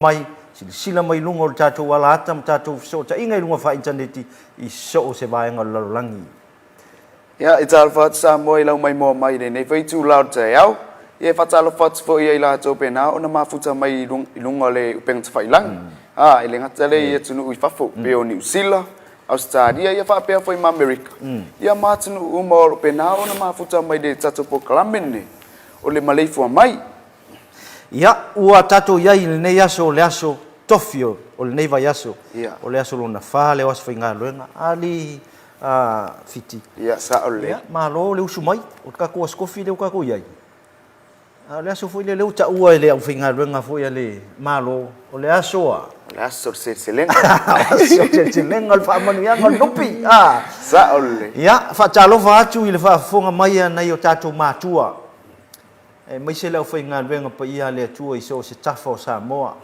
Mai, silasila mai i luga o le tatou alaata ma tatou fesootaiga i luga faa-initaneti i so o se vaega o le lalolagi. Ia, e talofa atu Samoa i lau maimoa mai i lenei foi itula o le taeao. Ia, e faatalofa atu foi ia i latou pena ona mafuta mai i luga o le upega tafailagi. A, e le gata lea i atunuu i fafo, pei o Niu Sila, Ausetalia, ia faapea foi ma Amerika. Ia ma atunuu uma o lo o pena ona mafuta mai i le tatou polokalame lenei o le maleifua mai. Ia, ua tatou i ai i lenei aso o le aso tofi o lenei vaiaso, o le aso lona fa lea o aso faigaluega, alii Fiti. Ia, sao lelei. Ia, malo le usu mai, o le tatou aso tofi lea ua tatou i ai. A o le aso foi lea, lea ua taua e le aufaigaluega foi a le Malo, o le aso a? O le aso o le seleselega. Aso o le seleselega, o le faamanuiaga o le nupi. Sao lelei. Ia, faatalofa atu i le faafofoga mai a nai o tatou matua aemaise le aufaigaluega paia a le Atua i so o se tafa o Samoa,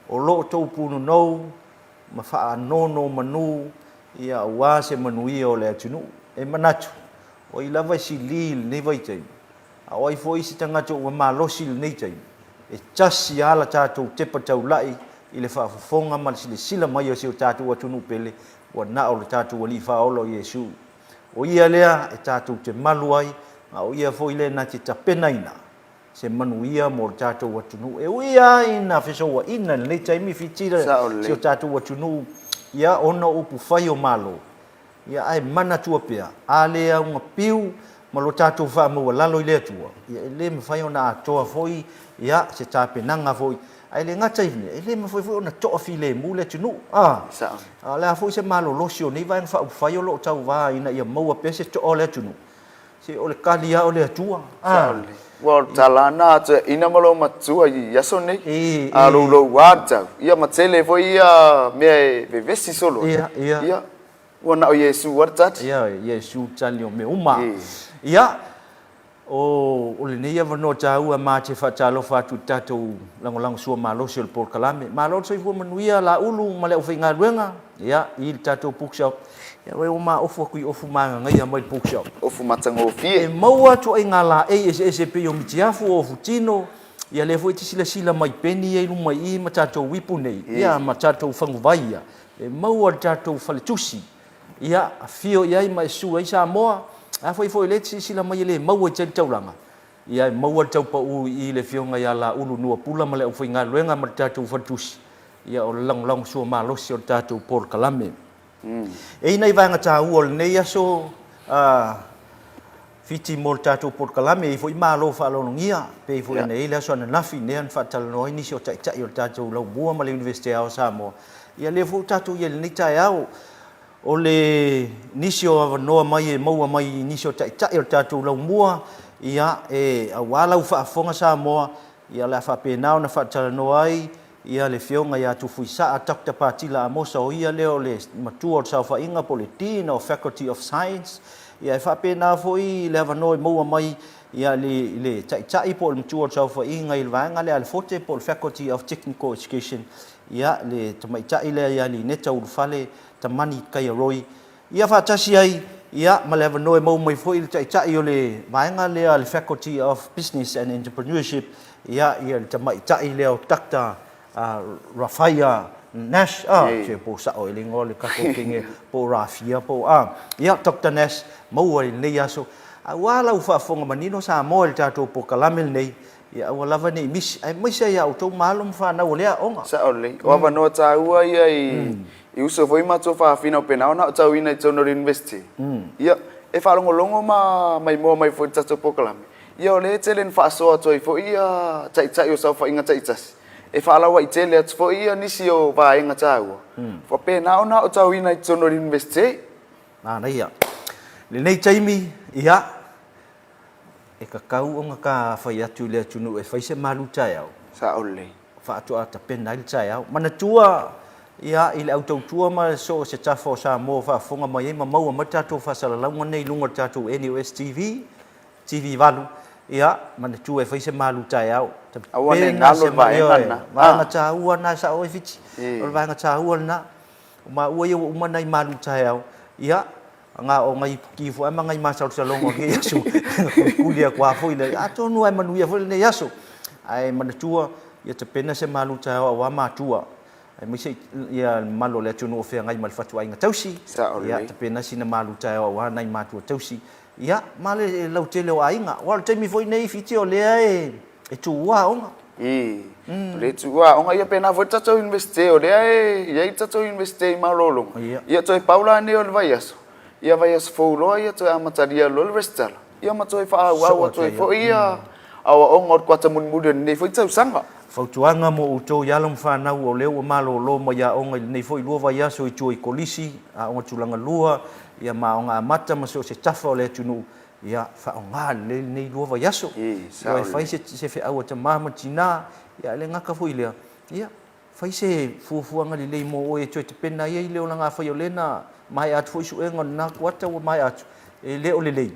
o lo outou punonou ma faanonomanu ia aua se manuia o le atunuu. E manatu, o ai lava e sili i lenei vaitaimi, a o ai foi se tagata ua malosi i lenei taimi, e tasi lava la tatou tepa taulai i le faafofoga ma le silasila mai o si o tatou atunuu pele, ua na o le tatou Alii Faaola o Iesu. O ia lea e tatou te malu ai, a o ia foi lea na te tapenaina se manuia mo le tatou atunuu. E ui lava ina fesouaina i lenei taimi Fiti si o tatou atunuu ia ona o upufai o Malo, ia ae manatua pea, a le augapiu ma lo tatou faamaualalo i le Atua, ia e le mafai ona atoa foi ia se tapenaga foi. Ae le gata i lea, e le mafai foi ona toafilemu le atunuu. A o le a foi se malolosi o nei Vaega Faaupufai o lo o tauva ina ia maua pea se toa o le atunuu? Se o le kali lava o le Atua. A. Ua o le tala lena a toeaiina ma lou matua i aso nei. A loulou lava le tau, ia ma tele foi ia mea e vevesi solo ai. Ia, ua na o Iesu lava le tali. Ia, Iesu le tali o mea uma. Ia, O lenei avanoa taua ma te faatalofa atu i le tatou lagolagosua malosi o le polokalame. Malo le soifua manuia Laulu ma le aufaigaluega ia i le tatou bookshop. Ia ua ma ofu atu i ofu magagaia mai le bookshop. Ofu matagofie. E maua ituaiga laei eseese e pei o mitiafu, o ofu tino, ia lea foi e te silasila mai peni ia i luma i i ma tatou uipu nei, ia ma tatou faguvai ia. E maua i le tatou faletusi. Ia, afio i ai ma e susu ai Samoa. Afai foi o lea e te silasila mai e le maua i tali taulaga, ia e maua le taupaū i i le Afioga ia Laulu Nuapula ma le aufaigaluega ma le tatou faletusi, ia o le lagolagosua malosi o le tatou polokalame. E i ai nai vaega taua o lenei aso Fiti mo le tatou polokalame, e i ai foi malo faaaloalogia, pei foi ona i ai le aso ananafi lea na faatalanoa ai nisi o taitai o le tatou Laumua ma le Iunivesite Ao o Samoa. Ia lea foi ua tatou i ai i lenei taeao, o le nisi o avanoa mai e maua mai i nisi o taitai o le tatou Laumua, ia, e, aua lau faafofoga Samoa, ia o le a faapena ona faatalanoa ai Ia le Afioga ia Tufuisaa Doctor Patila Amosa o ia lea o le Matua o le Saofaiga po o le Dean of Faculty of Science. Ia e faapena foi le avanoa e maua mai ia i le Taitai po o le Matua o le Saofaiga i le vaega lea a le FOTE po o le Faculty of Technical Education, ia le tamaitai lea ia Lineta Ulufale Tamani Kaiaroi. Ia faatasi ai ia ma le avanoa e maua mai foi le Taitai o le vaega lea a le Faculty of Business and Entrepreneurship, ia ia le tamaitai lea o Doctor Rafaia Nash, a, se po o sao i le igoa o le tatou kenge po o Rafia po o a, ia Doctor Nash, maua i lenei aso. Aua lau faafofoga manino Samoa i le tatou polokalame lenei, Ia aua lava ne i misi, aemaise ai a outou ma alo ma fanau o lea aoga. Sao lelei. O avanoa taua ia i uso foi ma tuafafine o pena ona aotauina i totonu o le University. Ia, e faalogologo ma maimoa mai foi i le tatou polokalame. Ia o lea e tele ina faasoa atu ai foi ia taitai o saofaiga taitasi, e faalauaitele atu foi ia nisi o vaega taua, faapena ona aotauina i totonu o le University. Manaia. Lenei taimi, ia, E tatau ona ta fai atu i le atunuu e fai se malu taeao. Sao lelei. Faatoa tapena ai le taeao. Manatua, ia, i le au tautua ma so o se tafa o Samoa o faafofoga mai ai ma maua mai le tatou faasalalauga lenei i luga o le tatou NUS TV, TV 8, ia, manatua e fai se malu taeao. Aua ne i galo le vaega lena. Vaega taua lena e sao ai Fiti. O le vaega taua lena. O maua ia ua uma nai malu taeao, ia, Na o ngai ki foi ma ngai masalosaloga o lenei aso, na kulikuli atu lava foi le, atonu lava e manuia foi lenei aso. Ae manatua, Ia tapena se malu taeao aua matua, aemaise ia le mamalu o le atunuu o feagai ma le fatuaiga tausi. Ia tapena sina malu taeao aua nai matua tausi. Ia, ma le lautele o aiga. Aua o le taimi foi nei Fiti o lea e tuua aoga. Ii, o lea e tuua aoga, ia pena foi le tatou Iunivesite, o lea e i ai le tatou Iunivesite i malologa. Ia toe pau la nei o le vaiaso, ia vaiaso fou loa ia toe amatalia loa le resitala, ia ma toe faaauau atu ai foi ia aoaoga o le kuata mulimuli o lenei foi tausaga. Fautuaga mo outou i alo ma fanau o lea ua malolo mai aoga i lenei foi lua vaiaso i tua i kolisi, aoga tulaga lua, ia ma aoga amata ma so o se tafa o le atunuu, ia faaaoga lelei lenei lua vaiaso. Ia e fai se feau a tama ma tina, ia ae le gata foi i lea, ia fai se fuafuaga lelei mo oe e toe tapena ai le olaga afai o lea na maea atu foi suega o lena kuata ua maea atu, e le o lelei.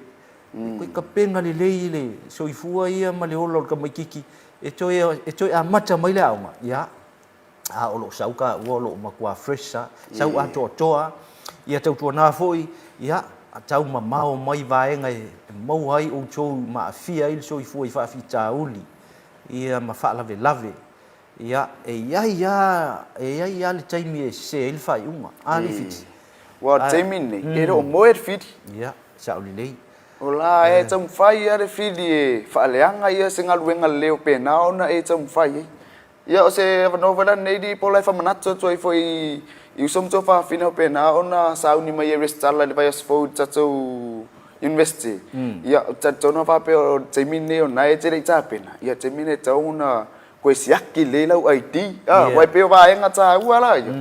E toe tapena lelei le soifua ia ma le ola o le tamaitiiti e toe, e toe amata mai le aoga, ia, a o lo o sau taua o lo o matua fresh lava, sau atoatoa, ia tautuana foi, ia, tau mamao mai vaega e maua ai outou ma aafia ai le soifua i faafitauli, ia, ma faalavelave. Ia, e i ai lava, e i ai lava le taimi e sese ai le faaiuga. A le Fiti? Aua o le taimi lenei, e le o moe le fili. Ia, sao lelei. O la e taumafai lava le fili e faaleaga ia se galuega lelei o pena ona e taumafai ai. Ia o se avanoa foi la lenei Lipola e faamanatu atu ai foi i uso ma tuafafine o pena ona sauni mai e resitala i le vaiaso fou i le tatou University. Ia ou te talitonu a faapea o le taimi lenei o lena e te le i tapena, ia o le taimi lenei e tatau ona toe siaki lelei lau ID. Aua e pei o vaega taua la ia,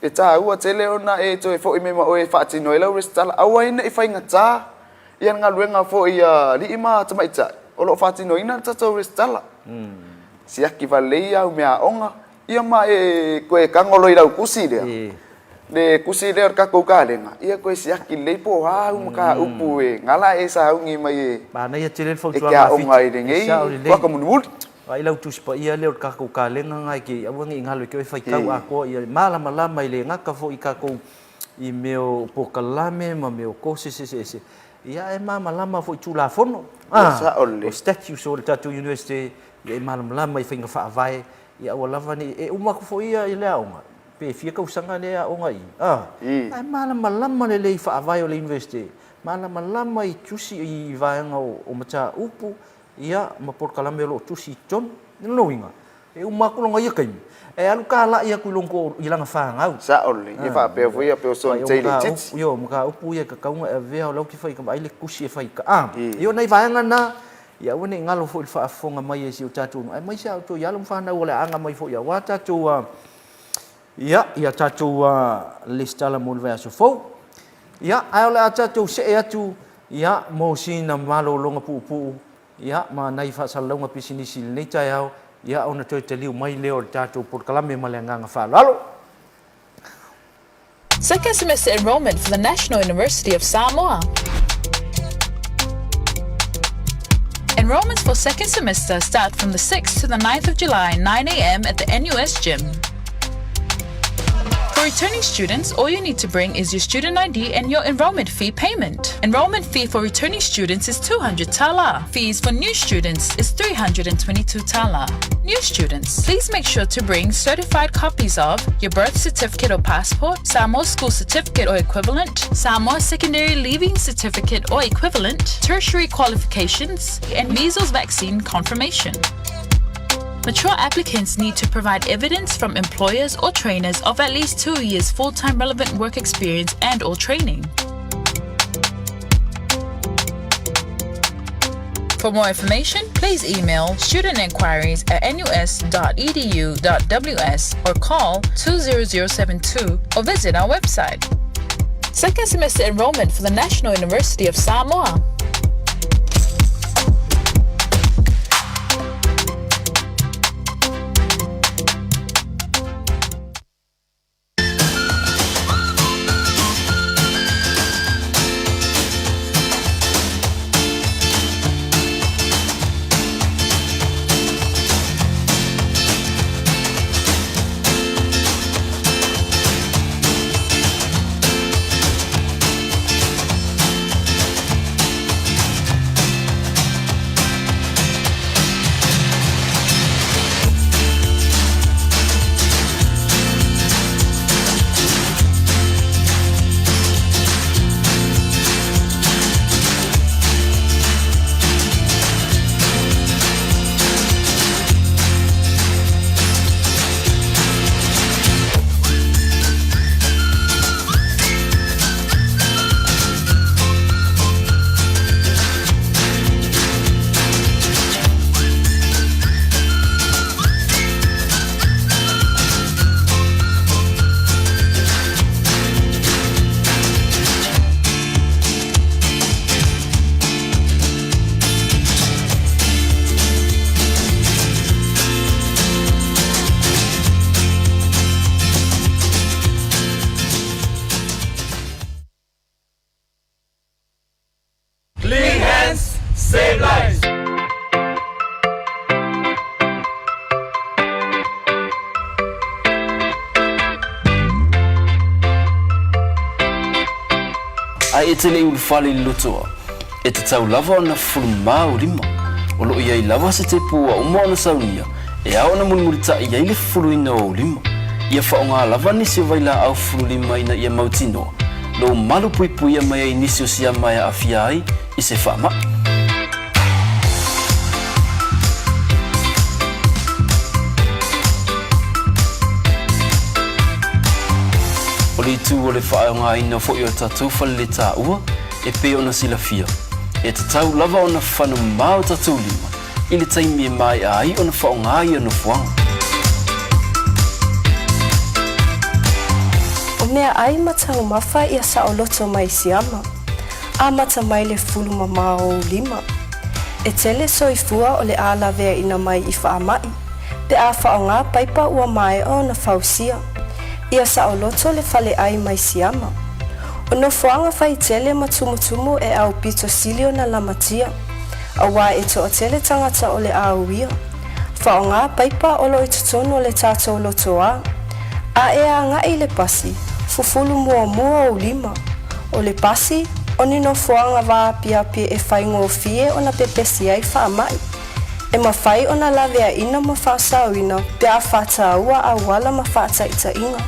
e taua tele ona e toe foi mai ma oe e faatino ai lau resitala. Aua ai ne i faigata ia le galuega foi a alii ma tamaitai o lo o faatinoina le tatou resitala. Siaki valelei au meaaoga, ia ma e toe tago loa i lau tusi lea, le tusi lea o le tatou kalena, ia toe siaki lelei po o a au mataupu e gala e sauni mai e Manaia tele le e te fautuaga a aoga Fiti, i e lenei sao lelei. kuata mulimuli. Vaai lau Tusi Paia lea o le tatou kalena lena e te aua ne i galo e te oe faitau atoa ia malamalama e le gata foi i tatou i mea o polokalame ma mea o courses eseese, ia ae malamalama foi i Tulafono, Ia sao lelei. o statutes o le tatou University, ia e malamalama i faiga faavae, ia aua lava ne i, e uma atu foi ia i le aoga, pe fia tausaga lea e aoga i i, ae malamalama lelei i faavae o le University, malamalama i tusi i vaega o mataupu, ia ma polokalame o lo o tusi i totonu. O lona uiga, E uma atu lona ia taimi, e alu talai atu i lona toa, i lana fanau. Sao lelei, ia faapea foi ia pei o sona teile itiiti. Ioe, o mataupu ia e tatau ona e avea, o la ou te fai, vaai le tusi e fai i ta. Ia o nai vaega na, ia aua ne i galo foi i le faafofoga mai a si o tatou nuu, aemaise a outou i alo ma fanau o le a aga mai foi aua tatou, ia, ia tatou lesitala mo le vaiaso fou. Ia, ae o le a tatou see atu, ia, mo sina malologa puupuu Ia, ma nai faasalalauga pisinisi i lenei taeao, ia ona toe taliu mai lea o le tatou polokalame ma le agaga faaaloalo. Second semester enrolment for the National University of Samoa. Enrolments for second semester start from the 6th to the 9th of July, 9am at the NUS gym. For returning students, all you need to bring is your student ID and your enrollment fee payment. Enrollment fee for returning students is 200 tala. Fees for new students is 322 tala. New students, please make sure to bring certified copies of your birth certificate or passport, Samoa school certificate or equivalent, Samoa secondary leaving certificate or equivalent, tertiary qualifications, and measles vaccine confirmation. Mature applicants need to provide evidence from employers or trainers of at least 2 years full-time relevant work experience and or training. For more information, please email studentinquiries@nus.edu.ws or call 20072 or visit our website. Second semester enrollment for the National University of Samoa. Ae e te le i ulufale i le lotoa, e tatau lava ona fufulu mā ou lima. O lo o i ai lava se tepu ua uma ona saunia e ao ona mulimulitaʻi ai le fufuluina o ou lima. Ia faaaoga lava nisi o vailaau fufulu lima ina ia mautinoa lou malu puipuia mai ai nisi o siama e aafia ai i se faamai. O le itu o le faaaogaina foi o tatou faleletaua e pei ona silafia, e tatau lava ona fano mamao tatou lima i le taimi e maea ai ona faaaoga ia nofoaga. O meaai ma taumafa ia saoloto mai siama. Amata mai le fulu mamao o ou lima. E tele soifua o le a laveaina mai i faamai, pe a faaaoga paipa ua maea ona fausia. Ia saoloto le faleai mai siama. O nofoaga faitele ma tumutumu e aupito sili ona lamatia, auā e toatele tagata o le a uia. Faaaoga paipa o lo i totonu o le tatou lotoā. A e agai i le pasi, fufulu muamua ou lima. O le pasi, o ni nofoaga vaapiapi e faigofie ona pepesi ai faamai. E mafai ona laveaina ma faasaoina pe a faataua auala ma faataitaiga.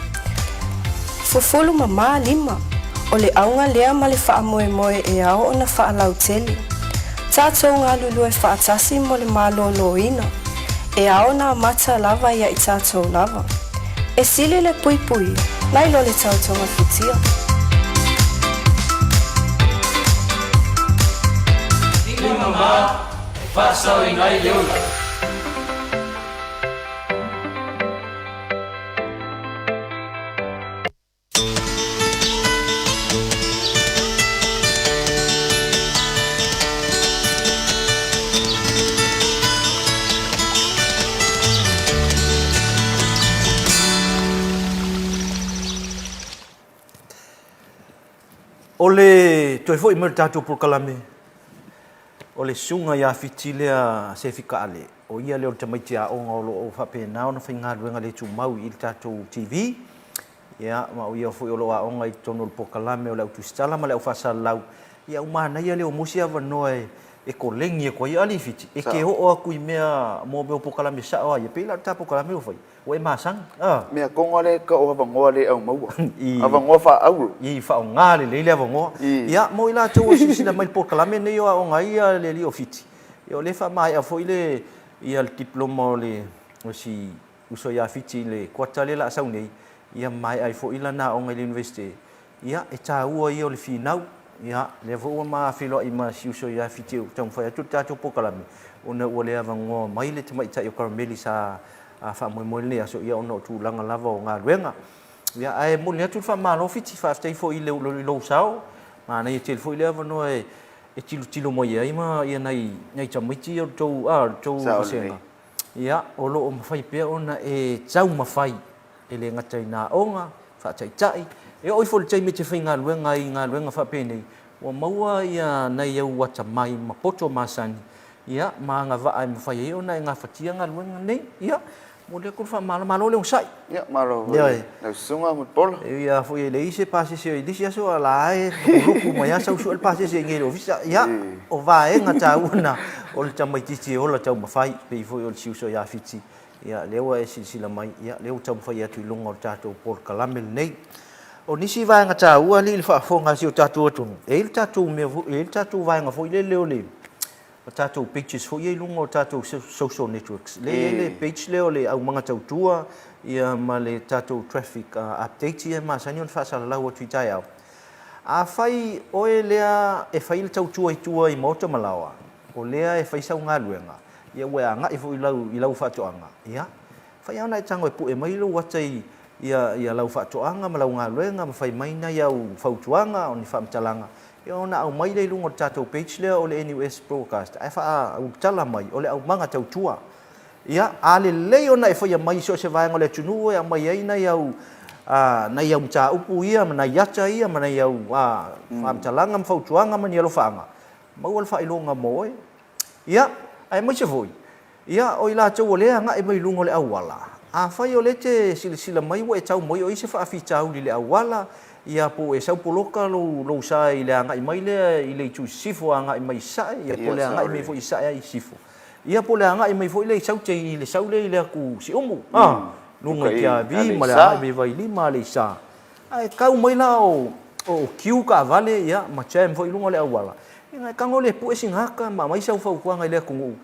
Fufulu mamā lima, o le auga lea ma le faamoemoe e ao ona faalautele. Tatou galulue faatasi mo le malōlōina, e ao ona amata lava ia i tatou lava. E sili le puipui nai lo le tau togafitia. Lima mamā e faasaoina ai le ola. O le toe foi mai o le tatou polokalame, o le susuga ia Fiti lea Sefi Kaale, o ia lea o le tamaiti aoga o lo o faapena ona faigaluega le tumau i le tatou TV, Ia, ma o ia foi o lo o aoga i totonu o le polokalame o le Au Tusitala ma le Au Faasalalau, ia ua manaia lea o maua se avanoa e kolegi atu ai. Alii Fiti, e te oo atu i mea, mo mea o polokalame sao lava ia, pei la o le ta polokalame ua fai, ua e masani, a? Mea tonu lava lea e tau o avanoa le au maua. Avanoa faaauro. I, faaaoga lelei le avanoa. Ia, mo i latou o silasila mai i le polokalame lenei o aoga ai le alii o Fiti, ia o lea e faamaea foi le, ia le diploma o le, o si uso ia Fiti i le kuata lea la a sau nei, ia maea ai foi lana aoga i le Universite, ia e taua ia o le finau. Ia, lea foi ua ma feiloai ma si uso ia Fiti ua taumafai atu le tatou polokalame, ona ua le avanoa mai le tamaitai o Karameli sa faamoemoe i lenei aso, ia ona o tulaga lava o galuega. Ia, ae momoli atu le faamalo Fiti, faafetai foi i lou sao, manaia tele foi le avanoa e tilotilo mai ai ma ia nai tamaiti ia o le tou vasega. Ia, o lo o mafai pea ona e taumafai, e le gata i nā aoga, faataitai, e oo ifo i le taimi e te faigaluega ai i galuega faapenei, ua maua ia nai au atamai ma poto masani, ia, ma agavaa e mafai ai ona e gafatia galuega nei. Ia, momoli atu le faamalo. Malo le onosai. Ia, malo foi i lau susuga Mulipola. E ui lava foi e leai se pasese i le isi aso, a o la e lukuluku mai lava sau sue le pasese i inei i le ofisa. Ia, o vaega taua na o le tamaitiiti e ola taumafai, pei foi o le si uso ia Fiti, ia, lea ua e silasila mai, ia, lea ua taumafai atu i luga o le tatou polokalame lenei. O nisi vaega taua alii i le faafofoga a si o tatou atunuu, e i ai le tatou mea foi, e i ai le tatou vaega foi lele o le o tatou pages foi ia i luga o tatou social networks. Lea e i ai le page lea o le aumaga tautua ia ma le tatou traffic update ia e masani ona faasalalau atu i taeao. Afai oe lea e fai le tautua i tua i maota ma laoa, o lea e fai sau galuega, ia ua e agai foi i lau faatoaga, ia, fai lava ona e tago e pue mai lou ata i ia lau faatoaga ma lau galuega ma fai mai nai au fautuaga o ni faamatalaga Ia ona aumai lea i luga o le tatou page lea o le NUS Broadcast ae faaulutala mai o le aumaga tautua. Ia, a lelei ona e faia mai i so o se vaega o le atunuu e aumai ai nai au nai au mataupu ia ma nai ata ia ma nai au faamatalaga ma fautuaga ma ni alofaaga, maua le faailoga mo oe. Ia, aemaise foi, ia, o i latou o lea e agai mai i luga o le auala, Afai o lea e te silasila mai ua e tau mai o i ai se faafitauli i le auala, ia po ua e sau poloka lou, lou sa i le agai mai lea i le itu i sisifo agai mai i sasae, ia po o le agai mai foi i sasae i sisifo. Ia po o le agai mai foi lea i Saute i le sau lea i le atu Siumu, a, luga i Tiavi ma le agai mai i Vailima, Aleisa. Ae tau mai la o, o queue taavale ia ma jam foi i luga o le auala, ia na e tago lea e pue sina ata ma aumai sau fautuaga i le atunuu.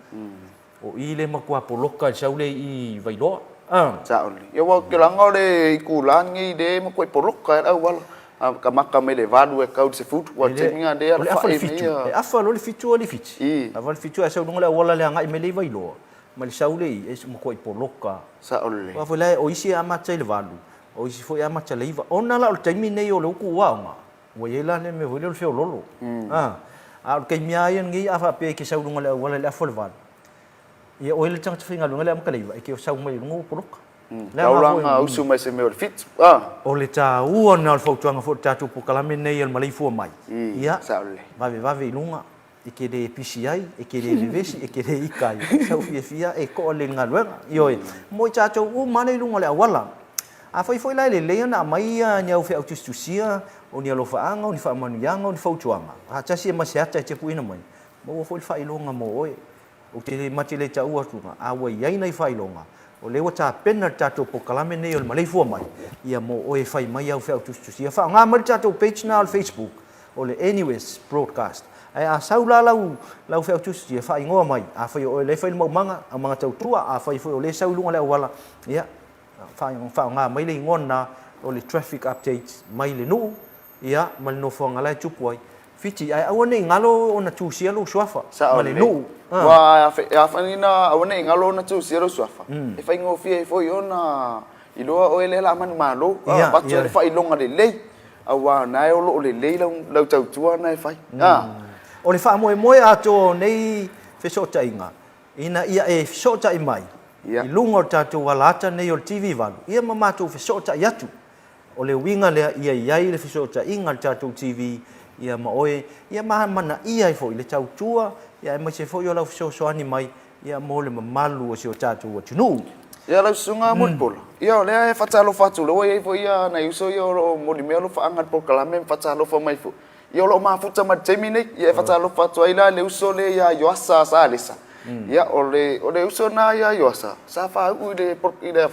O i le matua poloka i le sau lea i Vailoa. A. Sao lelei. Ia aua ou te laga o le itula lenei lea e matuai poloka ai le auala. A kamaka mai le 8 e tau i le 10, aua o le taimi lena lea e O le afa i le 7. E afa loa le 7 alii Fiti. Afa le 7 ae sau i luga o le auala le agai mai lea i Vailoa ma le sau lea i i, e matuai poloka. Sao lelei. Aua foi la o isi e amata i le 8, o isi foi e amata i le 9. Ona la o le taimi lenei o le utu aoga, Ua i ai la le mea foi lea o le feololo. A, a o le taimi lava ia lenei a faapea e te sau i luga o le auala i le afa o le 8, ia oe le tagata faigaluega i le amata leiva, e te sau mai i luga ua poloka. Tau la na usu mai se mea o le 7, a. O le taua lena o le fautuaga foi o le tatou polokalame lenei o le maleifua mai, ia, vavevave i luga, E te le pisi ai, e te le vevesi, e te le ika ai. Sau fiafia e to'a lelei i le galuega. Ioe, mo i tatou uma lava i luga o le auala. Afai foi la e lelei ona aumai ni au feau tusitusia, o ni alofaaga, o ni faamanuiaga, o ni fautuaga, faatasi ai ma se ata e tepuina mai, maua foi le faailoga mo oe. Ou te le mate le taua atu, a ua i ai nai faailoga, o lea ua tapena le tatou polokalame lenei o le maleifua mai, ia mo oe e fai mai au feau tusitusia. Faaaoga mai le tatou page lena o le Facebook, o le NUS Broadcast. Ae a sau la lau, lau feau tusitusia, faaigoa mai. Afai o oe lea e fai le maumaga, aumaga tautua, afai foi o lea e sau i luga o le auala, ia, faaaoga mai le igoa lena o le traffic update mai le nuu, ia, ma le nofoaga la e tupu ai. Fiti, ae aua ne i galo ona tusia lou suafa ma le nuu. Aua afai na aua ne i galo ona tusia lou suafa, e faigofie ai foi ona iloa oe lea o le a manumalo, avatu ai le faailoga lelei. Aua o na e o lo o lelei lau tautua na e fai. O le faamoemoe atoa o nei fesootaiga, ina ia e fesootai mai i luga o le tatou alaata nei o le TV 8, ia ma matou fesootai atu. O le uiga lea ia i ai le fesootaiga a le tatou TV ia ma oe, ia ma amanaia ai foi le tautua, ia aemaise foi o lau fesoasoani mai ia mo le mamalu o si o tatou atunuu. Ia lau susuga Mulipola, ia o lea e faatalofa atu, lea ua i ai foi ia nai uso ia o lo o molimea alofaaga i le polokalame ma faatalofa mai foi. Ia o lo o mafuta mai i le taimi nei, ia e faatalofa atu ai la i le uso lea ia Ioasa Salesa. Ia o le, o le uso lena ia Ioasa, sa faauu i le, i le,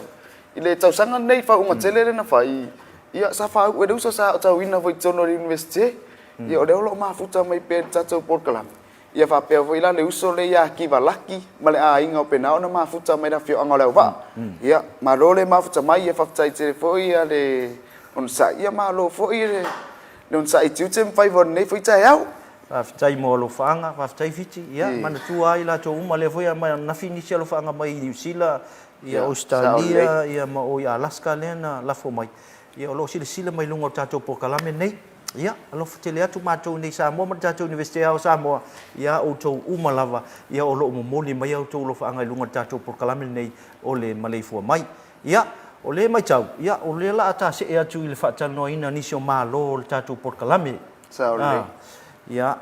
i le tausaga lenei, faauuga tele lea na fai, ia sa faauu e le uso sa aotauina foi i totonu o le Iunivesite. Ia o lea o lo o mafuta mai pea i le tatou polokalame. Ia faapea foi la le uso lea ia Akiva Laki ma le aiga o Penao na mafuta mai le afioaga o Leauvaa. Ia, malo le mafuta mai, ia faafetai tele foi ia le onosai, ia malo foi le onosai i tiute ma faiva o lenei foi taeao. Faafetai mo alofaaga, faafetai Fiti. Ia, manatua ai latou uma lea foi e anafi nisi alofaaga mai Niu Sila, ia Ausetalia, ia ma o i Alaska lea na lafo mai. Ia o lo o silasila mai luga o le tatou polokalame lenei. Ia, alofa tele atu matou nei i Samoa ma le tatou Iunivesite Ao o Samoa iā outou uma lava, ia o lo o momoli mai a outou alofaaga i luga o le tatou polokalame lenei o le maleifua mai. Ia, o lea e matau, ia, o lea la a ta see atu i le faatalanoaina o nisi o Malo o le tatou polokalame. Sao lelei. Ia,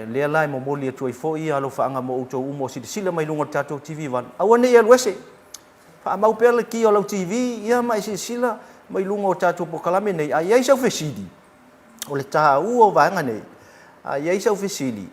lea la e momoli atu ai foi alofaaga mo outou uma o silasila mai luga o le tatou TV 8. Aua ne i alu ese! Faamau pea le kia o lau TV ia ma e silasila mai luga o tatou polokalame nei. A i ai sau fesili, o le taua o vaega nei, a i ai sau fesili,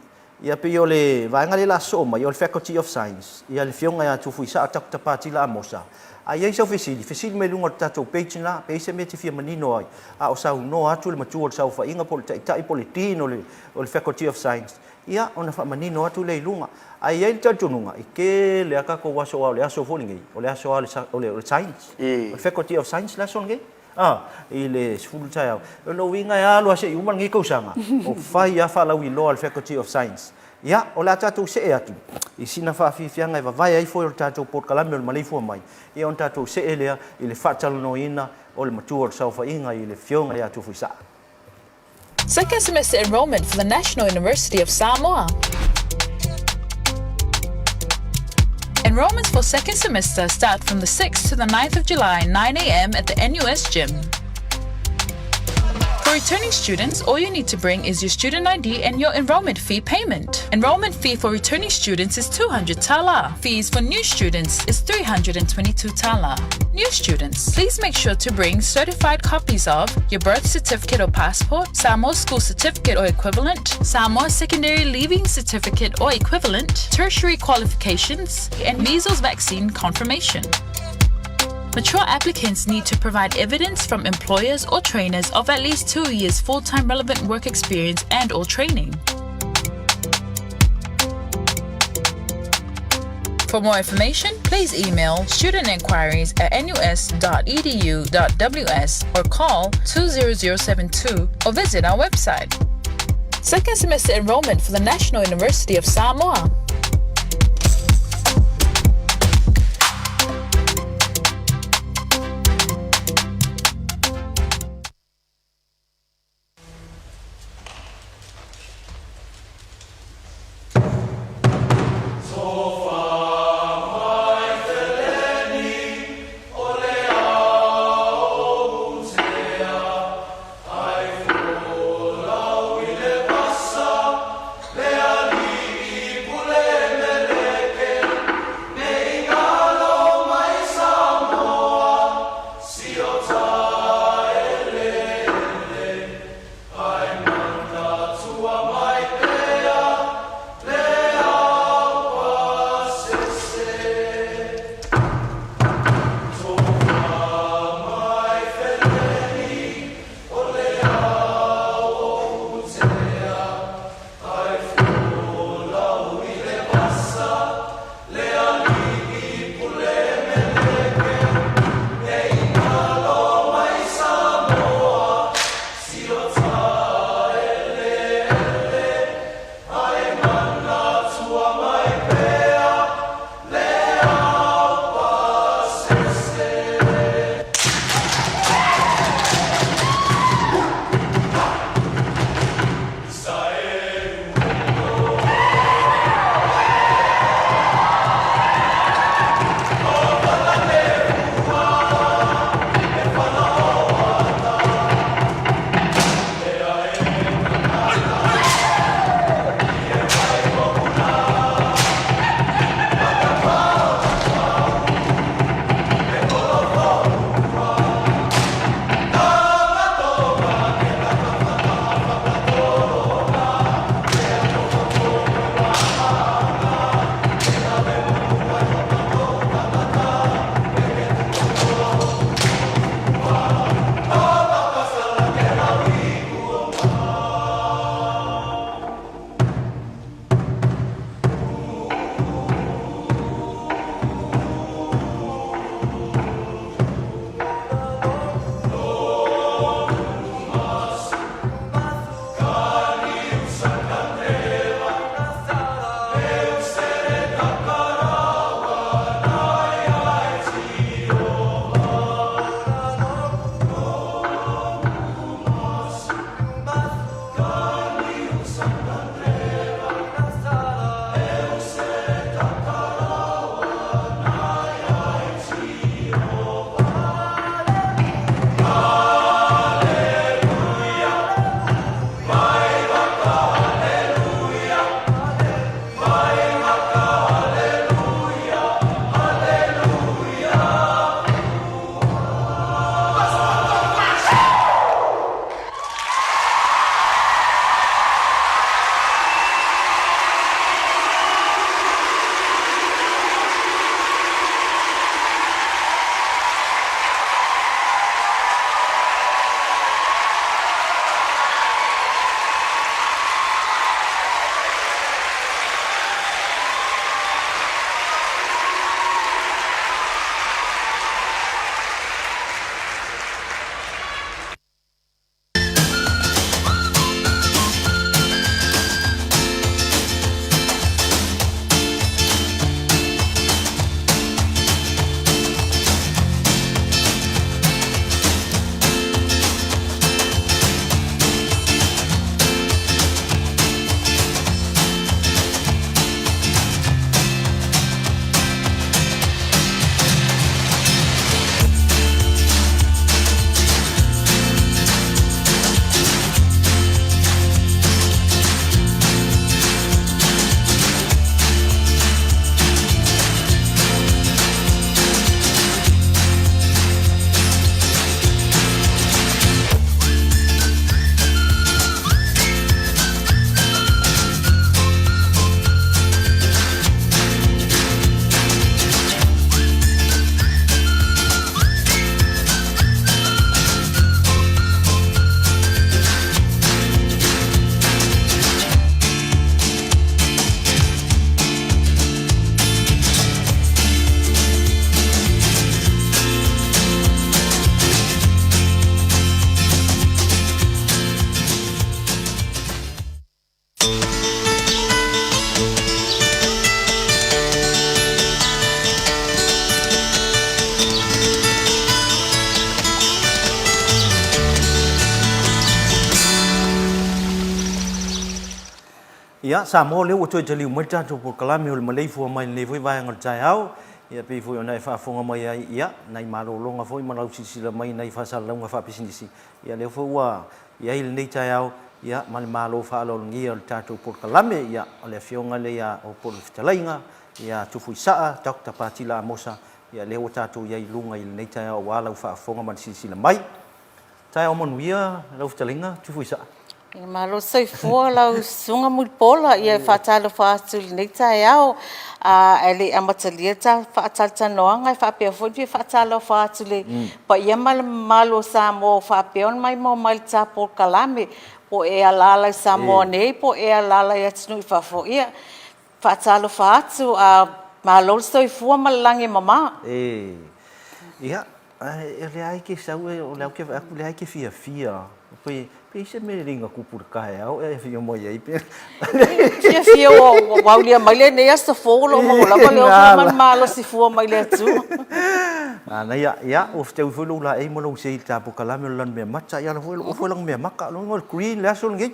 ia pei o le vaega lea o le a sosoo mai, o le Faculty of Science, ia le Afioga ia Tufuisaa Dr. Patila Amosa. A i ai sau fesili, fesili mai luga o le tatou page lena, pe i ai se mea e te fia manino ai, a o saunoa atu le matua o le saofaiga po o le taitai po o le Dean o le Faculty of Science, Ia, ona faamanino atu lea i luga. Ae i ai le talitonuga, e tele lava tatou aso aua o le aso foi lenei, o le aso lava o le Science, o le Faculty of Science le aso lenei, a, i le 10 i le taeao. O lona uiga e alu lava seia uma lenei tausaga, o fai lava faalauiloa a le Faculty of Science. Ia, o le a tatou see atu i sina faafiafiaga e vavae ai foi o le tatou polokalame o le maleifua mai, ia ona tatou see lea i le faatalanoaina o le matua o le saofaiga i le Afioga ia Tufuisaa. Second semester enrolment for the National University of Samoa. Enrolments for second semester start from the 6th to the 9th of July, 9am at the NUS gym. For returning students, all you need to bring is your student ID and your enrollment fee payment. Enrollment fee for returning students is 200 tala. Fees for new students is 322 tala. New students, please make sure to bring certified copies of your birth certificate or passport, Samoa school certificate or equivalent, Samoa secondary leaving certificate or equivalent, tertiary qualifications, and measles vaccine confirmation. Mature applicants need to provide evidence from employers or trainers of at least 2 years full-time relevant work experience and or training. For more information, please email studentinquiries at nus.edu.ws or call 20072 or visit our website. Second semester enrollment for the National University of Samoa. Ia, Samoa, lea ua toe taliu mai le tatou polokalame o le maleifua mai lenei foi vaega o le taeao. Ia, pei foi ona e faafofoga mai ai, ia, nai malologa foi ma lau silasila mai i nai faasalalauga faapisinisi. Ia, lea foi ua i ai lenei taeao, ia, ma le malo faaaloalogia o le tatou polokalame. Ia, o le Afioga lea ia po o le Fetalaiga ia Tufuisaa Doctor Patila Amosa, ia, lea ua tatou i ai i luga i lenei taeao aua lau faafofoga ma le silasila mai. Taeao manuia lau fetalaiga Tufuisaa. Ia malo le soifua lau Susuga Mulipola, ia e faatalofa atu i lenei taeao. Ae le i amatalia le faatalatalanoaga e faapea foi ona fia faatalofa atu i le paia ma le mamalu o Samoa ua faapea ona maimoa mai i le ta polokalame, po o e alaala i Samoa nei po o e alaala i atunuu i fafo. Ia, Faatalofa atu, malo le soifua ma le lagi e mama. E, ia, o lea e te sau, o lea ou te vaai atu o lea e te fiafia, pe, pe i ai se mea e le na tupu i le taeao ea e afio mai ai pe. Fiafia ua aulia mai lenei aso fou o lo o maua lava le ofi ma le malosi fua mai le Atua. Manaia, ia, ua fetaui foi lou laei ma lou sei i le ta polokalame o le Lanumeamata, ia ala foi lou ofu e lanumeamata, o lona uiga o le green le aso lenei.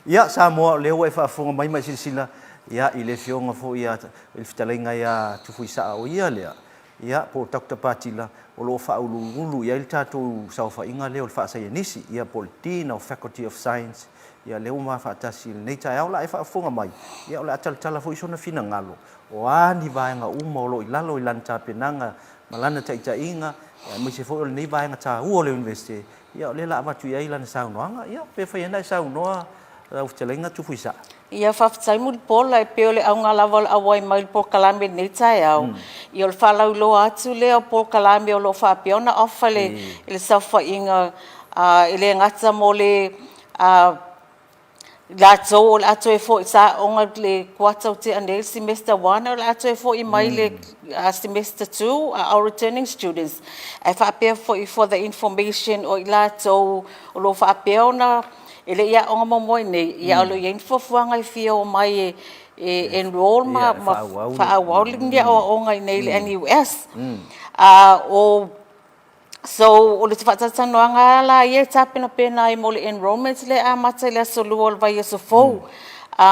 Ia, Samoa, o lea ua e faafofoga mai ma e silasila, ia, i le Afioga foi ia, i le fetalaiga ia Tufuisaa, o ia lea, ia, po o Doctor Patila, o lo o faauluulu i ai le tatou saofaiga lea o le faasaienisi, ia, po o le Dean of Faculty of Science, ia, lea ua ma faatasi i lenei taeao. O le a e faafofoga mai, ia, o le a talatala foi sona finagalo, o a ni vaega uma o lo o i lalo i lana tapenaga ma lana taitaiga, aemaise foi o lenei vaega taua o le Iunivesite, Ia, o lea la avatu i ai lana saunoaga. Ia, pe fai ana e saunoa lau fetalaiga Tufuisaa. Ia, faafetai Mulipola, e pei o le auga lava o le auai mai i le polokalame i lenei taeao, ia o le faalauiloa atu lea o polokalame o lo o faapea ona offer e le saofaiga, e le gata mo le latou o le a toe foi, sa aooga i le kuata ua tea nei, le semester one, o le a toe foi mai i le semester two, our returning students. Ae faapea foi for the information o i latou o lo o faapea ona, e le i aooga muamua i inei, ae o lo o i ai ni fuafuaga e fia omai e enroll ma faaauau ni aoaoga i inei i le NUS. O So, o le faatalatalanoaga lava la ia e tapenapena ai mo le enrolment lea e amata i le aso Lua o le vaiaso fou.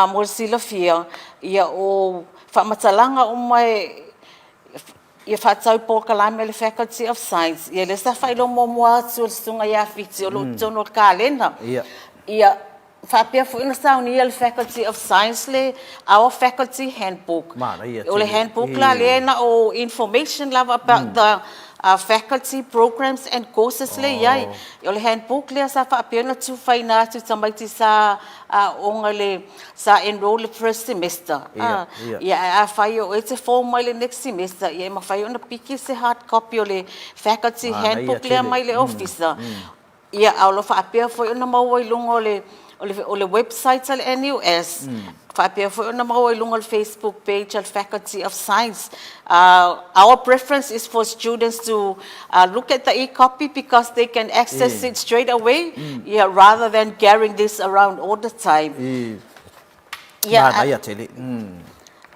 Mo le silafia, ia o faamatalaga uma e faatatau i polokalame a le Faculty of Science, ia lea sa faailoa muamua atu e le Susuga ia Fiti o lo o i totonu o le kalena. Ia, faapea foi ona saunia e le Faculty of Science le our Faculty Handbook. Manaia O le tele. handbook la lea na o information lava about the faculty programs and courses lea e i ai. O le handbook lea sa faapea ona tufaina atu i tamaiti sa aooga i le, sa enroll i le first semester. Ia, ia. Ia ae afai o oe e te fou mai i le next semester, ia e mafai ona piki se hard copy o le Faculty Manaia Handbook lea tele. mai le Ofisa. Ia, a o lo o faapea foi ona maua i luga o le, o le, o le website a le NUS, faapea foi ona maua i luga o le Facebook page a le Faculty of Science. Our preference is for students to look at the e-copy because they can access it straight away, ia, rather than carrying this around all the time. Ia, Manaia tele.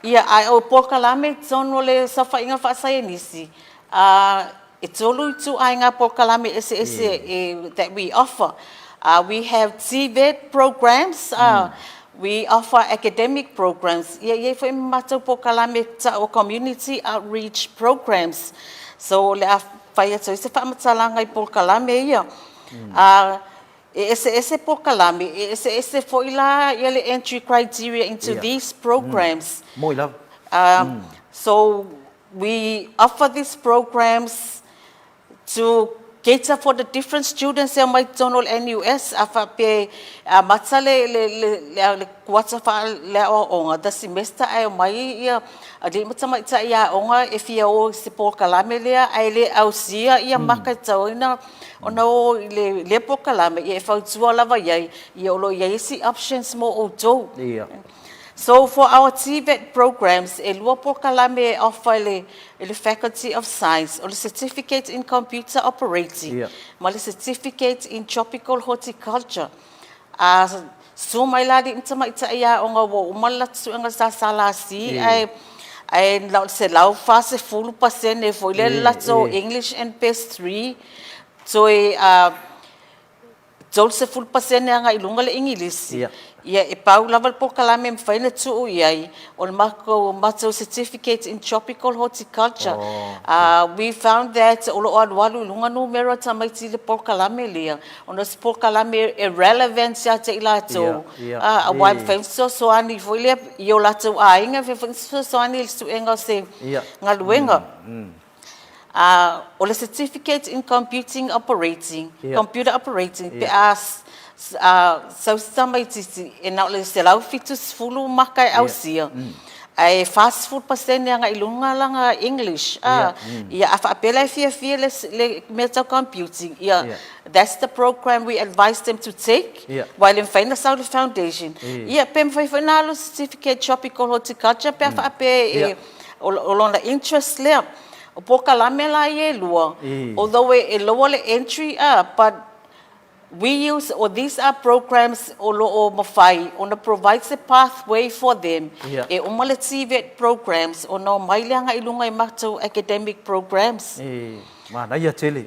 Ia, ae o polokalame i totonu o le saofaiga faasaienisi, E tolu ituaiga polokalame eseese that we offer. We have TVET programs, we offer academic programs, ia e i ai foi ma matou polokalame tau o community outreach programs. So o le a fai atu ai se faamatalaga i polokalame ia. E eseese polokalame, e eseese foi la ia le entry criteria into these programs. Moi lava. So We offer these programs to cater for the different students e omai i totonu o le NUS a faapea e amata le le le le kuata faaleaoaoga the semester ae omai ia alii ma tamaitai aoga e fia o i se polokalame lea ae le ausia ia maka e tatau ai ona o i le lea polokalame ia e fautua lava i ai ia o lo o i ai isi options mo outou. So for our TVET programs, e lua polokalame e offer e le, e le Faculty of Science, o le Certificate in Computer Operating ma le Certificate in Tropical Horticulture. A susu mai la alii ma tamaitai aoga ua uma le latou suega SSLC ae ae na o le 140% foi lea le latou English and Best 3 toe 30% agai i luga le Igilisi. Ia, e pau lava le polokalame e mafai ona tuu i ai, o le matou matou Certificate in Tropical Horticulture. We found that o lo o alualu i luga numera o tamaiti i le polokalame lea, ona o se polokalame e relevant ia te i latou, aua e mafai ona fesoasoani foi lea i o latou aiga, e mafai foi ona fesoasoani i le suega o se galuega. O le Certificate in Computing Operating, Computer Operating pe a sau se tamaitiiti e na o le 170 maka e ausia, ae 40% agai i luga lana English, ia a faapea la e fiafia i le mea tau computing, ia that's the program we advise them to take, aua e le mafai ona sau i le foundation. Ia pe mafai foi ona alu i le Certificate Tropical Horticulture pe a faapea e O lona interest lea. O polokalame la ia e lua, although e lower le entry a, but we use or these are programs o lo o mafai ona provide se pathway for them e uma le TVET programs ona omai lea agai i luga i matou academic programs. E manaia tele.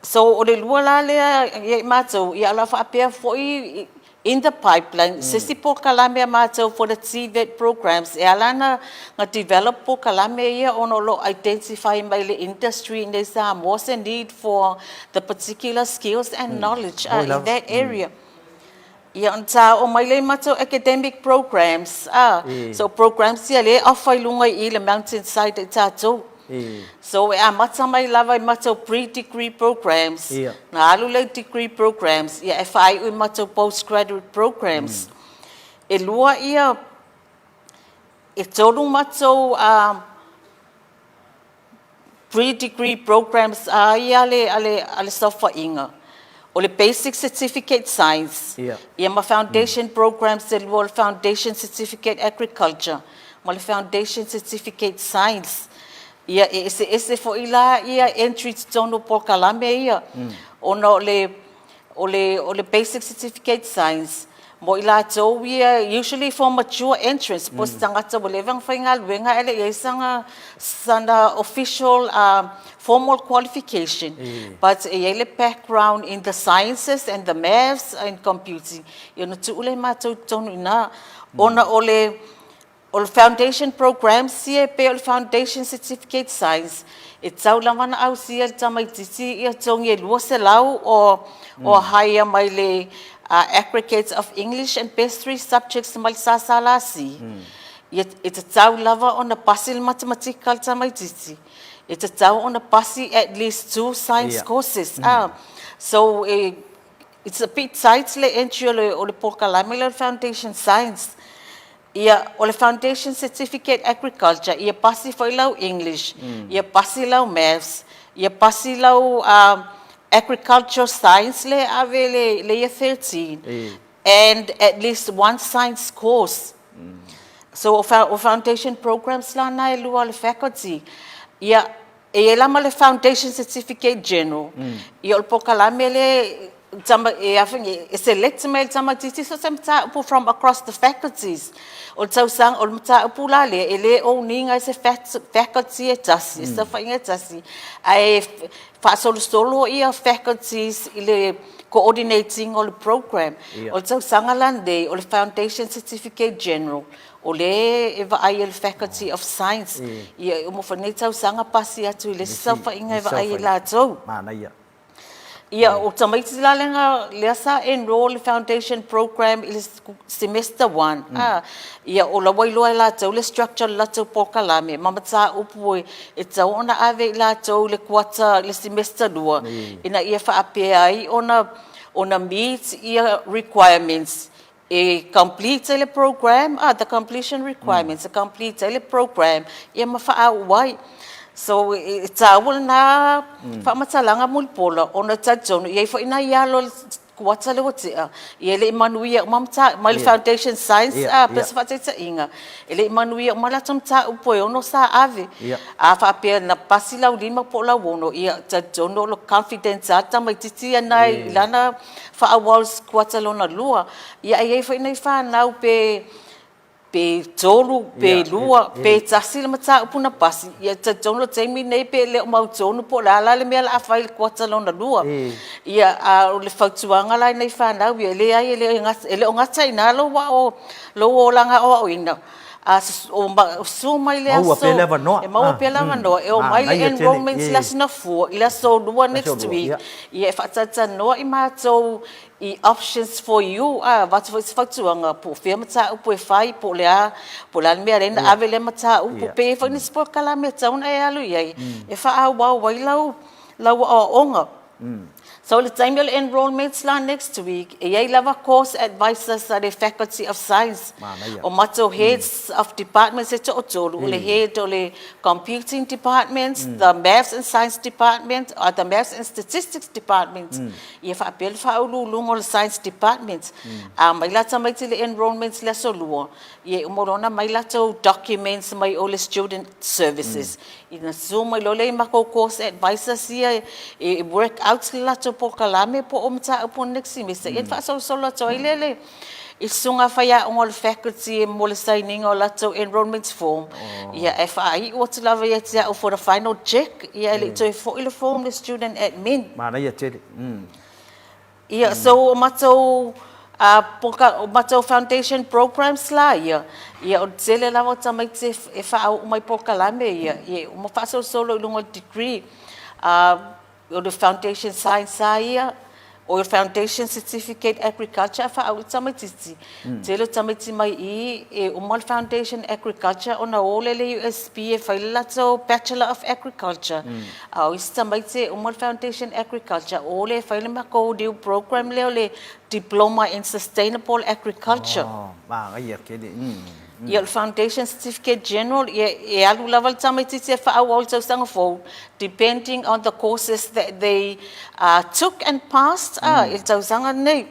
So o le lua la lea ia i matou, ia o le a faapea foi in the pipeline se isi polokalame a matou for the TVET programs e ala ona develop polokalame ia ona o lo o identify mai e le industry i inei i Samoa se need for the particular skills and knowledge in that area. Ia ona ta oo mai lea i matou academic programs a, so programs ia lea e offer i luga i i le mountain side a i tatou. So e amata mai lava i matou pre-degree programs, ona alu lea i degree programs, ia e faaiu i matou postgraduate programs. E lua ia, e tolu matou pre-degree programs a ia a le saofaiga, o le Basic Certificate Science, ia ma Foundation Programs e lua o le Foundation Certificate Agriculture ma le Foundation Certificate Science. Ia e eseese foi la ia entry i totonu o polokalame ia, ona o le O le, o le Basic Certificate Science, mo i latou ia, usually for mature entrants, po o se tagata ua leva ona faigaluega ae le i i ai sana, sana official formal qualification, but e i ai le background in the sciences and the maths and computing, ia ona tuu lea e matou i totonu i ina. Ona o le, O le Foundation Programs ia e pei o le Foundation Certificate Science, e tatau lava ona ausia e le tamaitiiti ia togi e 200 or or higher mai le aggregates of English and best 3 subjects mai le SSLC. Ia e tatau lava ona pasi le matematika a le tamaitiiti, e tatau ona pasi at least 2 science courses. So e it's a bit tight le entry o le o le polokalame lea o le Foundation Science. Ia, o le Foundation Certificate Agriculture, ia pasi foi lau English, ia pasi lau Maths, ia pasi lau Agricultural Science lea e ave i le Year 13, and at least one science course. So o foundation programs la na e lua o le faculty. Ia, E i ai la ma le Foundation Certificate General, ia o le polokalame lea e a foi e select mai e le tamaitiiti so o se mataupu from across the faculties. O le tausaga, o le mataupu la lea, e le own ina e se faculty e tasi, e se saofaiga e tasi, ae faasolosolo ia faculties i le coordinate ina o le program. O le tausaga la lenei, o le Foundation Certificate General, O lea e vaai e le Faculty of Science, ia e uma foi lenei tausaga pasi atu i le isi saofaiga e vaai e latou. Manaia. Ia, o tamaiti la lea, lea sa enrol i le Foundation Program i le Semester 1, a, ia o la ua iloa e latou le structure o le latou polokalame ma mataupu e tatau ona ave i latou i le kuata i le Semester 2, ina ia faapea ai ona meet ia requirements E complete ai le program, ah, the completion requirements, e complete ai le program, ia ma faauu ai. So, e taua lena faamatalaga Mulipola, ona e talitonu, e i ai foi nai alo o le kuata lea ua tea, ia e le i manuia uma mai le Foundation Science, ah, pei o se faataitaiga, e le i manuia uma latou mataupu e ono sa ave. A faapea na pasi lau 5 po o lau 6, ia e talitonu o le confidence lava le tamaitiiti ia na i lana faaauau i le kuata lona lua. Ia ae i ai foi nai fanau pe Pe tolu, pe lua, pe tasi le mataupu na pasi, ia e talitonu o le taimi lenei pe le o mautonu po o le a la le mea o le a fai i le kuata lona lua. Ia, a o le fautuaga la i nai fanau ia, e leai e le o gata i ina lou olaga aoaoina, a susu mai le aso e maua pea le avanoa e omai i le enrollment i le Aso Gafua, i le Aso Lua next week, ia e faatalatalanoa i matou i options for you a avatu foi se fautuaga po o fea mataupu e fai po o le a po o le a le mea e ala ai ona ave lea mataupu pe i ai foi nisi polokalame e tatau ona e alu i ai e faaauau ai lau aoaoga. So i le taimi o le enrollment la next week, e i ai lava course advisors a le Faculty of Science. O matou heads of departments e toatolu, o le head o le Computing Department, the Maths and Science Department, the Maths and Statistics Department, Ia faapea le Faauluuluga o le Science Department, a aumai la tamaiti i le enrolment i le aso Lua, ia e uma loa ona aumai latou documents mai o le Student Services, ona susu mai loa lea i matou course advisors ia e work out le latou polokalame po o mataupu o le next semester, ia ona faasolosolo atu ai lea i le susuga faiaoga o le faculty mo le sign ina o latou enrolment form, ia ae faaiu atu lava ia te au for the final check, ia e le i toe foi le form i le student admin. Manaia tele. Ia, so o matou o matou foundation programs la ia, ia o le tele lava o tamaiti e faaoo mai polokalame ia, ia e uma faasolosolo i luga o le degree. O le Foundation Science lava ia, o le Foundation Certificate Agriculture a faauu le tamaitiiti, tele o tamaiti mai i i e uma le Foundation Agriculture ona o lea i le USP e fai le latou Bachelor of Agriculture. A o isi tamaiti e uma le Foundation Agriculture, o lea e fai le matou new program lea o le Diploma in Sustainable Agriculture. Oh, manaia tele. Ia o le Foundation Certificate General, ia e alu lava le tamaitiiti e faaauau i le tausaga fou, depending on the courses that they took and passed i le tausaga lenei.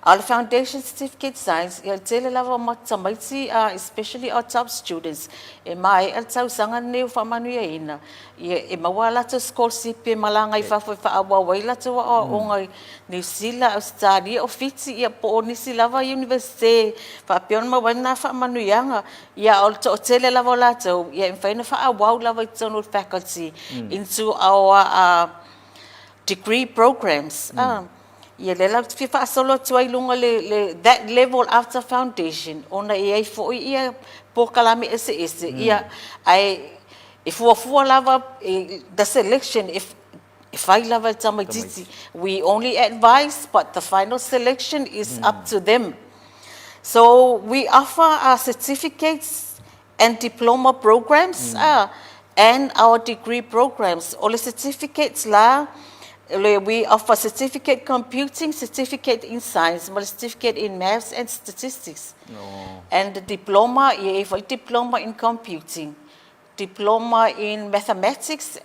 A o le Foundation Certificate Science, ia o le tele lava o matou tamaiti, especially our top students, e maea le tausaga lenei ua faamanuiaina, ia e maua a latou sikolasipi e malaga ai i fafo e faaauau ai latou aoaoga i Niu Sila, Ausetalia, o Fiti, ia po o nisi lava Iunivesite faapea ona maua ai lena faamanuiaga. Ia a o le toatele lava o latou, ia e mafai ona faaauau lava i totonu o le faculty into our degree programs. Ia lea la ou te fia faasolo atu ai i luga le that level after foundation ona e i ai foi ia polokalame eseese, ia ae e fuafua lava the selection e fai lava e le tamaitiiti. We only advise but the final selection is up to them. So we offer our certificates and diploma programs and our degree programs. O le certificates la, we offer certificate computing, certificate in science ma le certificate in maths and statistics. And the diploma, e i ai foi le diploma in computing. Diploma in Mathematics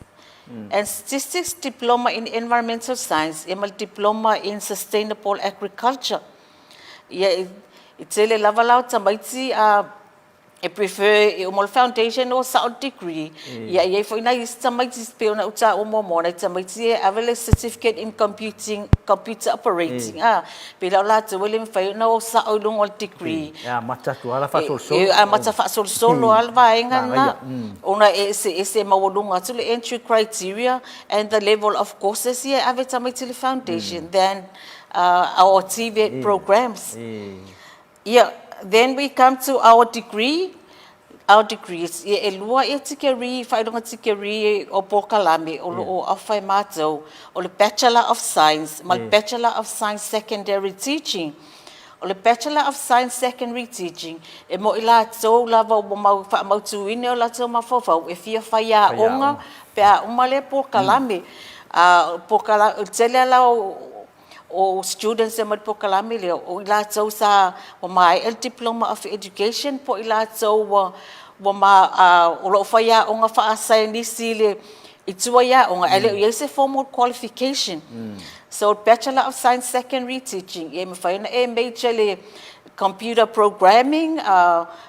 and Statistics, Diploma in Environmental Science, ia ma le Diploma in Sustainable Agriculture. Ia, e tele lava la o tamaiti a e prefer e uma le foundation o sao le degree. Ia, e i ai foi nai isi tamaiti pei ona ou taua muamua, nai tamaiti e ave le Certificate in Computing, Computer Operating, a, pei la o latou e le mafai ona o sao i luga o le degree. E amata atu lava la faasolosolo. E amata faasolosolo lava le vaega lena, ona e eseese e maualuga atu le entry criteria and the level of courses ia e ave e tamaiti i le foundation than our TVET programs. Ia, then we come to our degree, our degrees, ia e lua ia tikeri, faailoga tikeri o polokalame o lo o offer e matou, o le Bachelor of Science ma le Bachelor of Science Secondary Teaching. O le Bachelor of Science Secondary Teaching, e mo i latou lava ua mau faamautuina o latou mafaufau e fia faiaoga pe a uma lea polokalame. A o le tele lava la o students e omai i le polokalame lea, o i latou sa ua maea le Diploma of Education po o i latou ua o lo o faiaoga faasaienisi i le i tua i aoga ae le o i ai se formal qualification. So, Bachelor of Science Secondary Teaching, ia e mafai ona e major i le Computer Programming,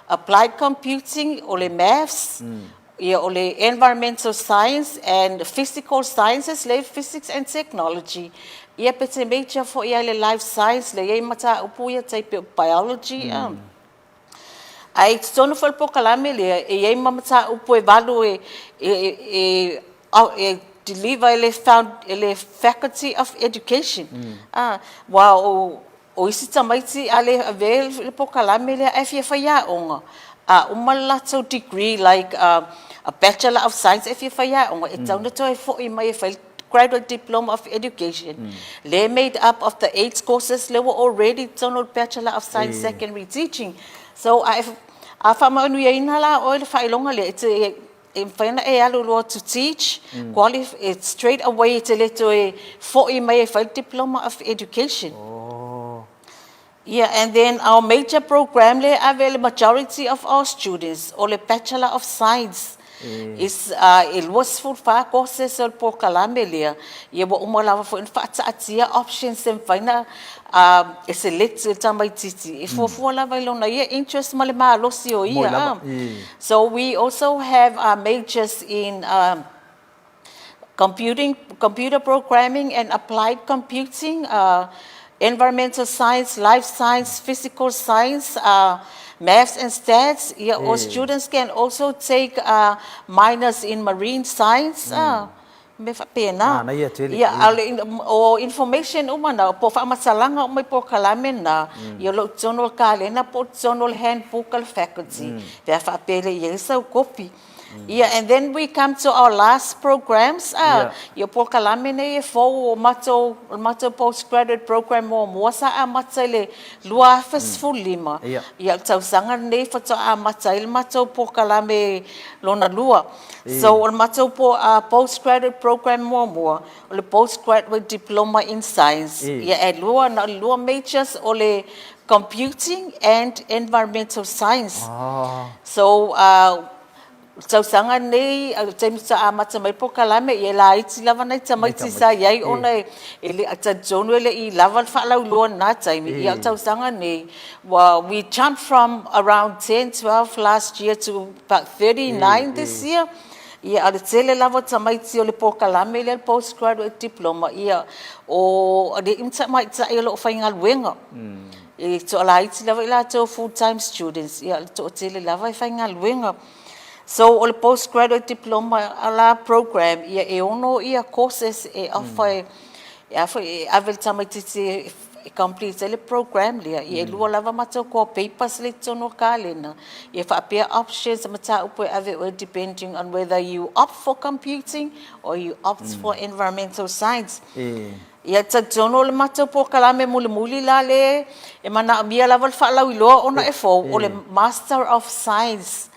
Applied Computing, o le Maths, ia o le Environmental Science and Physical Sciences, lea e Physics and Technology, ia pe te major foi lava i le Life Science, lea e i ai mataupu ia tai pei o Biology. Ae i totonu foi o le polokalame lea, e i ai ma mataupu e valu e e e deliver e le e le Faculty of Education, a, aua o O isi tamaiti a le avea le polokalame lea ae fia faiaoga, a uma le latou degree like a Bachelor of Science ae fia faiaoga, e tatau ona toe foi mai e fai le Graduate Diploma of Education lea e made up of the 8 courses lea ua already i totonu o le Bachelor of Science Secondary Teaching. So a faamanuiaina la oe i le faailoga lea, e te E mafai ona e alu loa to teach, qualify, straight away e te le toe foi mai e fai le Diploma of Education. Oh. Yeah, and then our major program lea e ave le majority of our students, o le Bachelor of Science. Is e 24 courses o le polokalame lea, ia ua uma lava foi ona faataatia options e mafai ona e select e le tamaitiiti e fuafua lava i lona ia interest ma le malosi o ia. Lava. So we also have our majors in computing, computer programming and applied computing, environmental science, life science, physical science, maths and stats. Ia, or students can also take minors in marine science. Mea faapena. Manaia tele. Ia, a o information uma na, po o faamatalaga uma i polokalame na, ia o lo o i totonu o le kalena po o totonu o le handbook a le faculty, pe a faapea e le i i ai sau kopi. Ia, and then we come to our last programs, a, ia o polokalame nei e fou o matou, o le matou postgraduate program muamua sa amata i le 2015. Ia, o le tausaga lenei faatoa amata ai le matou polokalame lona lua. So o le matou postgraduate program muamua, o le Postgraduate Diploma in Science. Ia e lua, na o le lua majors o le Computing and Environmental Science. So o le tausaga lenei, o le taimi faatoa amata mai le polokalame, ia e laiti lava nai tamaiti sa i ai ona e le, e talitonu e le i lava le faalauiloa i lena taimi. Ia o le tausaga lenei, ua we jump from around 10, 12 last year to about 39 this year. Ia, a o le tele lava o tamaiti o le polokalame lea le Postgraduate Diploma, ia, o alii ma tamaitai o lo o faigaluega. E toalaiti lava i latou full time students, ia o le toatele lava e faigaluega. So, o le Postgraduate Diploma la program, ia e ono ia courses e offer e, a foi, e ave le tamaitiiti e complete ai le program lea, ia e lua lava matou core papers lea i totonu o le kalena, ia faapea options mataupu e ave oe depending on whether you opt for computing or you opt for environmental science. Ia e talitonu o le matou polokalame mulimuli la lea e manaomia lava le faalauiloa ona e fou, o le Master of Science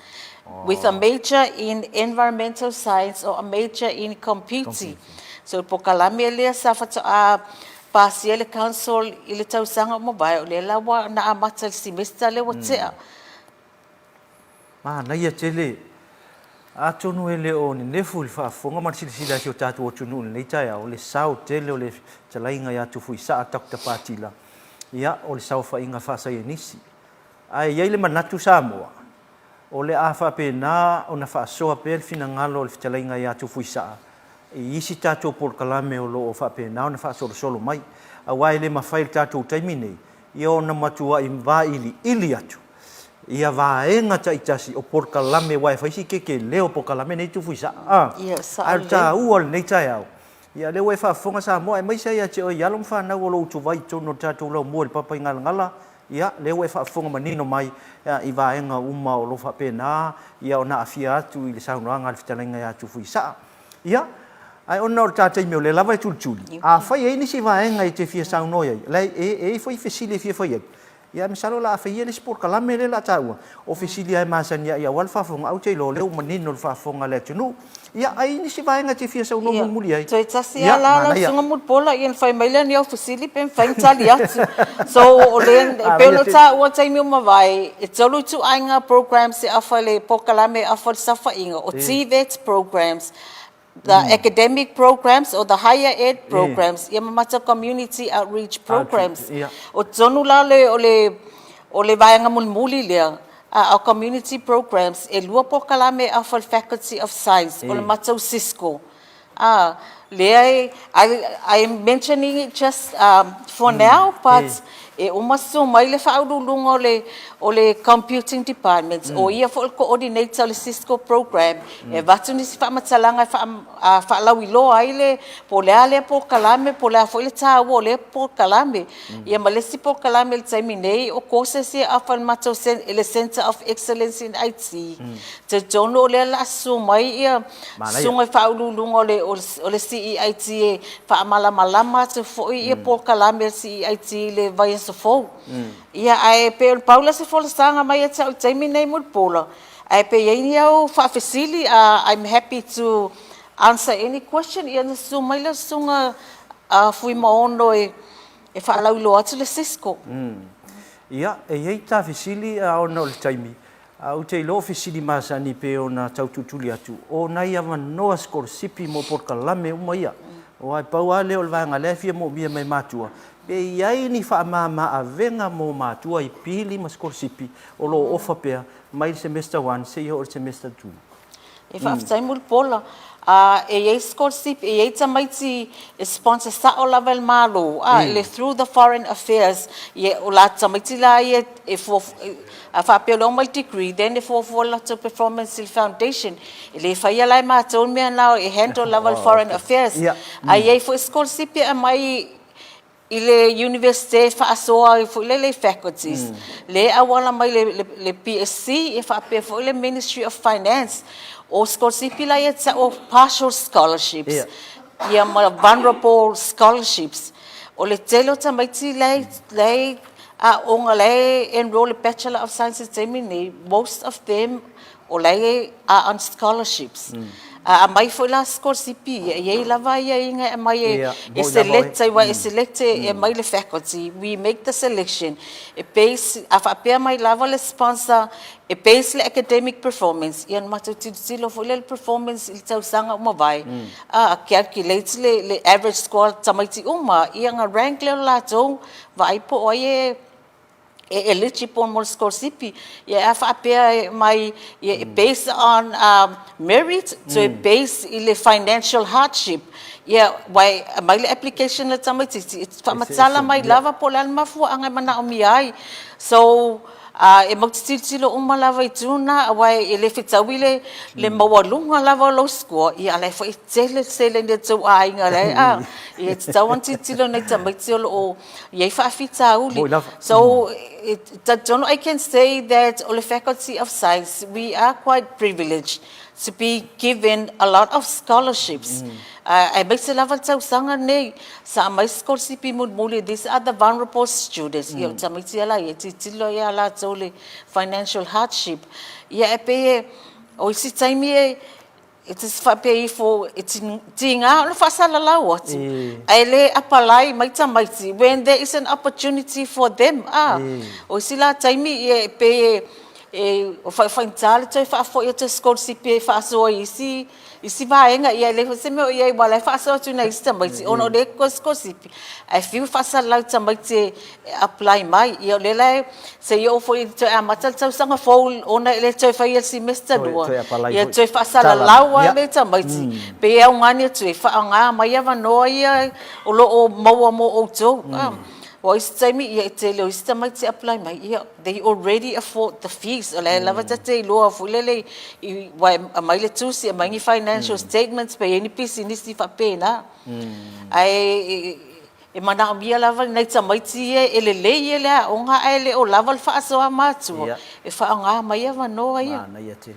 with a major in Environmental Science or a major in Computing. So o le polokalame lea sa faatoa pasia le council i le tausaga ua mavae, o lea la ua na amata i le semester lea ua tea. Manaia tele. Atonu e le o nenefu i le faafofoga ma le silasila a si o tatou atunuu i lenei taeao, le sao tele o le fetalaiga ia Tufuisaa Doctor Patila, ia, o le saofaiga faasaienisi. Ae i ai le manatu Samoa, O le a faapena ona faasoa pea le finagalo o le fetalaiga ia Tufuisaa i isi tatou polokalame o lo o faapena ona faasolosolo mai, aua e le mafai i le tatou taimi nei ia ona matuai vailiili atu ia vaega taitasi o polokalame aua e fai si kekeleo o polokalame nei Tufuisaa. A, ae o le taua o lenei taeao, Ia, lea ua e faafofoga Samoa, aemaise lava ia te oe i alo ma fanau o lo o utuvai i totonu o le tatou laumua i le Papaigalagala, ia, lea ua e faafofoga manino mai i vaega uma o lo o faapena ia ona aafia atu i le saunoaga a le fetalaiga ia Tufuisaa. Ia, ae ona o le ta taimi o lea lava e tulituli, afai e i ai nisi vaega e te fia saunoa i ai, la e i ai foi fesili e fia fai ai, Ia, masalo o le a faia le isi polokalame lea o le a taua, o fesili lava e masani ai aua le faafofoga, ae ou te iloa o lea ua manino le faafofoga a le atunuu. Ia, a i ai nisi vaega e te fia saunoa mulimuli ai? Toe tasi Ia, lava la lau manaia. Susuga Mulipola, ia ona fai mai lea ni au fesili pe mafai ona tali atu. So, o lea, e pei Manaia ona tele. taua i le taimi ua mavae, e tolu ituaiga programs e offer i le polokalame e offer i le saofaiga, o TVET programs, the academic programs or the higher ed programs, ia ma matou community outreach programs. O totonu la o le, o le vaega mulimuli lea, our community programs, e lua polokalame e offer e le Faculty of Science, o le matou Cisco. Lea e, I am mentioning it just for now, but E uma susu mai le Faauluuluga o le o le Computing Department, o ia foi o le Coordinator o le Cisco Program, e avatu nisi faamatalaga e faalauiloa ai le po o le a lea polokalame, po o le a foi le taua o lea polokalame. Ia ma le isi polokalame i le taimi nei, o courses ia e offer e le Centre of Excellence in IT. Ou te talitonu o lea o le a susu mai susuga i faauluuluga o le CEIT e faamalamalama atu foi polokalame a le CEIT i le vaiaso fou. Ia ae pei na pau lea o se folasaga mai ia te au i le taimi lenei Mulipola, ae pe i ai ni au faafesili, I'm happy to answer any question. Ia ona susu mai lea o le Susuga a Fuimaono e faalauiloa atu le Cisco. Ia, e i ai ta fesili ona o le taimi, A ou te iloa o fesili masani pei ona tau tulituli atu, o nai avanoa sikolasipi mo polokalame uma ia. Aua e pau lava lea o le vaega lea e fia moomia mai matua, pe i ai ni faamama avega mo matua i pili ma sikolasipi o lo o ofa pea mai le semester one seia oo i le semester two. E faafetai Mulipola. A e i ai scholarship, e i ai tamaiti e sponsor sao lava e le Malo, a, le through the foreign affairs, ia o la tamaiti la ia e a faapea o lea ua aumai le degree, then e fuafua le latou performance i le foundation. E le faia la e matou le mea lena e handle lava e le foreign affairs. Ae i ai foi scholarship e aumai i le Iunivesite e faasoa ai foi lele i faculties, lea e auala mai le PSC e faapea foi le Ministry of Finance. O sikolasipi la ia e tau o partial scholarships ia ma vulnerable scholarships. O le tele o tamaiti la e aooga, la e enrol i le Bachelor of Science i le taimi lenei, most of them o la e are on scholarships. A aumai foi la sikolasipi ia, e i ai lava aiaiga e aumai e select ai, aua e select e aumai le faculty, we make the selection, e base, a faapea mai lava le sponsor e base le academic performance, ia ona matou tilotilo foi lea i le performance i le tausaga ua mavae, a calculate le average score a tamaiti uma, ia ona rank lea o latou, vaai po o ai e e eligible mo le sikolasipi, ia a faapea e aumai e based on merit toe base i le financial hardship, ia aua e aumai le application a le tamaitiiti e faamatala mai lava po o le a le mafuaaga e manaomia ai. So, e matou te tilotilo uma lava i itu na aua e le fetaui le maualuga lava o lou score, ia a o la e foi e tele le seleni a le tou aiga la e a. Ia e tatau ona tilotilo i nai tamaiti o lo o i ai faafitauli. Moi lava. So, talitonu I can say that o le Faculty of Science, we are quite privileged to be given a lot of scholarships. Aemaise lava le tausaga lenei, sa aumai sikolasipi mulimuli, these are the vulnerable students. Ia o tamaiti lava ia, e tilotilo ia latou i le financial hardship. Ia e pei e, o isi taimi e, E te faapea ifo, e tiga ona faasalalau atu, ae le apalai mai tamaiti when there is an opportunity for them. A, o isi la taimi e pei e faigata le toe faafoi atu o sikolasipi e faasoa i isi isi vaega, ia e leai foi se mea o i ai aua o la e faasoa atu i nai isi tamaiti ona o lea e toe sikolasipi, ae fiu e faasalalau i tamaiti e apply mai. Ia o lea la e, se i oo foi i toe amata le tausaga fou ona e le toe faia i le semester 2, ia toe faasalalau lava le tamaiti, pe augani atu e faaaoga mai avanoa ia o lo o maua mo outou. Aua o isi taimi, ia e tele o isi tamaiti e apply mai, ia they already afford the fees, o la e lava ta te iloa foi lele aua e aumai le tusi, aumai ni financial statements pe i ai ni pisinisi faapena. Ae E manaomia lava nai tamaiti ia e lelei ia le aoga ae le o lava le faasoa matua e faaaoga mai avanoa ia. Manaia tele.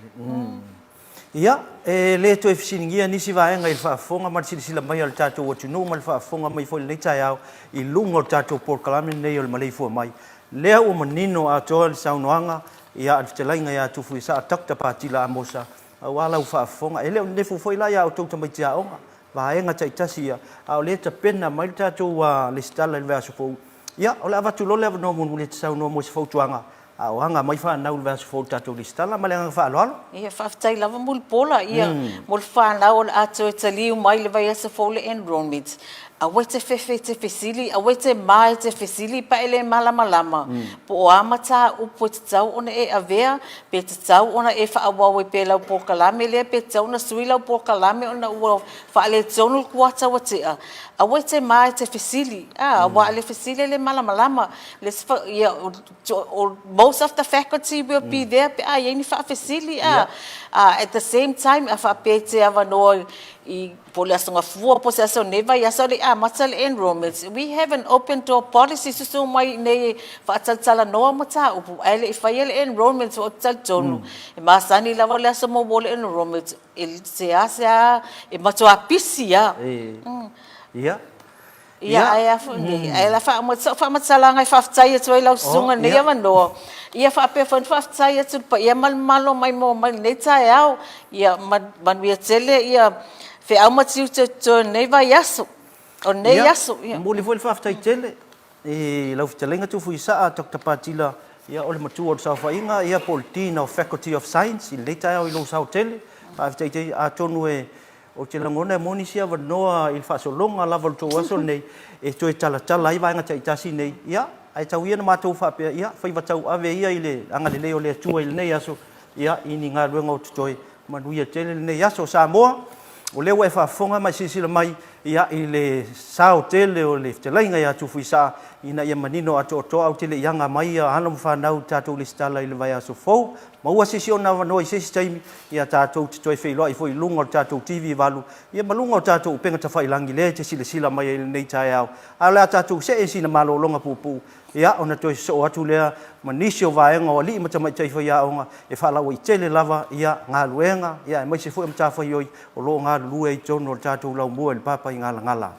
Ia, e le toe fesiligia nisi vaega i le faafofoga ma le silasila mai a le tatou atunuu ma le faafofoga mai foi i lenei taeao i luga o le tatou polokalame lenei o le Maleifua Mai. Lea ua manino atoa le saunoaga ia a le fetalaiga ia Tufuisaa Doctor Patila Amosa aua lau faafofoga. E le o nenefu foi la ia outou tamaiti aoga vaega taitasi ia, a o lea e tapena mai le tatou lesitala i le vaiaso fou, ia, o le a avatu loa le avanoa mulimuli e te saunoa mo se fautuaga, a o aga mai fanau i le vaiaso fou i le tatou lesitala. Ma le agaga faaaloalo. Ia, faafetai lava Mulipola, ia, mo le fanau o le a toe taliu mai i le vaiaso fou le enrolment. Aua e te fefe i te fesili, aua e te mā i te fesili pa e le malamalama, po o a mataupu e tatau ona e avea, pe tatau ona e faaauau ai pea i lau polokalame lea, pe tatau ona sui lau polokalame ona ua faaletonu le kuata ua tea. Aua e te mā i te fesili, a, aua a le fesili e le malamalama. Ia, most of the faculty will be there pe a i ai ni faafesili, a. At the same time, a faapea e te avanoa i po o le Aso Gafua po o se aso o lenei vaiaso a o le i amata le enrolments, we have an open door policy, susu mai i inei e faatalatalanoa mataupu ae le i faia le enrolments ou te talitonu e masani lava le aso muamua o le enrolments e seasea e matua pisi lava. Ia. Ia, ae a foi nei, ae la sau faamatalaga e faafetai atu ai lau susuga i lenei avanoa, ia faapea foi ona faafetai atu i le paia ma le mamalu o maimoa mai i lenei taeao. Ia manuia tele ia feau ma tiute o totoe o lenei vaiaso, o lenei aso. Ia, momoli foi le faafetai tele i lau fetalaiga Tufuisaa Doctor Patila, ia o le matua o le saofaiga, ia po o le Dean of Faculty of Science i lenei taeao i lou sao tele. Faafetai tele, atonu e Ou te lagona e moni se avanoa i le faasologa lava o le tou aso lenei e toe talatala ai vaega taitasi nei, ia, ae tau ia na matou faapea, ia, faiva tauave ia i le agalelei o le Atua i lenei aso, ia, i ni galuega o totoe, manuia tele lenei aso. Samoa, o lea ua e faafofoga ma e silasila mai, ia, i le sao tele o le fetalaiga ia Tufuisaa ina ia manino atoatoa, ae ou te le i aga mai ia alo ma fanau i le tatou lesitala i le vaiaso fou. Maua se isi ona avanoa i se isi taimi, ia tatou te toe feiloai foi i luga o le tatou TV 8, ia ma luga o tatou upega tafailangi lea e te silasila mai ai i lenei taeao. Ae o le a tatou see i sina malologa puupuu, ia, ona toe sosoo atu lea ma nisi o vaega o alii ma tamaitai faiaoga e faalauaitele lava ia galuega, ia aemaise foi o matafaioi o lo o galulue ai i totonu o le tatou laumua i le Papaigalagala.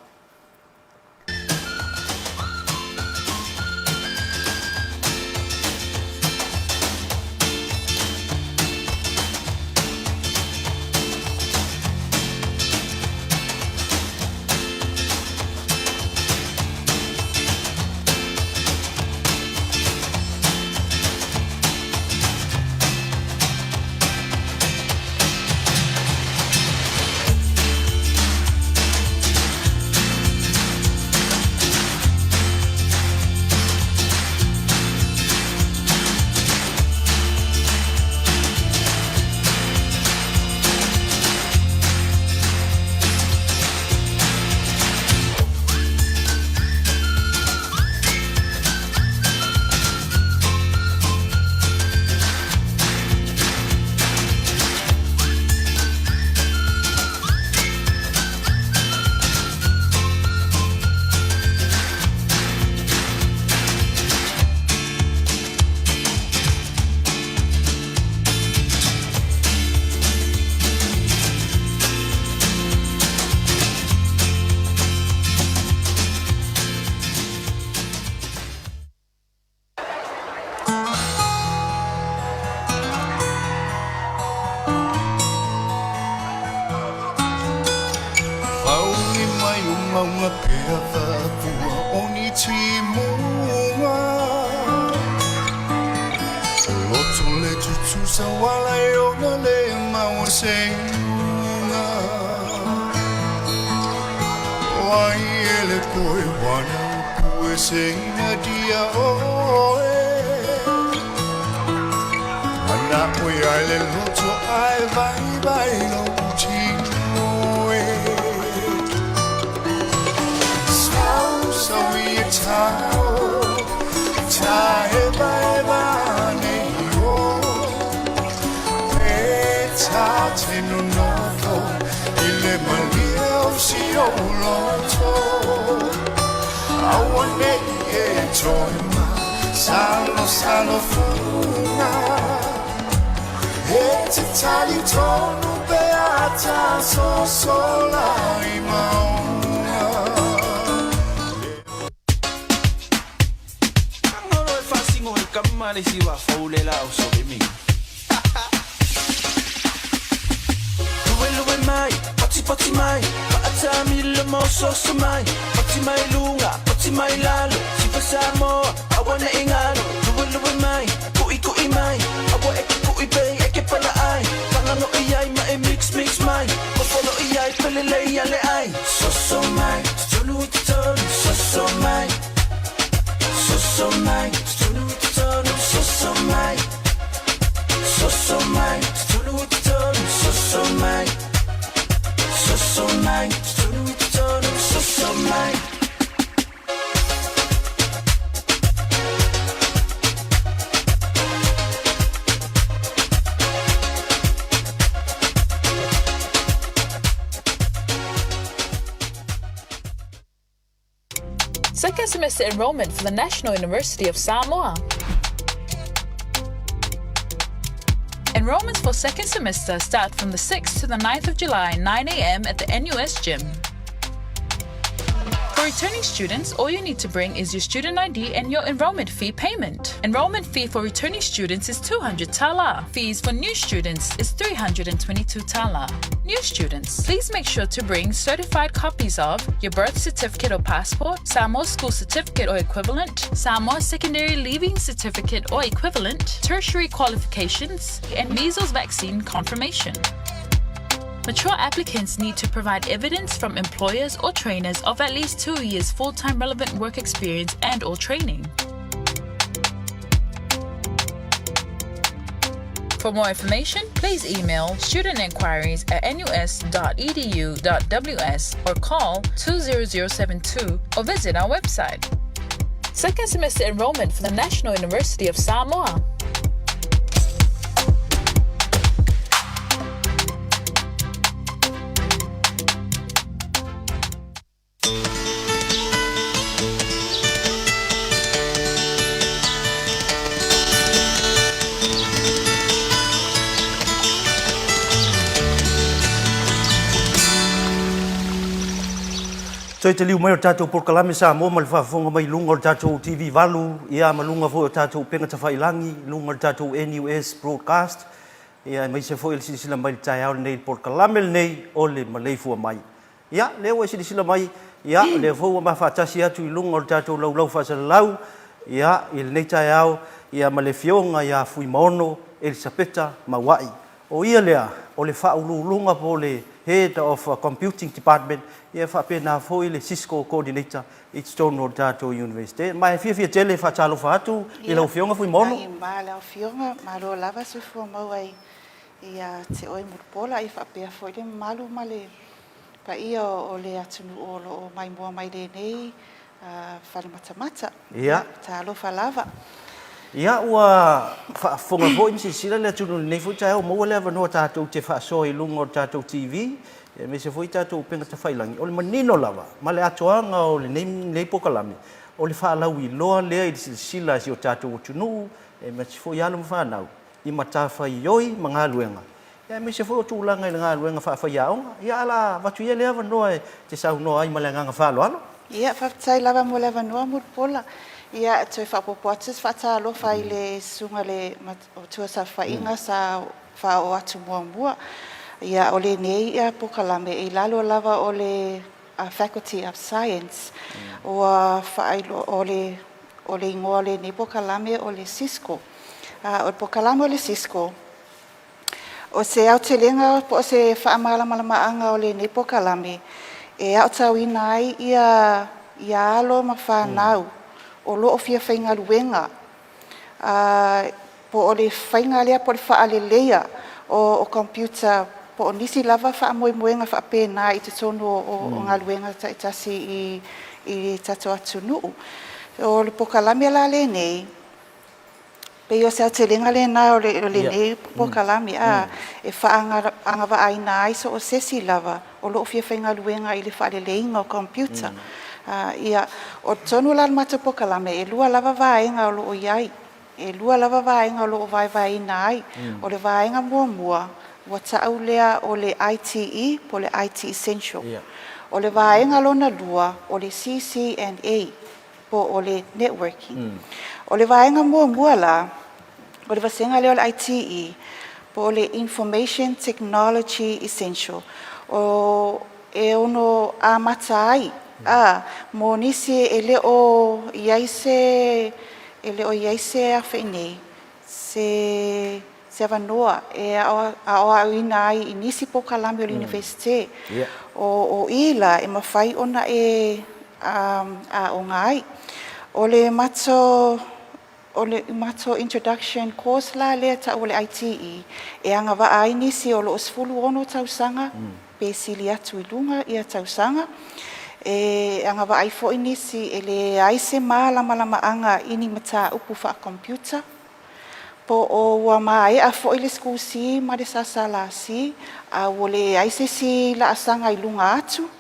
Whaongi mai o maunga pea whapua o ni timunga O loto le tutusa wala e ona le maua se iunga Wai ele koe wana pue se ina dia oe Mana oe ai le loto ai vai vai lo tino e Sau sau i e tao Ta e vai vai nei o E ta te no nofo I le malia o si o loto Aua nei e toe ma Salo salo funga E te tali tonu pe ata sosola i maunga. Kangolo e fasingo i kama le siwa faule la o sole mi. Luwe luwe mai, poti poti mai, paatami le mo soso mai, poti mai lunga, poti mai lalo, sifa Samoa, awa na ingalo. Luwe luwe mai, kui kui mai, awa e ke kui bei e ke pala ai, pangano iai ma e mix mix mai, kofolo iai pele lei ale ai, soso mai, tonu i. semester enrollment for the National University of Samoa. Enrollments for second semester start from the 6th to the 9th of July, 9 a.m. at the NUS gym. For returning students, all you need to bring is your student ID and your enrollment fee payment. Enrollment fee for returning students is 200 tala. Fees for new students is 322 tala. New students, please make sure to bring certified copies of your birth certificate or passport, Samoa school certificate or equivalent, Samoa secondary leaving certificate or equivalent, tertiary qualifications, and measles vaccine confirmation. Mature applicants need to provide evidence from employers or trainers of at least 2 years full-time relevant work experience and or training. For more information, please email studentinquiries at nus.edu.ws or call 20072 or visit our website. Second semester enrollment for the National University of Samoa. Toe te liu mai o le tatou polokalame Samoa ma le faafofoga mai i luga o le tatou TV 8, ia ma luga foi o tatou upega tafailagi, luga o le tatou NUS Broadcast, ia aemaise foi le silasila mai i le taeao lenei i le polokalame lenei o le Maleifua Mai. Ia, lea ua e silasila mai, ia, o lea foi ua ma faatasi atu i luga o le tatou laulau faasalalau, ia, i lenei taeao, ia, ma le Afioga ia Fuimaono Elisapeta Mauai. O ia lea, o le Faauluuluga po o le Head of Computing Department, ia, e faapena foi le Cisco Coordinator i totonu o le tatou Iunivesite. Ma e fiafia tele e faatalofa atu i lau Afioga Fuimaono. Ia, ma lau Afioga, malo lava soifua maua ia te oe Mulipola, ia faapea foi le mamalu ma le paia o le atunuu o lo o maimoa mai lenei fale matamata. Ia. Talofa lava. Ia, ua faafofoga foi ma silasila le atunuu i lenei foi taeao, maua le avanoa tatou te faasoa i luga o le tatou TV, aemaise foi tatou upega tafailagi. O le manino lava ma le atoaga o lenei polokalame, o le faalauiloa lea i le silasila a si o tatou atunuu, aemaise foi alo ma fanau, i matafaioi ma galuega, aemaise foi o tulaga i le galuega faafaiaoga. Ia, a o le a avatu ia lea avanoa e te saunoa ai ma le agaga faaaloalo. Ia, faafetai lava mo le avanoa Mulipola. Ia, toe faaopoopo atu se faatalofa i le susuga i le Matua Saofaiga sa faaoo atu muamua. Ia, o lenei polokalame e i lalo lava o le Faculty of Science. Ua faailoa, o le O le igoa o lenei polokalame o le Cisco. O le polokalame o le Cisco, o se aotelega po o se faamalamalamaga o lenei polokalame e aotauina ai ia ia alo ma fanau o lo o fia faigaluega po o le faiga lea po o le faaleleia o computer po o nisi lava faamoemoega faapena i totonu o galuega taitasi i le tatou atunuu. O le polokalame la lenei, pei o se aotelega lena o lenei polokalame e faaagavaaina ai so o se isi lava o lo o fia faigaluega i le faaleleiga o computer. Ia, o totonu la o le matou polokalame, e lua lava vaega o lo o i ai. E lua lava vaega o lo o vaevaeina ai. O le vaega muamua, ua ta'u lea o le ITE po o le IT Essential. O le vaega lona lua, o le CCNA po o le Networking. O le vaega muamua la, o le vasega lea o le ITE po o le Information Technology Essential, o e ono amata ai, a, mo nisi e le o i ai se, e le o i ai se afe nei, se, se avanoa e aoaoina ai i nisi polokalame o le Iunivesite. O, o i la e mafai ona e aoga ai. O le matou O le matou introduction course la lea e ta'u o le ITE, e agavaa ai nisi o lo o 16 tausaga pe sili atu i luga ia tausaga. E agavaa ai foi nisi e leai se malamalamaaga i ni mataupu faa-computer, po o ua maea foi le SC ma le SSLC, a ua leai se isi laasaga i luga atu.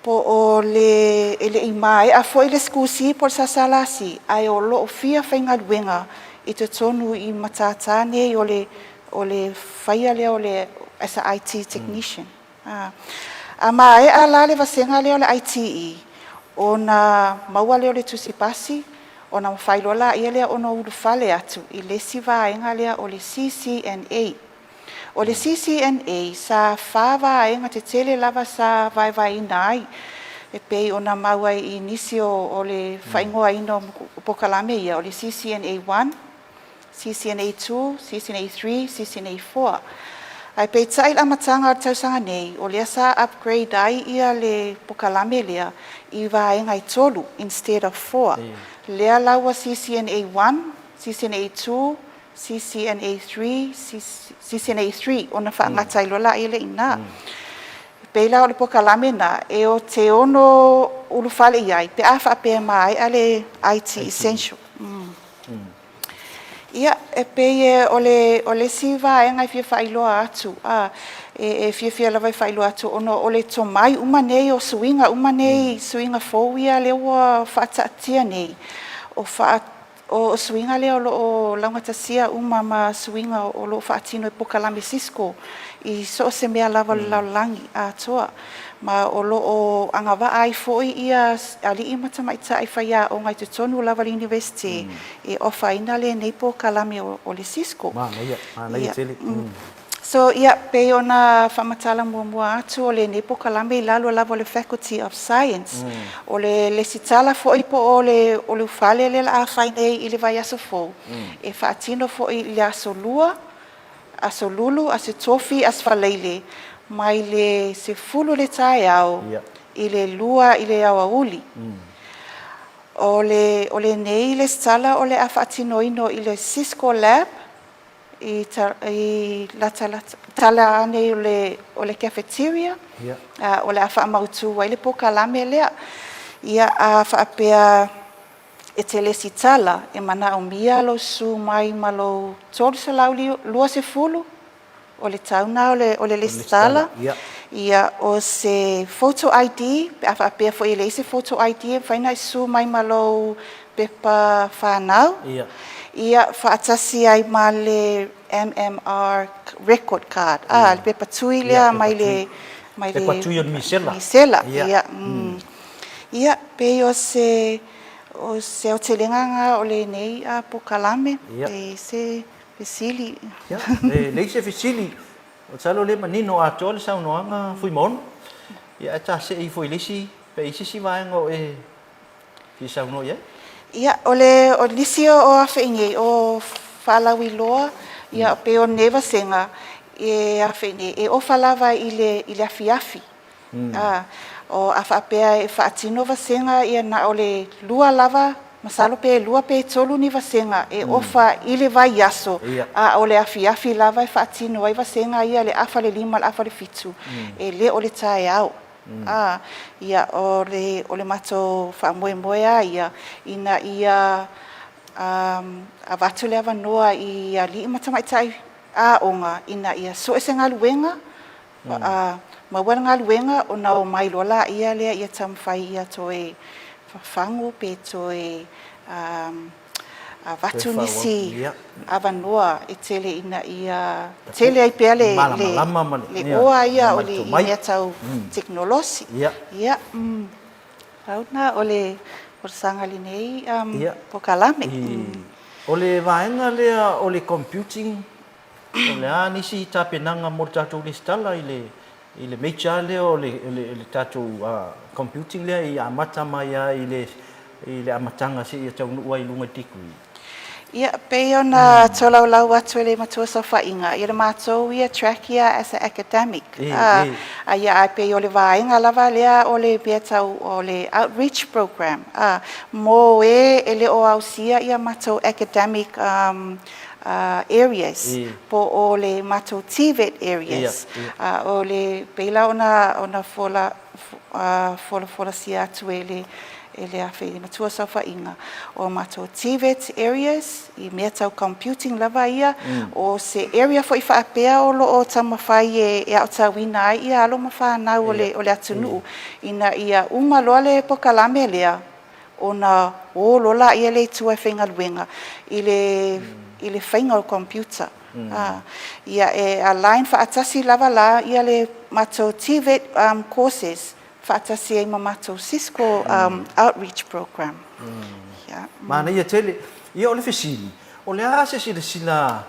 Po o le e le i maea foi le School C po o le SSLC, ae o lo o fia faigaluega i totonu i matata nei o le o le faia lea o le as a IT technician. A a maea la le vasega lea o le ITE, ona maua lea o le tusi pasi, ona mafai loa laia lea ona ulufale atu i le isi vaega lea o le CCNA. O le CCNA, sa fa vaega tetele lava sa vaevaeina ai, e pei ona mau ai i nisi o, o le faaigoaina o polokalame ia, o le CCNA 1, CCNA 2, CCNA 3, CCNA 4. Ae peitai i le amataga o le tausaga nei, o lea sa upgrade ai ia le polokalame lea i vaega e tolu instead of four. Lea la ua CCNA 1, CCNA 2, CCNA 3, CCNA 3 ona faagata ai loa laia lea i ina. E pei la o le polokalame lena e o te ono ulufale i ai pe a faapea e maea le IT Essential. Ia, e pei e o le, o le isi vaega e fia faailoa atu, a, e, e fiafia lava e faailoa atu ona o le tomai uma nei o suiga uma nei, suiga fou ia lea ua faataatia nei, o faa O suiga lea o lo o laugatasia uma ma suiga o lo o faatino e polokalame Cisco i so o se mea lava o le lalolagi atoa, ma o lo o agavaa ai foi ia alii ma tamaitai faiaoga i totonu lava o le Iunivesite e ofaina lenei polokalame o le Cisco. Manaia, manaia tele. So, ia, pei ona faamatala muamua atu o lenei polokalame i lalo lava o le Faculty of Science. O le lesitala foi po o le o le ufale lea o le a fai nei i le vaiaso fou, e faatino foi i le Aso Lua, Aso Lulu, Aso Tofi, Aso Faraile, mai le 10 i le taeao i le 2 i le aoauli. O le o lenei lesitala o le a faatinoina i le Cisco Lab, i i latalata tala ane o le o le cafeteria a o le a faamautu ai le polokalame lea. Ia a faapea e te lesitala e manaomia lou susu mai ma lou 320 o le tau na o le o le lesitala. Ia o se photo ID pe a faapea foi e leai se photo ID e mafai ona e susu mai ma lou pepa fanau, ia faatasi ai ma le MMR record card, a, le pepa tui lea mai le, mai le. Pepa tui o le misela. Misela, ia. Ia, pei o se, o se aotelega lena o lenei polokalame, pe i ai se fesili. Ia, e leai se fesili, masalo o lea e manino atoa le saunoaga Fuimaono. Ia, ae ta see ifo i le isi, pe i ai se isi vaega o e fia saunoa i ai? Ia, o le o nisi o afe nei, o faalauiloa, ia, pei o nei vasega, e afe nei, e ofa lava i le, i le afiafi. A, o, a faapea e faatino vasega, ia na o le lua lava, masalo pe lua pe tolu ni vasega e ofa i le vaiaso, a o le afiafi lava e faatino ai vasega ia le afa le lima le afa le fitu, e le o le taeao. Ā, ia, o le, o le matou faamoemoe lava ia, ina ia, ā, avatu le avanoa i alii ma tamaitai aoga ina ia sue se galuega, ā, maua le galuega ona omai loa laia lea ia taumafai ia toe fafagu pe toe, ā, avatu nisi avanoa e tele ina ia tele ai pea le le oa ia o le i mea tau tekonolosi. Ia, pau lena o le folasaga lenei polokalame. O le vaega lea o le computing, o le a nisi tapenaga mo le tatou lesitala i le I le major lea o le, le tatou computing lea i amata mai lava i le, i le amataga seia taunuu ai i luga i le degree. Ia, pei ona tolaulau atu e le Matua Saofaiga, ia le matou ia track ia as a academic, a, a ia ae pei o le vaega lava lea o le mea tau o le outreach program, a, mo e e le o ausia ia matou academic areas po o le matou TVET areas. O le, pei la ona, ona fola, folafolasia atu e le, e le afe i le matua saofaiga o a matou TVET areas i mea tau computing lava ia, o se area foi faapea o lo o taumafai e aotauina ai ia alo ma fanau o le o le atunuu ina ia uma loa le polokalame lea ona o loa laia lea i tua e faigaluega i le i le faiga o computer. Ia e align faatasi lava la ia le matou TVET courses faatasi ai ma matou Cisco outreach program. Ia. Manaia tele. Ia o le fesili, o le a se silasila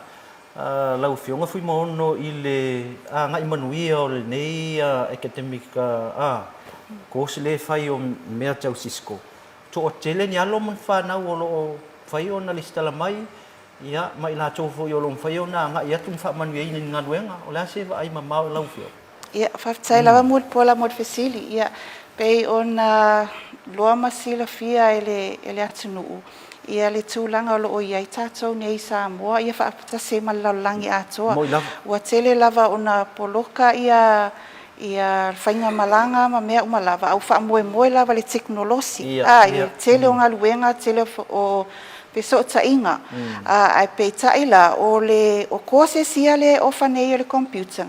a lau Afioga Fuimaono i le agai manuia o lenei academic course lea e fai o mea tau Cisco? Toatele ni alo ma ni fanau o lo o mafai ona lesitala mai Ia, ma i latou foi o lo o mafai ona agai atu ma faamanuiaina i ni galuega. O le a se vaai mamao i lau Afioga? Ia, faafetai lava Mulipola mo le fesili. Ia, pei ona loa ma silafia e le, e le atunuu, ia le tulaga o lo o i ai tatou nei i Samoa, ia faatasi ai ma le lalolagi atoa. Moi lava. Ua tele lava ona poloka ia ia faigamalaga ma mea uma lava, a ua faamoemoe lava i le tekonolosi, a, i le tele o galuega, tele o fesootaiga. Ae peitai la, o le o courses ia lea e ofa nei o le computer,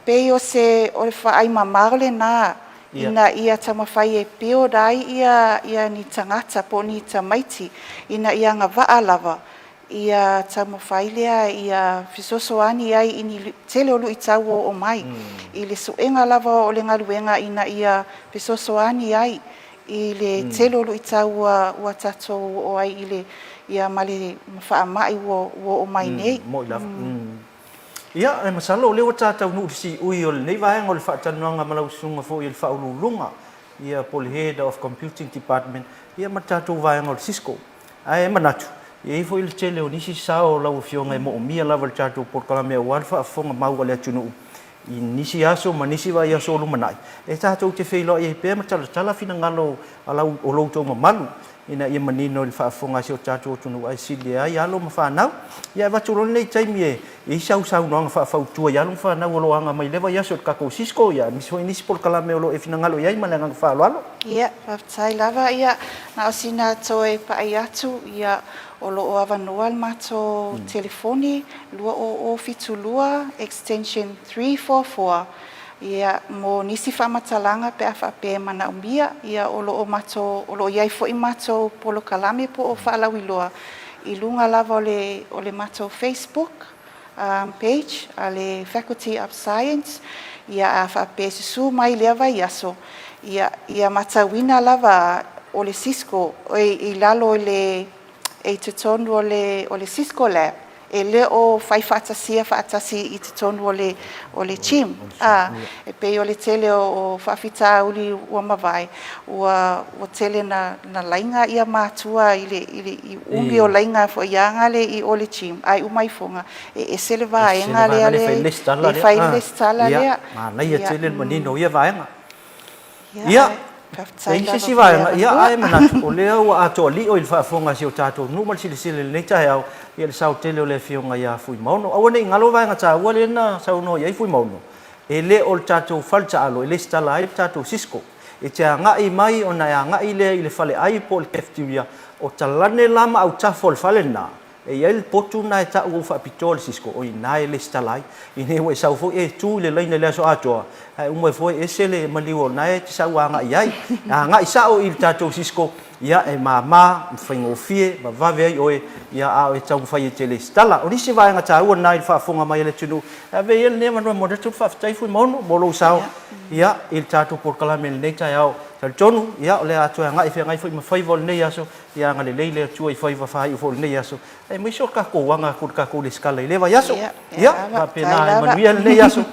pei o se o le vaai mamao lena ina ia taumafai e build ai ia ni tagata po o ni tamaiti ina ia agavaa lava ia taumafai lea ia fesoasoani ai i ni tele o luitau ua oo mai i le suega lava o le galuega ina ia fesoasoani ai i le tele o luitau ua ua tatou oo ai i le ia ma le faamai ua ua oo mai nei. Moi lava. Ia, e masalo o lea ua ta taunuu i le siui o lenei vaega o le faatalanoaga ma lau Susuga foi i le Faauluuluga, ia po o le Head of Computing Department, ia ma le tatou vaega o le Cisco. Ae manatu, e i ai foi le tele o nisi sao o lau Afioga e moomia lava i le tatou polokalame aua le faafofoga mau a le atunuu i nisi aso ma nisi vaiaso o lumanai, e tatou te feiloai ai pea ma talatala finagalo a lau, o lo outou mamalu ina ia manino i le faafofoga a si o tatou atunuu ae sili ai alo ma fanau. Ia e avatu loa lenei taimi e i ai sau saunoaga faafautua i alo ma fanau o lo o aga mai i lea vaiaso i le tatou Cisco, ia aemaise foi nisi polokalame o lo o e finagalo i ai ma le agaga faaaloalo. Ia, faafetai lava. Ia, na o sina toe paʻi atu, ia, o lo o avanoa le matou telefoni, 2072 extension 344, ia, mo nisi faamatalaga pe a faapea e manaomia, ia, o lo o matou, o lo o i ai foi matou polokalame po o faalauiloa i luga lava o le, o le matou Facebook page a le Faculty of Science, ia, a faapea e susu mai i lea vaiaso, ia, ia matauina lava o le Cisco i lalo i le, i totonu o le, o le Cisco Lab, e le o fai faatasia faatasi i totonu o le, o le gym. A, e pei o le tele o, o faafitauli ua mavae, ua, ua tele na, na laiga ia matua i le, i le, i umi o laiga foi ia gale i o le gym, ae uma ifoga, e ese le vaega lea le, le fai le lesitala lea. Ia, manaia tele le manino o ia vaega. Ia, e i ai se isi vaega, ia, ae manatu, o lea ua atoa lio i le faafofoga a si o tatou nuu ma le silasila i lenei taeao, ia le sao tele o le Afioga ia Fuimaono. Aua ne i galo vaega taua lea na saunoa i ai Fuimaono, e le o le tatou fale taalo e lesitala ai le tatou Cisco. E te agai mai ona e agai lea i le faleai po o le cafeteria, o talane la ma autafa o le fale lena, E i ai le potu lena e tau ua faapitoa le Cisco, o i ina e lesitala ai. Ina ua e sau foi e tu i le laina i le aso atoa, ae uma ifo e ese le maliu o lena e te sau agai i ai. E agai sao i le tatou Cisco, ia e mama, ma faigofie, ma vave ai oe, ia a o e taumafai e te lesitala. O nisi vaega taua lena i le faafofoga mai a le atunuu, e ave ia lenei avanoa e momoli atu le faafetai Fuimaono mo lou sao ia i le tatou polokalame i lenei taeao. Talitonu, ia o le a toe agai feagai foi ma faiva o lenei aso, Ia agalelei le Atua i faiva faaiu foi o lenei aso, aemaise o le tatou aga atu i le tatou lesitala i lea vaiaso. Ia, faapena e manuia lenei aso.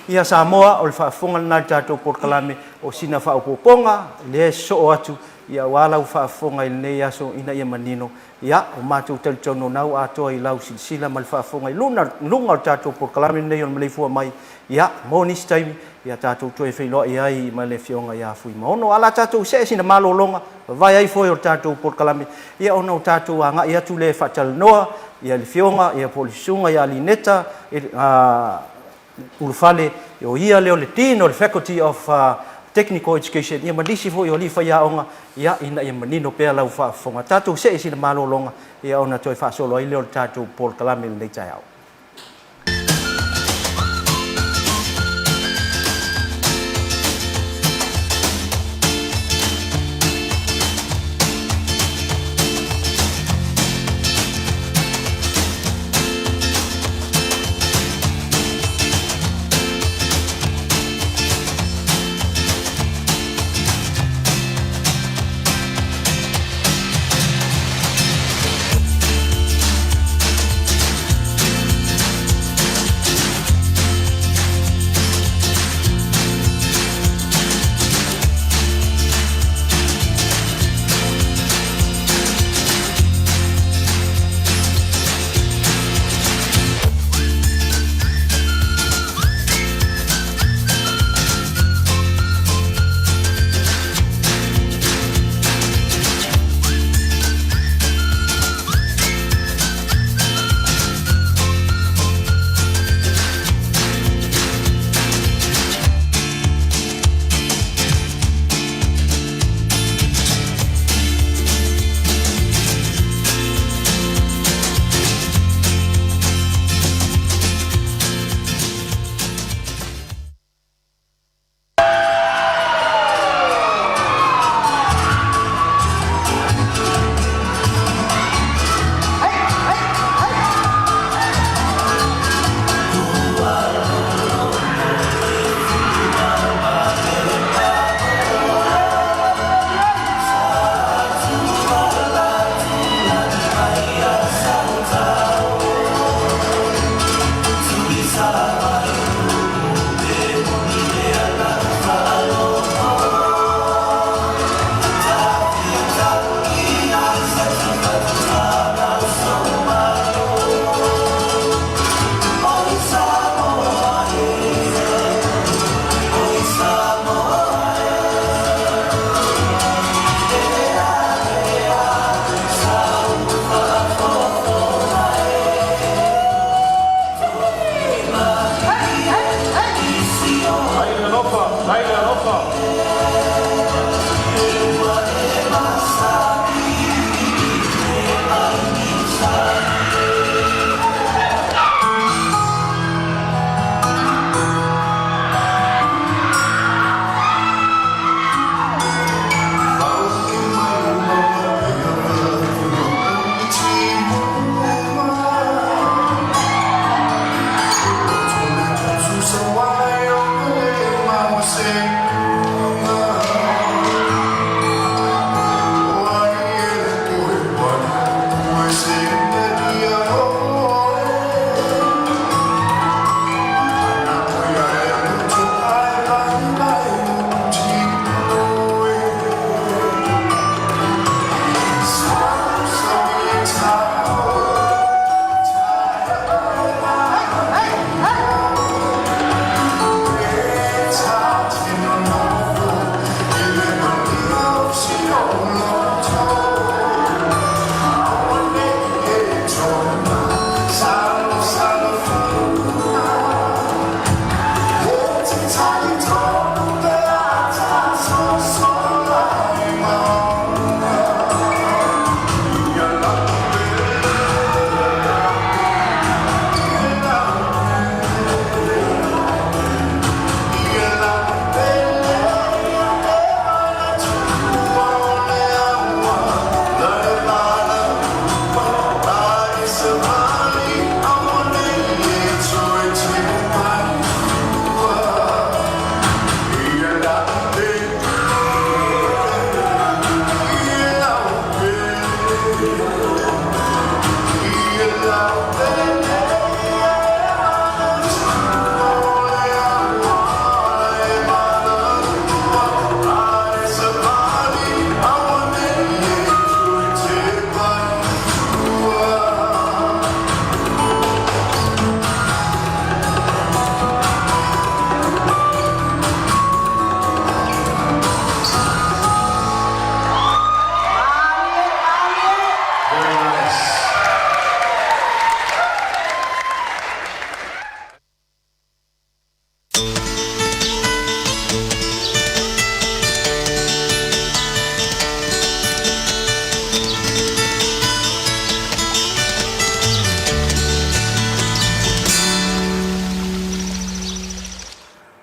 Ia Samoa, o le faafofoga lena i le tatou polokalame o sina faaopoopoga, lea e sosoo atu, ia aua lau faafofoga i lenei aso ina ia manino. Ia, o matou talitonu o na ua atoa i lau silasila ma le faafofoga i luna, luga o le tatou polokalame lenei o le maleifua mai, Ia, mo nisi taimi, ia tatou toe feiloai ai ma le Afioga ia Fuimaono. A o le a tatou see sina malologa, vavae ai foe o le tatou polokalame, ia ona o tatou agai atu lea e faatalanoa ia le Afioga ia po o le Susuga ia Lineta Ulufale, o ia lea o le Dean o le Faculty of Technical Education, ia ma nisi foi o alii faiaoga, ia, ina ia manino pea lau faafofoga. Tatou see i sina malologa, ia ona toe faasolo ai lea o le tatou polokalame i lenei taeao.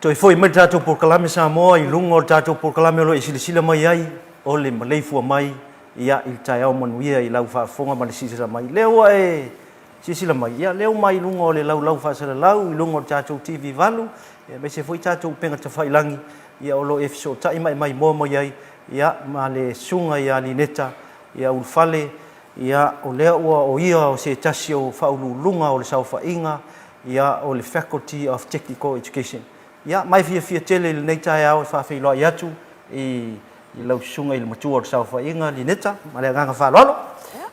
Toe foi mai le tatou polokalame Samoa i luga o le tatou polokalame o lo o e silasila mai ai, o le maleifua mai ia i le taeao manuia i lau faafofoga ma le silasila mai. Lea ua e silasila mai, ia lea ua mai i luga o le laulau faasalalau, i luga o le tatou TV 8, aemaise foi tatou upega tafailagi, ia o lo o e fesootai ma e maimoa mai ai, ia ma le susuga ia Lineta, ia Ulufale, ia o lea ua o ia o se tasi o faauluuluga o le saofaiga, ia o le Faculty of Technical Education. Ia, ma e fiafia tele i lenei taeao e faafeiloai atu i lau susuga i le matua o le saofaiga, Lineta, ma le agaga faaaloalo. Ia,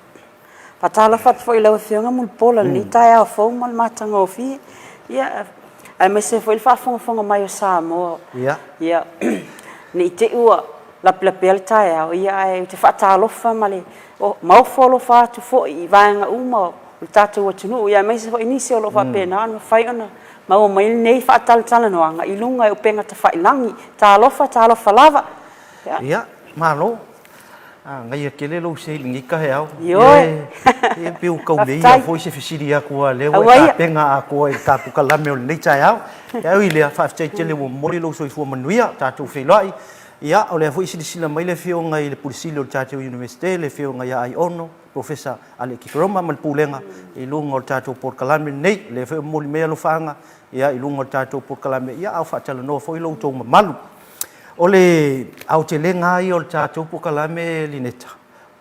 faatalofa atu foi i lau Afioga Mulipola i lenei taeao fou ma le matagofie, ia, aemaise foi le faafogafoga mai o Samoa. Ia. Ia, ne i te i ua lapelapea le taeao, ia, ae ou te faatalofa ma le ma ofo alofa atu foi i vaega uma o le tatou atunuu, ia aemaise foi nisi o lo o faapena ona mafai ona maua mai lenei faatalatalanoaga i luga e upega tafailagi. Talofa, talofa lava. Ia, ia malo. Agaia tele lou see i lenei taeao. Ioe. E pei ua tau leia foi se fesili atu a lea ua e tapena atoa i le tapukalame o lenei taeao. Ae ui i lea, faafetai tele ua momoli lou soifua manuia, tatou feiloai. Ia, o lea foi e silasila mai le Afioga i le Pule Sili o le tatou Iunivesite, le Afioga ia Aiono, Polofesa Aleki Keroma ma le Pulega i luga o le tatou polokalame lenei. O lea foi e momoli mai alofaaga ia, i luga o le tatou polokalame, ia, a o faatalanoa foi lo outou mamalu. O le aotelega lava ia o le tatou polokalame Lineta,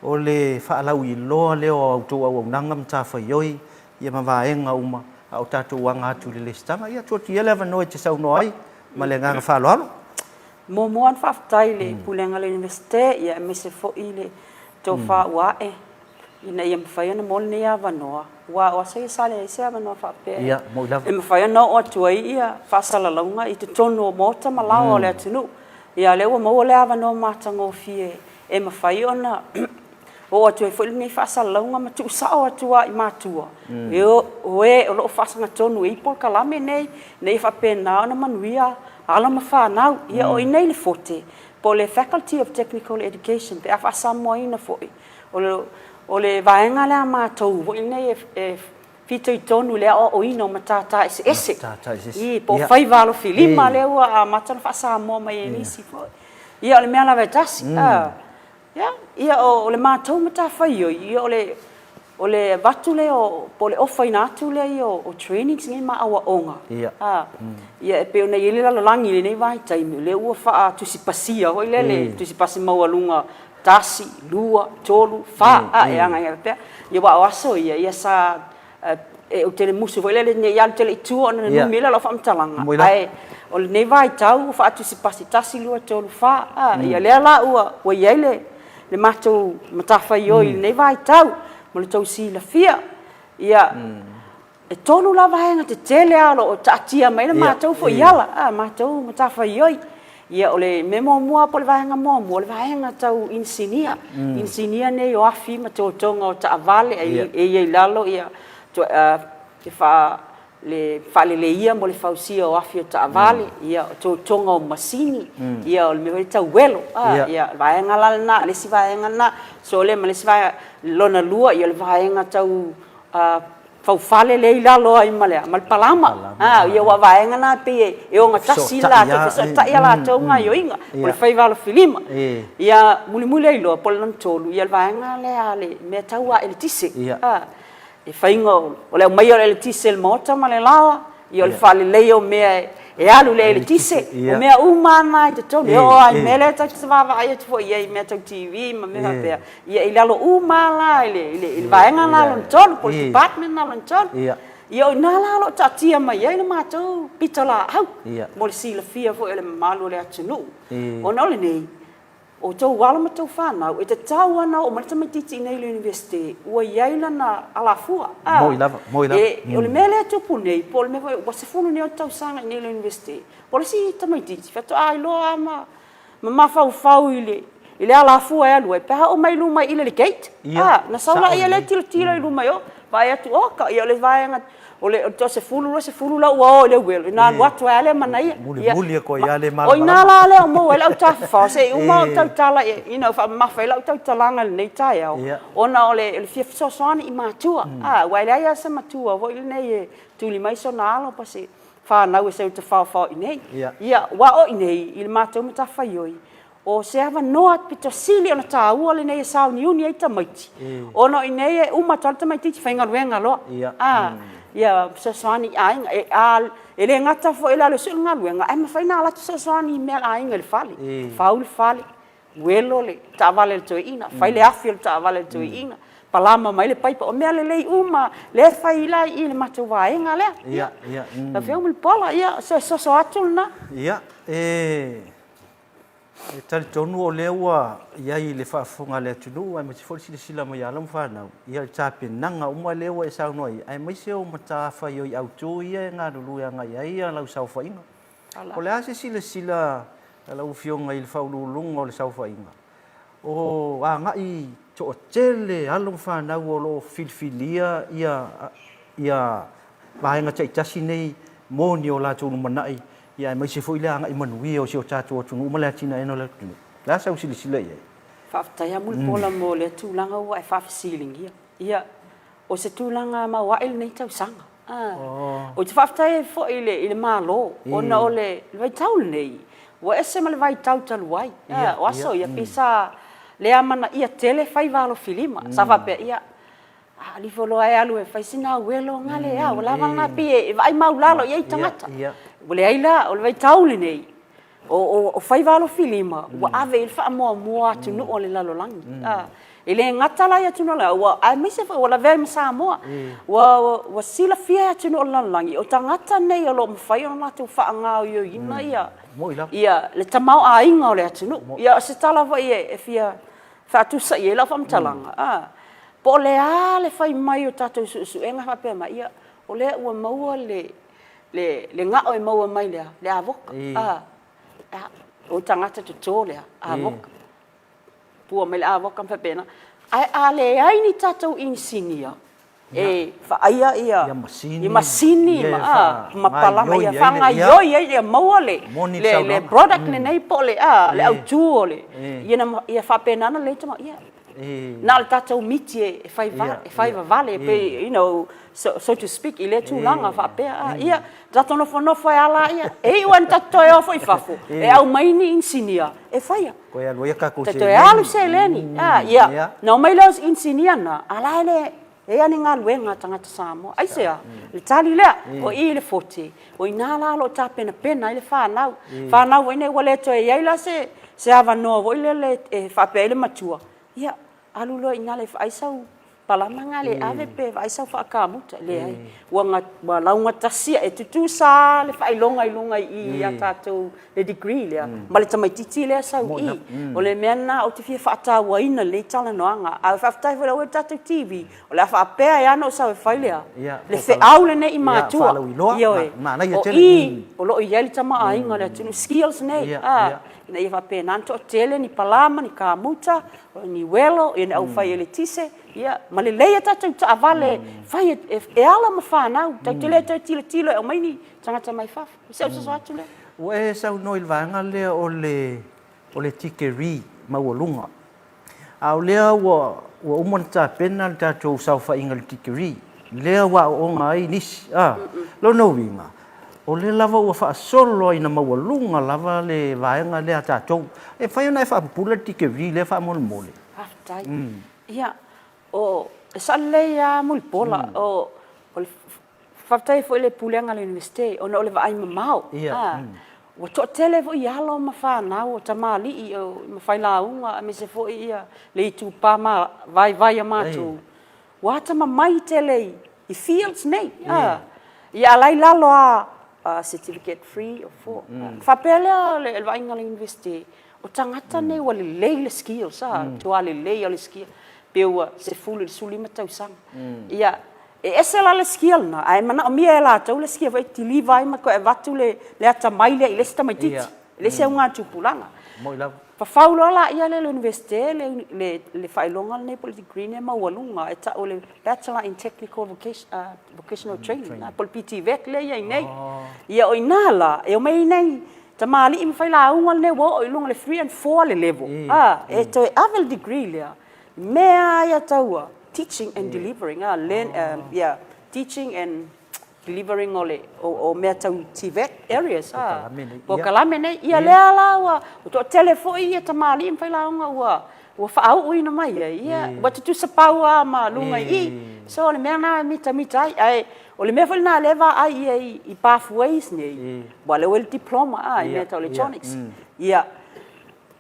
o le faalauiloa lea o a outou auaunaga ma matafaioi ia ma vaega uma a o tatou aga atu i le lesitala. Ia, tuu atu ia le avanoa e te saunoa ai ma le agaga faaaloalo. Muamua ona faafetai i le Pulega a le Iunivesite aemaise foi le tofa ua ae ina ia mafai ona maua lenei avanoa, aua o aso ia sa leai se avanoa faapea e mafai ona oo atu ai faasalalauga i totonu o maota ma laoa o le atunuu. Ia o lea ua maua le avanoa matagofie e mafai ona oo atu ai foi lenei faasalalauga ma tuusao atu lava i matua o e o lo o faasagatonu i ai polokalame nei, ina ia faapena ona manuia alo ma fanau. Ia o i inei i le FOTE, po o le Faculty of Technical Education pe a faasamoaina foi, o le vaega lea a matou foi lenei e fitoitonu i le aoaoina o matata eseese, i, po o faiva alofilima lea ua amata ona faasamoa mai e nisi foi. Ia o le mea lava e tasi. Ia, ia o le matou matafaioi, ia o le, o le avatu lea o, po o le ofaina atu lea ia o trainings nei ma aoaoga. Ia. A, ia e pei ona i ai le lalolagi i lenei vaitaimi, o lea ua faatusipasia foi lea le tusipasi maualuga tasi, lua, tolu, fa, a, e agai atu pea. Ia aua o aso ia, ia sa ou te musu foi lele ne i alu tele i tua ona numi ai lea o lau faamatalaga, ae o lenei vaitau ua faatusipasi tasi, lua, tolu, fa, a, ia lea la ua i ai le matou matafaioi i lenei vaitau mo le tou silafia. Ia, e tolu la vaega tetele lava o lo o taatia mai ai le matou foi ala, a, matou matafaioi. Ia, o le mea muamua po o le vaega muamua, o le vaega tau inisinia. Inisinia nei o afi ma totoga o taavale, e i ai i lalo le faaleleia mo le fausia o afi o taavale, ia, o totoga o masini, ia, o le mea foi lea tau uelo. Ia, o le vaega la lena, o le isi vaega lena. So, lea ma le isi vaega. Lona lua, ia, o le vaega tau faufale lea i lalo ai ma le a? Ma le palama. A, ia aua o vaega na e pei e ogatasi latou, fesootai a latou gaoioiga, o le faiva alofilima. Ia, mulimuli ai loa, po o le lona tolu, ia le vaega lea a le mea tau a eletise. A, le faiga o le aumaia o le eletise i le maota ma le laoa, ia o le faaleleia o mea e alu i le eletise, o mea uma lava na i totonu, e oo lava i le mea lea tatou te vaavaai atu foi i ai i mea tau TV ma mea faapea, Ia, i lalo uma lava la i le, i le, i le vaega lena lona tolu, po o le department lena lona tolu. Ia, o i ina la o lo o taatia mai ai le matou pitolaau mo le silafia foi e le mamalu o le atunuu. Ona o lenei, o outou alo ma tou fanau, e tatau lava ona oo mai le tamaitiiti i inei i le Iunivesite ua i ai lana alafua. A, Moi lava, moi lava. E, o le mea lea e tupu nei, po o le mea foi, ua 10 nei ona tausaga i inei i le Iunivesite, o le isi tamaitiiti faatoa iloa lava ma ma mafaufau i le i le alafua e alu ai pe a oo mai i luma i le gate. Ia, a, na sau laia lea tilotilo i luma i o, vaai atu, oka, ia o le vaega, o le toasefulu, 20 la ua o i le uelo, ina alu atu ai lava lea manaia. Mulimuli atu ai lava le malamalama. O i ina la lea o maua ai lau tafafao, se i uma ou tautala, you know, faamamafa ai lau tautalaga i lenei taeao, ona o le fia fesoasoani i matua, a, aua e leai lava se matua foi lenei e tuli mai sona alo pa se. Fanau e seu tafaofao i inei. Ia, ua o i inei i le matou matafaioi, o se avanoa pito sili ona taua lenei e sauniuni ai tamaiti, ona o i inei e uma atu lava le tamaitiiti faigaluega loa. A, ia fesoasoani i aiga. E, a, e le gata foi i le alu e sue le galuega, ae mafai ona alu atu fesoasoani i mea a le aiga i le fale. Fau le fale, uelo le taavale a le toeaina, fai le afi o le taavale a le toeaina, palama mai le paipa, o mea lelei uma lea e fai la i le matou vaega lea. Ia, ia. Lau Afioga Mulipola, ia, o se soso atu lena. Ia, e, e talitonu o lea ua i ai i le faafofoga a le atunuu aemaise foi le silasila mai a alo ma fanau, ia le tapenaga uma lea ua e saunoa i ai, aemaise o matafaioi autu ia e galulue agai ai lau saofaiga. O le a se silasila a lau Afioga i le Faauluuluga o le Saofaiga, o agai toatele alo ma fanau o lo o filifilia ia ia vaega taitasi nei mo ni o latou lumanai, ia aemaise foi le agai manuia o si o tatou atunuu ma le atinaeina o le atunuu. O le a sau silasila i ai? Faafetai lava Mulipola mo lea tulaga ua e faafesiligia. Ia, o se tulaga maoae lenei tausaga. Ou te faafetai ai foi i le Malo ona o le vaitau lenei ua ese ma le vaitau talu ai. O aso ia pei sa le amanaia tele faiva alofilima. Sa faapea, ia, a alu ifo loa e alu e fai sina auelo gale a, ua lava lena, pei e vaai maulalo i ai tagata. Ua leai la, o le vaitau lenei, O faiva alofilima ua ave i ai le faamuamua a atunuu o le lalolagi. E le gata la i atunuu o le lalolagi, aemaise foi ua lavea ai ma Samoa. Ua silafia e atunuu o le lalolagi, o tagata nei o lo o mafai ona latou faagaoioiina ia le tamaoaiga o le atunuu. Ia o se tala foi e fia faatusa i ai lau faamatalaga, po o le a le fai mai o tatou suesuega faapea mai, ia o lea ua maua le le gao e maua mai le a? Le avoka. A, o tagata toto le a? Avoka. Pua mai le avoka ma faapena. Ae a leai ni tatou inisinia e vaaia ia masini ma palama ia faagaoioi ai ia maua le product lenei po o le a, le autu o le, ia faapena ona lelei tamaoaiga. Na o le tatou miti e fai vavale, pei, you know, so to speak, i lea tulaga faapea. Ia, tatou nofonofo ai lava laia. E iu lava ina tatou toe o foi i fafo, e aumai ni inisinia e faia. Toe alu ai a tatou seleni. Toe alu seleni. Ia, ona omai lea o inisinia na, a o la e le leai lava ni galuega a tagata Samoa. Aisea? O le tali lea, o i i le Forte, o i ina la o lo o tapenapena ai le fanau. Fanau foi nei ua le toe i ai la se avanoa foi lele e faapea ai le matua, ia, alu loa i ina e vaai sau palama na le ave pe vaai sau faakamuta. Leai, ua laugatasia, e tutusa lava le faailoga i luga i i ia tatou le degree lea ma le tamaitiiti lea e sau i i. O le mea lena ou te fia faatauaina i lenei talanoaga. Ae faafetai foi i le tatou TV, o le a faapea ai lava ona ou sau e fai le le feau lenei i matua. Ioe, o i o lo o i ai le tamaoaiga o le atunuu, skills nei, ina ia faapena ona toatele ni palama, ni kamuta, ni uelo, ni aufai eletise, ia, ma lelei a tatou taavale e fai e alo ma fanau, tatou te le toe tilotilo e aumai ni tagata mai fafo. O si au soso atu lea. Ua e saunoa i le vaega lea o le o le tikeri maualuga. A o lea ua ua uma ona tapena le tatou saofaiga i le tikeri, lea ua aooga ai nisi, a. Lona uiga, o lea lava ua faasolo ina maualuga lava le vaega lea a tatou. E mafai ona e faapupula le tikeri lea faamolemole? Faafetai. Ia, o, e sao lelei lava Mulipola, o, o le Faafetai foi i le Pulega a le Iunivesite ona o le vaai mamao. Ua toatele foi alo ma fanau o tamalii ma failauga aemaise foi le itupa vaivai a matou, ua atamamai tele i fields nei. Ia a o la e i lalo lava certificate 3 or 4. Ona faapea lea o le vaaiga a le Iunivesite, o tagata nei ua lelei le skills, matua lelei lava o le skill, pe ua 10 i le 15 tausaga. Ia, E ese la le skill lena, ae manaomia e latou le skill foi e kiliva ai ma toe avatu le atamai lea i le isi tamaitiiti, i le isi augatupulaga. Fafau loa laia lea i le Iunivesite le faailoga lenei po o le degree lenei maualuga e tau o le Bachelor in Technical Vocational Training po o le BTVET lea e i ai nei. Ia o i ina la, e omai ai nai tamalii ma failauga lenei ua oo i luga i le 3 and 4 le level, e toe ave le degree lea Mea lava ia taua, teaching and delivering, learn, yeah, teaching and delivering o le o mea tau TVET areas a polokalame nei. Ia lea la ua toatele foi ia tamalii ma failauga ua ua faauuina mai ai, ia ua tutusa pau lava ma luga i i. So o le mea lena e mitamita ai, ae o le mea foi lena o lea e vaai i ai i pathways nei, aua o lea ua i ai le diploma a i mea tau electronics. Ia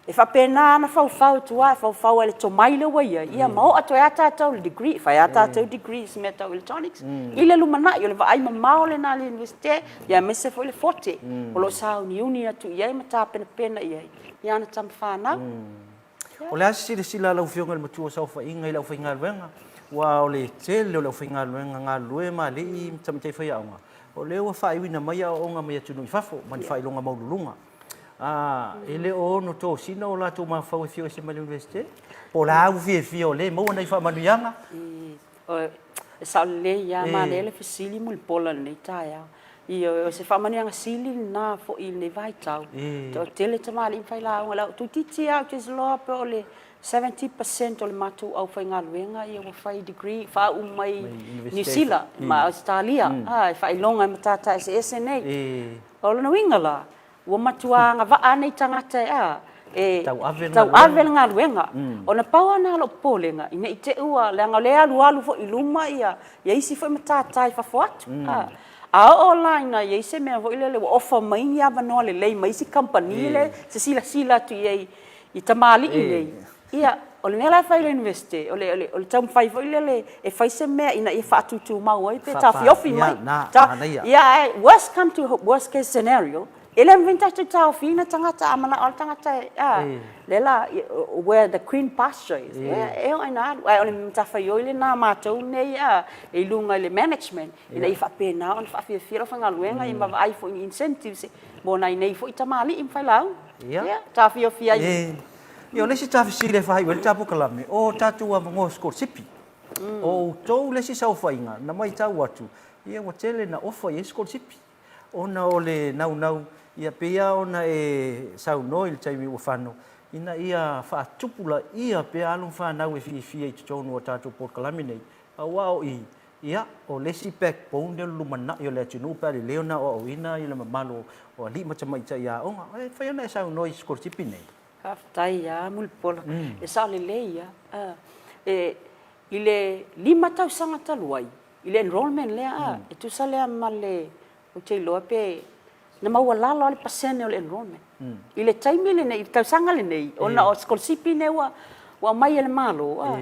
E faapena ona faufau atu lava, e faufau ai i le tomai lea ua i ai, ia ma oo atu ai lava tatou i le degree, e fai lava tatou degrees i mea tau electronics i le lumanai. O le vaai mamao lena a le Iunivesite, aemaise foi le forte o lo o sauniuni atu i ai ma tapenapena i ai i ana tama fanau. O le a se silasila a lau Afioga i le Matua o Saofaiga i le aufaigaluega? Aua o le tele o le aufaigaluega galulue ma alii ma tamaitai faiaoga, o lea ua faaiuina mai aoaoga mai atunuu i fafo ma ni faailoga maualuluga. A, e le o ono tosina o latou mafaufau e fia o ese mai le Iunivesite? Po o le a ua fiafia o lea e maua nai faamanuiaga? E sao lelei lava, manaia le fesili Mulipola i lenei taeao. Ioe, o se faamanuiaga sili lena foi i lenei vaitau. Toatele tamalii ma failauga, la toeitiiti lava ou te iloa pe o le 70% o le matou aufaigaluega ia ua fai degree, faauu mai Niu Sila ma Ausetalia, e faailoga i matata eseese nei. O lona uiga la, ua matua agavaa nei tagata e a? E tauave le galuega. Ona pau lava lena o lou popolega, ina ne i te i ua, leaga o lea e alualu foi i luma ia isi foi matata i fafo atu. A oo la ina i ai se mea foi lele ua ofa mai ni avanoa lelei mai isi kamupani lea e silasila atu i ai i tamalii nei, Ia, o le mea la e fai e le Iunivesite, o le, o le taumafai foi lele e fai se mea ina ia faatutumau ai pe taofiofi mai. Ia, ae worst come to worst case scenario, e le mafai ona tatou taofiina tagata a manao lava le tagata e, a, lea la, where the green pasture is, ia, e oo ina alu. Ae o le matafaioi lena a matou nei a, i luga i le management, ina ia faapena ona faafiafia le aufaigaluega ma vaai foi i incentives mo nai nei foi tamalii ma failauga. Ia, taofiofi ai. Ia, o le isi tafesili e faaiu ai le ta polokalame, o tatou avanoa sikolasipi. O outou le isi saofaiga na matau atu, ia ua tele na ofa i ai sikolasipi ona o le naunau, ia pei lava ona e saunoa i le taimi ua fano, ina ia faatupulaia pea alo ma fanau e fiafia i totonu o tatou polokalame nei, aua o i, ia, o le isi backbone lea o le lumanai o le atunuu pe a lelei ona aoaoina le mamalu o alii ma tamaitai aoga. E mafai ona e saunoa i sikolasipi nei? Faafetai lava Mulipola, e sao lelei lava. E, i le 5 tausaga talu ai, i le enrollment lea a, e tusa lea ma le, ou te iloa pe, na maualalo lava le pasene o le enrollment. I le taimi lenei, i le tausaga lenei, ona o sikolasipi nei ua aumai e le Malo a,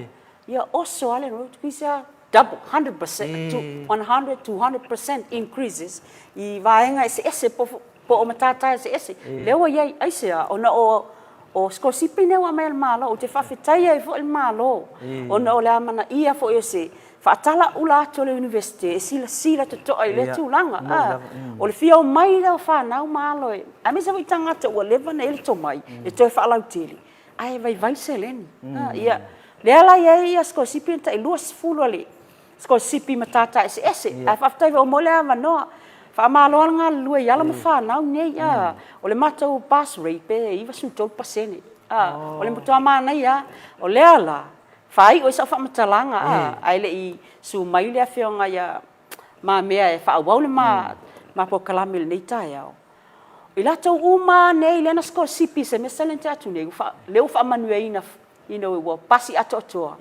ia oso lava le enrollment, toeitiiti lava double, 100%, 100, 200% increases i vaega eseese po o matata eseese. Lea ua i ai, aisea? Ona o o sikolasipi nei ua aumai e le Malo. Ou te faafetai ai foi i le Malo ona o le amanaia foi o se faatalaula atu o le Iunivesite e silasila totoa i lea tulaga. O le fia omai lea o fanau ma alo, aemaise foi tagata ua leva ona i ai le tomai e toe faalautele, ae vaivai seleni. Ia, lea la e i ai sikolasipi na tai 20 a le sikolasipi i matata eseese. Ae faafetai foi ua maua le avanoa. Faamalo lava le galulue i alo ma fanau nei. O le matou pass rate pe 93%. O le matua manaia lava. O lea la, faaiu ai sau faamatalaga ae le i susu mai le Afioga ia Mamea e faaauau le ma polokalame i lenei taeao. I latou uma lava nei lea na sikolasipi i le semester lea na tea atu nei, lea ua faamanuiaina, you know, ua pasi atoatoa,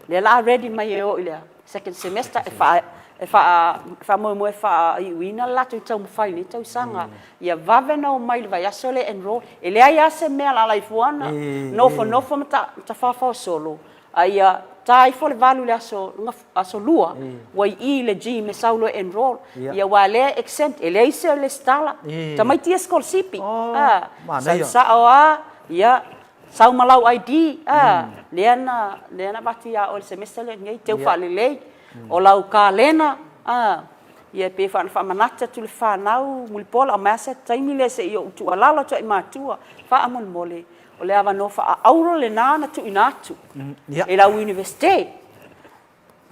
lea o le a ready mai e o i le second semester e faamoemoe e faaiuina le latou taumafai i lenei tausaga. Ia vave ona omai i le vaiaso lea e enroll. E leai lava se mea o le a ala ifo lava ona nofonofo ma tafafao solo, a ia ta ifo le 8 i le aso aso 2 ua i i le gym e sau loa e enroll. Ia aua o lea e exempt, e leai se lesitala. Tamaiti ia sikolasipi, sau sao lava, ia, sau ma lau ID, lea na lea na avatu ia oe i le semester lea nei, teu faalelei. O lau kalena, ia e pei foi ona faamanatu atu i le fanau Mulipola, aumai lava se taimi lea se i ou tuualalo atu ai i matua, faamolemole, O le avanoa faaauro lena na tuuina atu e lau Iunivesite.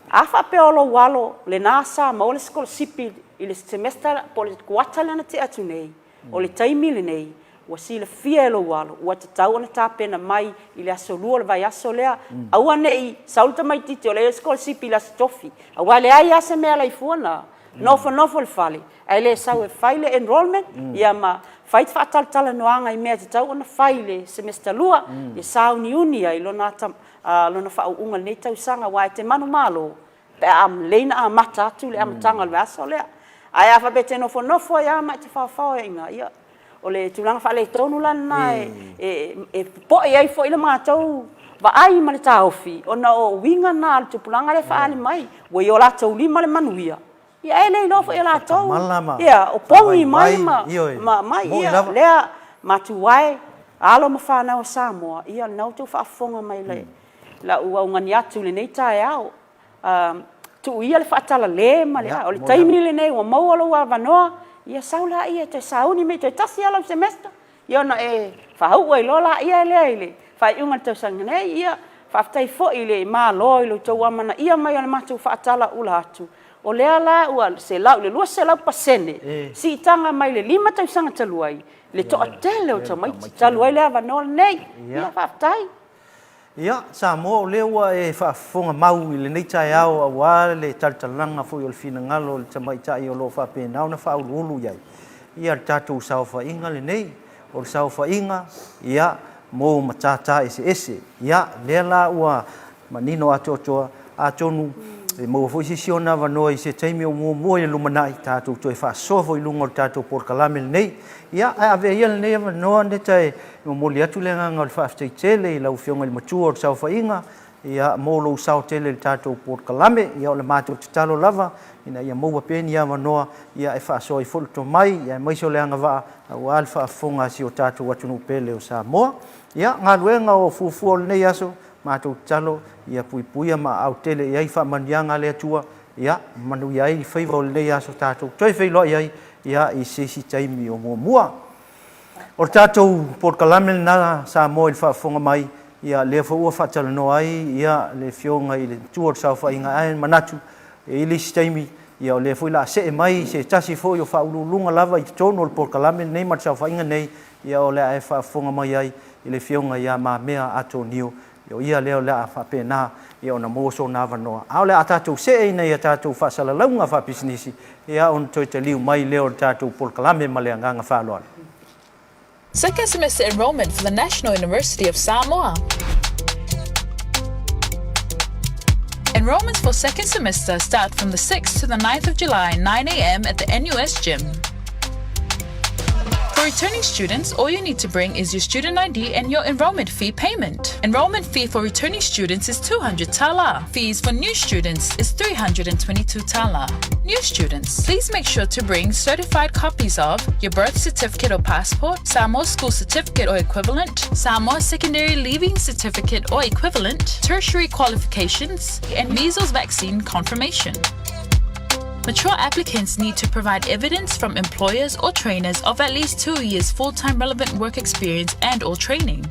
A faapea o lou alo lena sa maua le sikolasipi i le semester po o le kuata lea na tea atu nei, o le taimi lenei ua silafia e lou alo ua tatau ona tapena mai i le aso 2 o le vaiaso lea, aua ne i sau le tamaitiiti o lea e i ai le sikolasipi i le aso Tofi, aua e leai lava se mea e ala ifua na. Nofonofo i le fale, ae le sau e fai le enrollment, ia ma fai faatalatalanoaga i mea e tatau ona fai i le semester 2, ia sauniuni ai lona lona faauuga i lenei tausaga, aua e te manumalo pe a lelei ona amata atu le amataga o le vaiaso lea. Ae a faapea e te nofonofo ai lava ma e te faofao ai i ina, ia o le tulaga faaletonu la lena e popoe ai foi le matou vaai ma le taofi, ona o uiga na o le tupulaga lea e faaali mai, ua i o latou lima le manuia, ae le iloa foi e latou, ia, o pogi mai ma aumai. Ia, lea, matua e, alo ma fanau a Samoa, ia o lena ua outou faafofoga mai i lau augani atu i lenei taeao, tuu ia le faatalale ma le, o le taimi lenei ua maua lou avanoa, ia sau laia e toe sauni mai toe tasi lava lau semester, ia ona e faauu ai loa lea i le faaiuga o le tausaga nei. Ia, faafetai foi i le Malo i lo outou amanaia mai o le matou faatalaula atu, o lea la ua 200% siitaga mai le 5 tausaga talu ai le toatele o tamaiti talu ai le avanoa lenei. Ia, faafetai. Ia, Samoa, o lea ua e faafofoga mau i lenei taeao aua le talutalaga foi o le finagalo o le tamaitai o lo o faapena ona faauluulu i ai ia le tatou saofaiga lenei. O le saofaiga, ia, mo matata eseese. Ia, lea la ua manino atoatoa, atonu e maua foi se isi ona avanoa i se taimi o muamua i le lumanai, tatou toe faasoa foi i luga o le tatou polokalame lenei. Ia, ae avea ia lenei avanoa Neta e momoli atu le agaga o le faafetai tele i lau Afioga i le Matua o le Saofaiga, ia, mo lou sao tele i le tatou polokalame. Ia, o le matou tatalo lava ina ia maua pea ni avanoa, ia, e faasoa ai foi le tomai, ia, aemaise o le agavaa aua le faafofoga a si o tatou atunuu pele o Samoa. Ia, galuega o fuafua o lenei aso, matou tatalo ia puipuia ma aao tele i ai faamanuiaga a le Atua, ia, manuia ai faiva o lenei aso tatou toe feiloai ai, ia, i se isi taimi o muamua. O le tatou polokalame lena Samoa i le faafofoga mai, ia, lea foi ua faatalanoa ai, ia, le Afioga i le Matua o le Saofaiga, ae manatu, e i ai le isi taimi, ia, o lea foi o le a see mai se tasi foi o faauluuluga lava i totonu o le polokalame lenei ma le saofaiga nei, ia, o le a e faafofoga mai ai i le Afioga ia Mamea Atonio, o ia lea o le a faapena ia ona maua sona avanoa. A o le a tatou see ina ia tatou faasalalauga faapisinisi, ia ona toe taliu mai lea o le tatou polokalame ma le agaga faaaloalo. Second semester enrollment for the National University of Samoa. Enrollments for second semester start from the 6th to the 9th of July, 9 a.m. at the NUS gym. For returning students, all you need to bring is your student ID and your enrollment fee payment. Enrollment fee for returning students is 200 tala. Fees for new students is 322 tala. New students, please make sure to bring certified copies of your birth certificate or passport, Samoa school certificate or equivalent, Samoa secondary leaving certificate or equivalent, tertiary qualifications, and measles vaccine confirmation. Mature applicants need to provide evidence from employers or trainers of at least 2 years full-time relevant work experience and or training.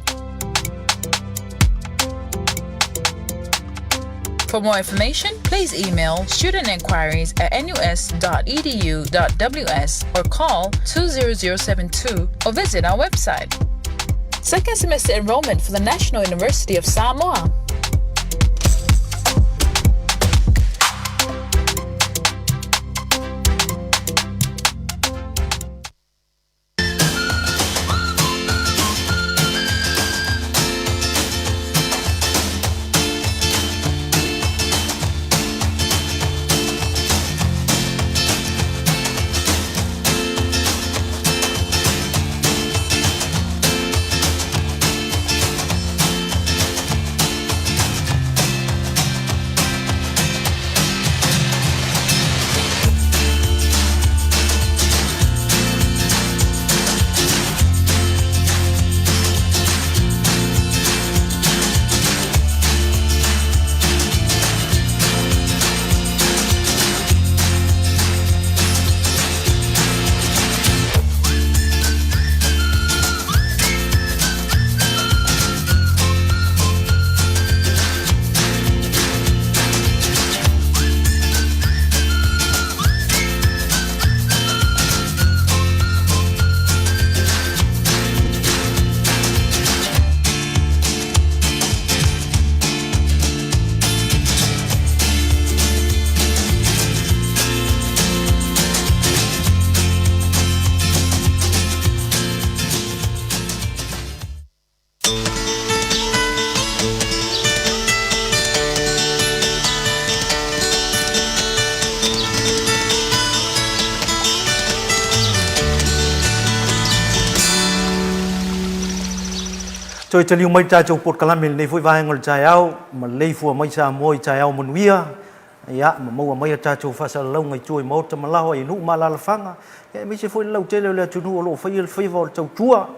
For more information, please email studentinquiries at nus.edu.ws or call 20072 or visit our website. Second semester enrollment for the National University of Samoa. Toe taliu mai le tatou polokalame i lenei foi vaega o le taeao, maleifua mai Samoa i taeao manuia, ia, ma maua mai a tatou faasalalauga i tua i maota ma laoa i nuu ma alaalafaga, ia, aemaise foi le lautele o le atunuu o lo o faia le faiva o le tautua,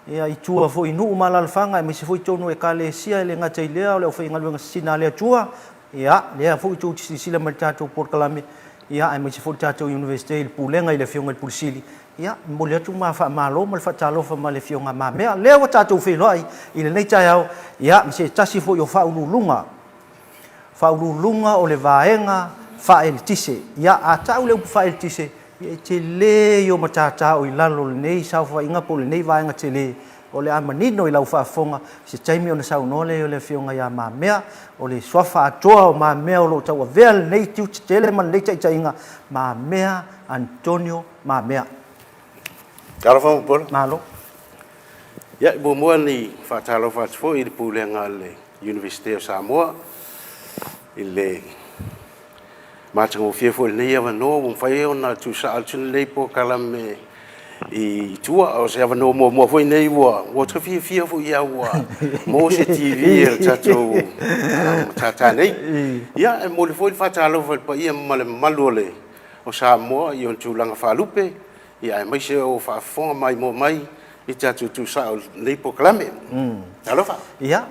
ia, i tua foi i nuu ma alaalafaga, aemaise foi totonu o Ekalesia, e le gata i lea o le aufaigaluega sisina a le Atua, ia, lea foi tou te silasila mai i le tatou polokalame, ia, aemaise foi le tatou Iunivesite i le Pulega i le Afioga i le Pule Sili, Ia, momoli atu ma faamalo ma le faatalofa ma le Afioga Mamea. Lea ua tatou feiloai i lenei taeao, ia, ma se tasi foi o Faauluuluga, Faauluuluga o le Vaega Faaeletise. Ia, a tau le upu faaeletise, ia e tele ia o matata o i lalo o lenei saofaiga po o lenei vaega tele. O le a manino i lau faafofoga se taimi ona saunoa lea o le Afioga ia Mamea, o le suafa atoa o Mamea o lo o tauavea lenei tiute tele ma lenei taitaiga, Mamea Antonio Mamea. Talofa Mulipola. Malo. Ia, e muamua ni faatalofa atu foi i le Pulega a le Iunivesite o Samoa i le matagofie foi o lenei avanoa ua mafai ona tuusaa atu lenei polokalame i tua. O se avanoa muamua foi lenei ua ua ta fiafia foi au ua maua se TV a le tatou matata nei. Ia, e momoli foi le faatalofa i le paia ma le mamalu o le o Samoa i ona tulaga faalupe, ia aemaise o faafofoga maimoa mai i tatou tuusao i lenei polokalame. Talofa! Ia,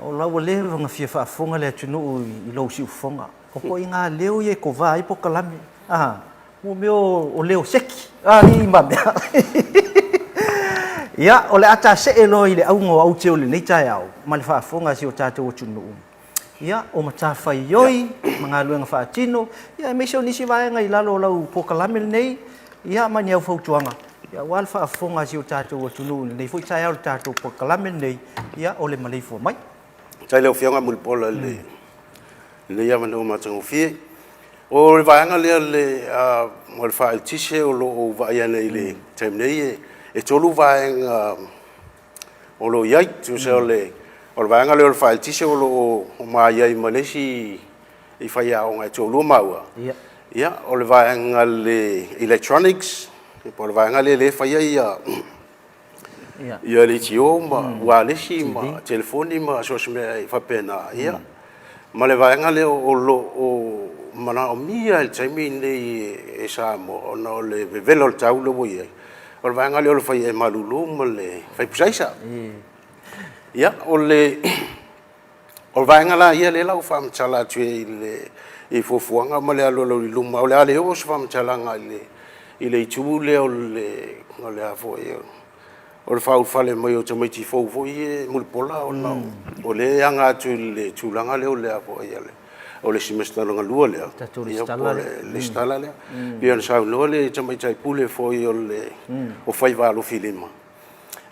o la ua leva ona fia faafofoga le atunuu i lou siufofoga. O ituaiga leo ia e kova ai polokalame, a, mo mea o leo seki, a, i ma mea. Ia, o le a ta see loa i le auga o aute o lenei taeao ma le faafofoga a si o tatou atunuu. Ia, o matafaioi ma galuega faatino, ia aemaise o nisi vaega i lalo o lau polokalame lenei, ia ma ni au fautuaga, ia aua le faafofoga a si o tatou atunuu i lenei foi taeao i le tatou polokalame lenei, ia o le maleifua mai. Faafetai i lau Afioga Mulipola i lenei avanoa matagofie. O le vaega lea o le faaeletise o lo o ou vaaia nei i le taimi nei, e 3 vaega o lo o i ai. Tusa o le vaega lea o le faaeletise o lo o ma i ai ma le isi i faiaoga e toalua maua. Ia, o le vaega le electronics, po o le vaega lea e fai ai ia leitio ma ualesi ma telefoni ma so o se mea e faapena. Ia, ma le vaega lea o lo o manaomia i le taimi lenei e Samoa ona o le vevela o le tau lea ua i ai, O le vaega lea o le fai malulu ma le fai pusaisa. Ia, o le vaega la ia lea la ua faamatala atu i le i fuafuaga ma le alualu i luma, o le a le oo se faamatalaga i le itu lea o le o le a foi o le faaulufale mai o tamaiti fou foi ia Mulipola ona o lea e aga atu i le tulaga lea o le a foi o le semester lona lua lea, ia po o le resitala lea. Pei ona saunoa le Tamaitai Pule foi o le o Faiva Alofilima,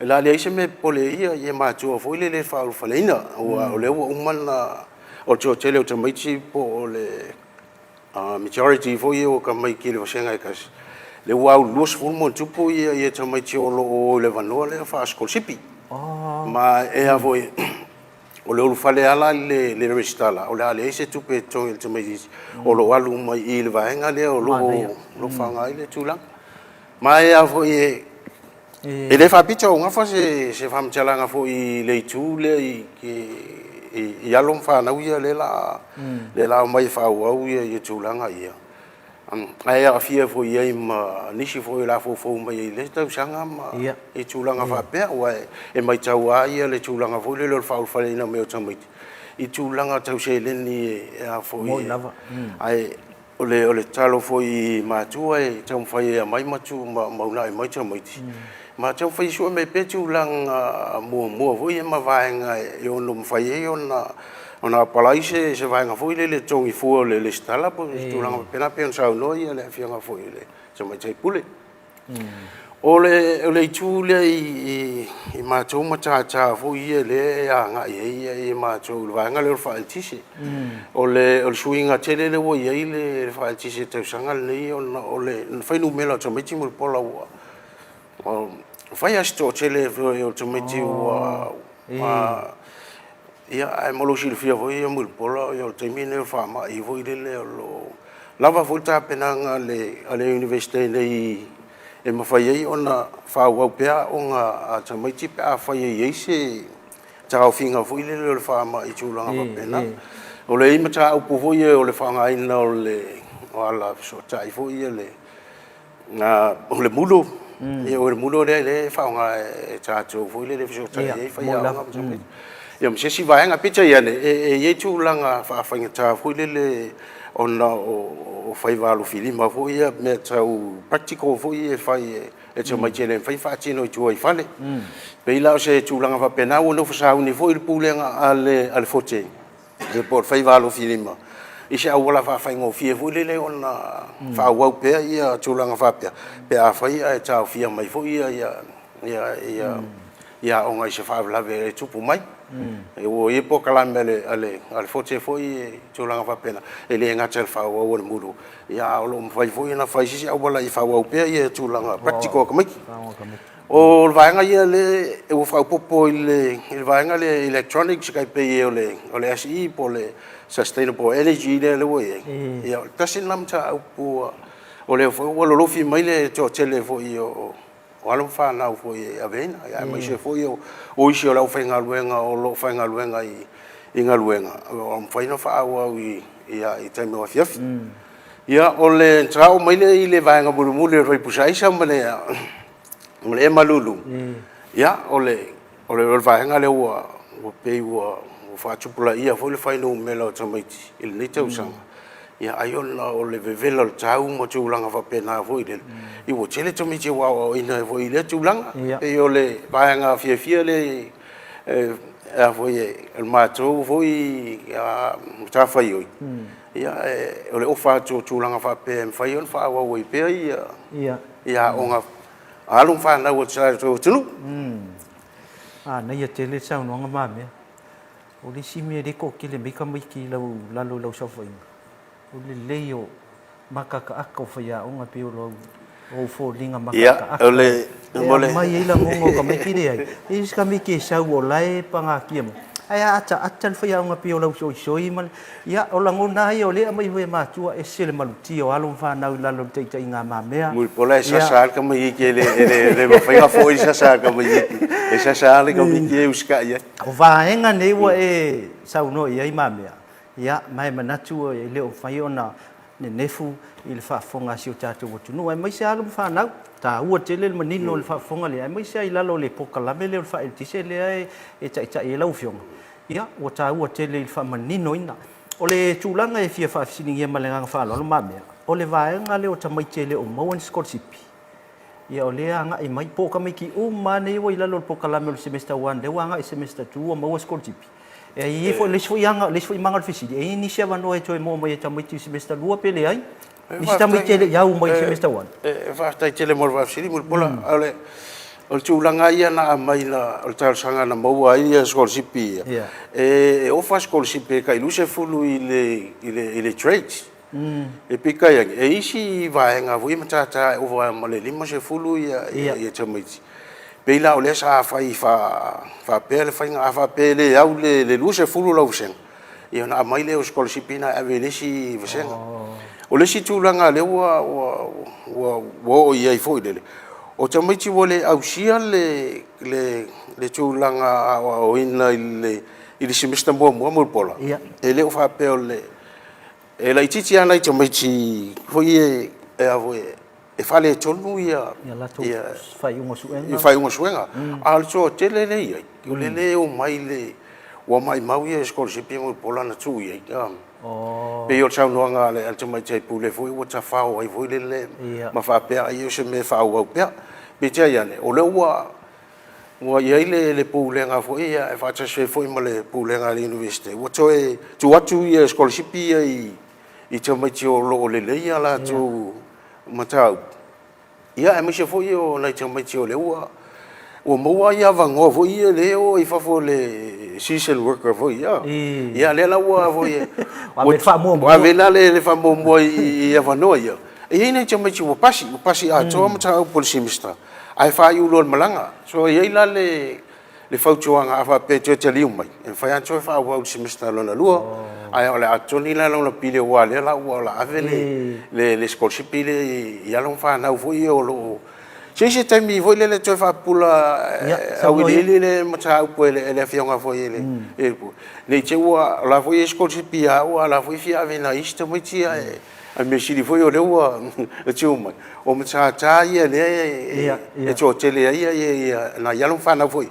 o le a leai se mea e popole ai ia matua foi lele i le faaulufaleina, aua o lea ua uma ona, o le toatele o tamaiti po o le majority foi ia o tamaiti i le vasega e tasi, lea ua au i le 20 ma ona tupu ia tamaiti o lo o i le avanoa lea faasikolasipi. Ma e a foi O le ulufale lava la i le resitala, o le a leai se tupe e totogi e le tamaitiiti, o lo o alu uma i i le vaega lea o lo o faaaoga ai le tulaga. Ma e a foi e e le faapito augafa se faamatalaga foi i le itu lea i alo ma fanau ia lea o le a omai e faaauau ia tulaga ia. Ae aafia foi i ai ma nisi foi o le a foufou mai i lea tausaga ma i tulaga faapea, aua e matau lava ia le tulaga foi lele o le faaulufaleina mai o tamaiti i tulaga tau seleni e a foi. Moni lava. Ae o le tatalo foi i matua e taumafai e aumai ma uunai mai tamaiti, ma taumafai e sue mai pea tulaga muamua foi ia ma vaega e ono mafai ai ona apalai se vaega foi lele e totogi fua o le resitala po o se tulaga faapena pei ona saunoa le Afioga foi i le Tamaitai Pule. O le itu lea i matou matata foi ia lea e agai i ai matou i le vaega lea o le faaeletise. O le suiga tele lea ua i ai le faaeletise i le tausaga lenei ona o le fuainumera o tamaiti Mulipola ua fai lava si toatele foi o tamaiti ua... Ia, ae mo lou silafia foi Mulipola, o le taimi lenei o le faamai foi lele o lo o lava foi le tapenaga a le Iunivesite nei e mafai ai ona faaauau pea aoga a tamaiti pe afai e i ai se taofiga foi lele o le faamai i tulaga faapena. O le i ai mataupu foi ia o le faaaogaina o le o ala fesootai foi ia le o le mulo, ia o le mulo lea e faaaoga e tatou foi lele e fesootai ai faiaoga ma tamaiti. Ia ma se isi vaega. Peitai ane, e i ai tulaga faafaigata foi lele ona o faiva alofilima foi ia, mea tau practical foi ia e fai e tamaiti e le mafai ona faatino i tua i fale. E pei la o se tulaga faapena ua nofo sauni foi le Pulega a le FOTE po o le Faiva Alofilima i se auala faafaigofie foi lele ona faaauau pea ia tulaga faapea pe afai ae taofia mai foi ia aoga i se faalavelave e tupu mai. Ua i ai polokalame a le FOTE foi i tulaga faapena, e le gata i le faaauau o le mulu, a o lo o mafai foi ona fai se isi auala e faaauau pea ia tulaga practical a tamaiti. O le vaega ia lea ua faaopoopo i le vaega lea electronics e tai pei o le SE po o le Sustainable Energy lea ua i ai, ia tasi lena mataupu o lea foi ua lolofi mai le toatele foi o alo ma fanau foi e aveina, aemaise foi o isi o le aufaigaluega o lo o faigaluega i galuega o lo o mafai ona faaauau i taimi o afiafi. Ia, ona oo mai lea i le vaega mulimuli o le fai pusa aisa ma le ea malulu, ia, o le vaega lea ua pei ua faatupulaia foi le fuainumera o tamaiti i lenei tausaga, ia ai ona o le vevela o le tau ma tulaga faapena foi lele, ia ua tele tamaiti ua aoaoina ai foi i lea tulaga. E pei o le vaega fiafia lea o le matou foi matafaioi, ia o le ofa atu o tulaga faapea e mafai ona faaauau ai pea ia aoga a alo ma fanau a le tatou atunuu. Manaia tele le saunoaga Mamea. O le isi mea lea e toatele mai tamaiti i lalo i lau saofaiga, o le lelei o mataataata o faiaoga pei o ou foliga mataataata. E aumai ai lagona o tamaiti leai. E i ai se tamaiti e sau o la e pagatia mai, ae a ataata le faiaoga pei o lau soisoi ma le, ia o lagona lava ia o lea e aumai foi e matua, e ese le malutia o alo ma fanau i lalo o le taitaiga a Mamea. Mulipola e sasa lava le tamaitiiti e le mafai ona foi le sasa a le tamaitiiti, e sasa lava le tamaitiiti e usitai i ai. O vaega nei ua e saunoa i ai Mamea, ia, ma e manatu e le o mafai ona nenefu i le faafofoga a si o tatou atunuu, aemaise alo ma fanau. E taua tele le manino o le faafofoga lea, aemaise lava i lalo o le polokalame lea o le faaeletise lea e taitai ai lau Afioga. Ia, ua taua tele i le faamaninoina. O le tulaga e fia faafesiligia ma le agaga faaaloalo Mamea, o le vaega lea o tamaiti e le o maua ni sikolasipi, Ia o lea e agai mai, po o tamaiti uma lava nei ua i lalo o le polokalame o le Semester 1, lea ua agai i le Semester 2 ua maua sikolasipi. E i ai foi le isi foi aga, le isi foi maga o le fesili, e i ai nisi avanoa e toe maua mai e tamaiti i le Semester 2 pe leai? Nisi tamaiti e le i au mai i le Semester 1. E faafetai tele mo le faafesili Mulipola. O le tulaga ia na aumai o le talosaga na maua ai sikolasipi ia, e ofa sikolasipi e tai 20 i le trades. E peitai ane, e i ai isi vaega foi matata e ova ma le 50 ia tamaiti, pei la o lea sa fai faapea le faiga, a faapea e le au le 20 o lau vasega, ia ona aumai lea o sikolasipi na e ave i le isi vasega. O le isi tulaga lea ua oo i ai foi lele, o tamaiti ua le ausia le tulaga aoaoina i le semester muamua Mulipola, e le o faapea o le E laitiiti lava nai tamaiti foi ia e a foi e faaletonu ia latou faaiuga suega. Faaiuga suega. A o le toatele lea e i ai, o lea e omai le ua maumau ia sikolasipi ma na tuu i ai. Pei o le saunoaga a le tamaitai pule foi ua tafao ai foi lele ma faapea ai o se mea e faaauau pea. Peitai ane, o lea ua Ua i ai le Pulega foi ia e faatasi ai foi ma le Pulega a le Iunivesite, ua toe tuu atu ia sikolasipi ia i tamaiti o lo o lelei a latou mataupu, ia aemaise foi o nai tamaiti o lea ua maua avanoa foi ia lea e o ai i fafo le season worker foi ia. Ia lea la ua foi ua ave la le faamuamua i avanoa ia. E i ai nai tamaiti ua pasi, ua pasi atoa mataupu o le semester, ae faaiu loa i le malaga. So e i ai la le fautuaga a faapea e toe taliu mai, e mafai lava ona toe faaauau i le semester lona lua, ae o le a totogi la lona pili aua o lea la ua ave le sikolasipi lea i alo ma fanau foi ia o lo o Se i se taimi foi lele toe faapupula auiliili le mataupu e le Afioga foi i le Ne i te i ua, o la foi e i ai sikolasipi ia au a o la foi e fia ave i nai isi tamaiti ae o le mea sili foi o lea ua tuu mai, o matata ia lea e toatele ai nai alo ma fanau foi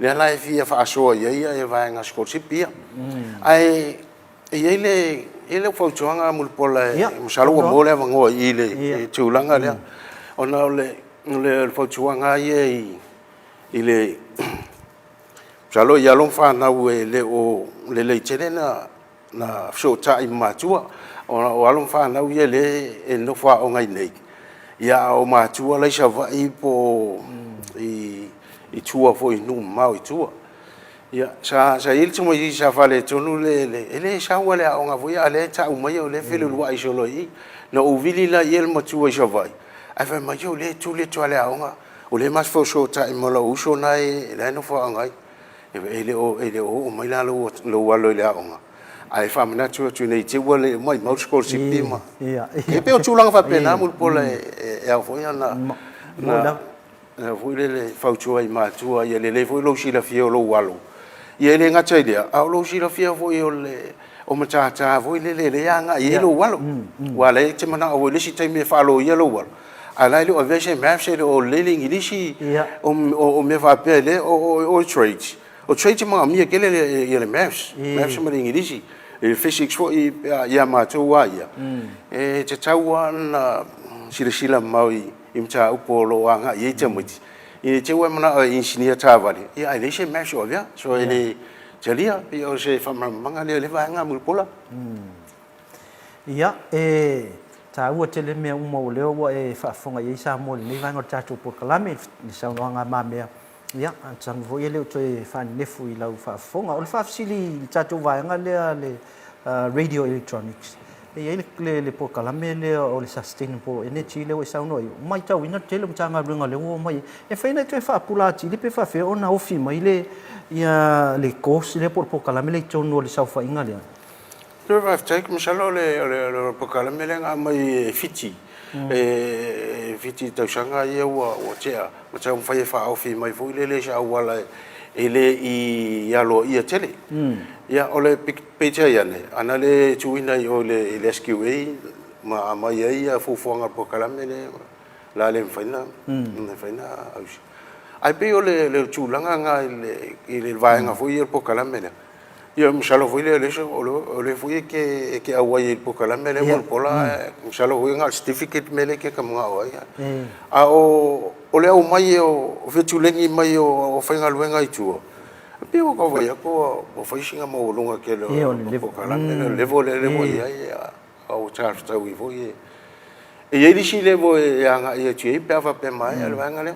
lea la e fia faasoa i ai vaega sikolasipi ia. Ae e i ai le, e i ai lau fautuaga Mulipola, masalo ua maua le avanoa i i le tulaga lea, ona o le fautuaga lava ia i le, masalo i alo ma fanau e le o lelei tele ona fesootai ma matua, ona o alo ma fanau ia o lea e nofo aoga i inei, a o matua la e i Savaii po o i tua foi i nuu mamao i tua. Ia, sa i ai le tamaitiiti sa faaletonu le, e le sau lava i le aoga foi a o lea e tau mai o lea e feleuluai solo i i. Na ou vili la i ai le matua i Savaii, ae fai mai, o lea e tuli atu lava e le aoga, o lea e ma te fesootai ma lou uso lena e nofo aoga ai. E le o oo mai la lou alo i le aoga, ae faamanatu atu ne i te i ua maumau le sikolasipi ma… E pei o tulaga faapena Mulipola e ao foi ona fautua i matua ia lelei foi lou silafia o lou alo. Ia e le gata i lea, a o lou silafia foi o matata foi lele e agai i ai lou alo. Aua o lea e te manao foi i le isi taimi e faaloia lou alo, a o la e le o avea se maths e le o lelei le Igilisi, o mea faapea o lea… o trades, o trades e manaomia tele le maths, maths ma le Igilisi, le physics foi ia matou lava ia, e tatau lava ona silasila mamao i mataupu o lo o agai i ai tamaiti, ina ne i te i ua e manao e inisinia taavale, ae leai se maths o avea. So e le talia, pei o se faamalamalamaga lea o lea vaega Mulipola. Ia, e taua tele mea uma o lea ua e faafofoga i ai Samoa i lenei vaega o le tatou polokalame, i le saunoaga a Mamea, ia, atonu foi e le o toe faanenefu i lau faafofoga. O le faafesili i le tatou vaega lea le Radio Electronics, e i ai le polokalame lea o le Sustainable Energy lea ua e saunoa i ai, ua matauina le tele o Matagaluega o lea ua omai i ai. E mafai ona e toe faapula atili pe faapefea ona ofi mai le course lea po o le polokalame lea i totonu o le saofaiga lea? Ia faafetai, masalo o le polokalame lea na aumai e Fiti, e Fiti i tausaga ia ua tea, na taumafai e faaofi mai foi lele i se auala e le i aloaia tele. Ia o le peitai ane, ana le tuuina i o i le SQA ma aumai ai fuafuaga o le polokalame lea, o le a le mafai ona ausia. Ae pei o le tulaga lena i le vaega foi ia o le polokalame lea, Ia masalo foi lea o lea foi e te auai ai i le polokalame lea Mulipola, ae masalo foi na o le certificate le mea lea e te manao ai. A o le aumai o fetuleni mai o faigaluega i tua, e pei ua tau vaai atu ua fai sina maualuga tele o le polokalame lea, o le level lea ua i ai, a ua ta fetaui foi. E i ai le isi level e agai atu i ai pe a faapea e maea le vaega lea.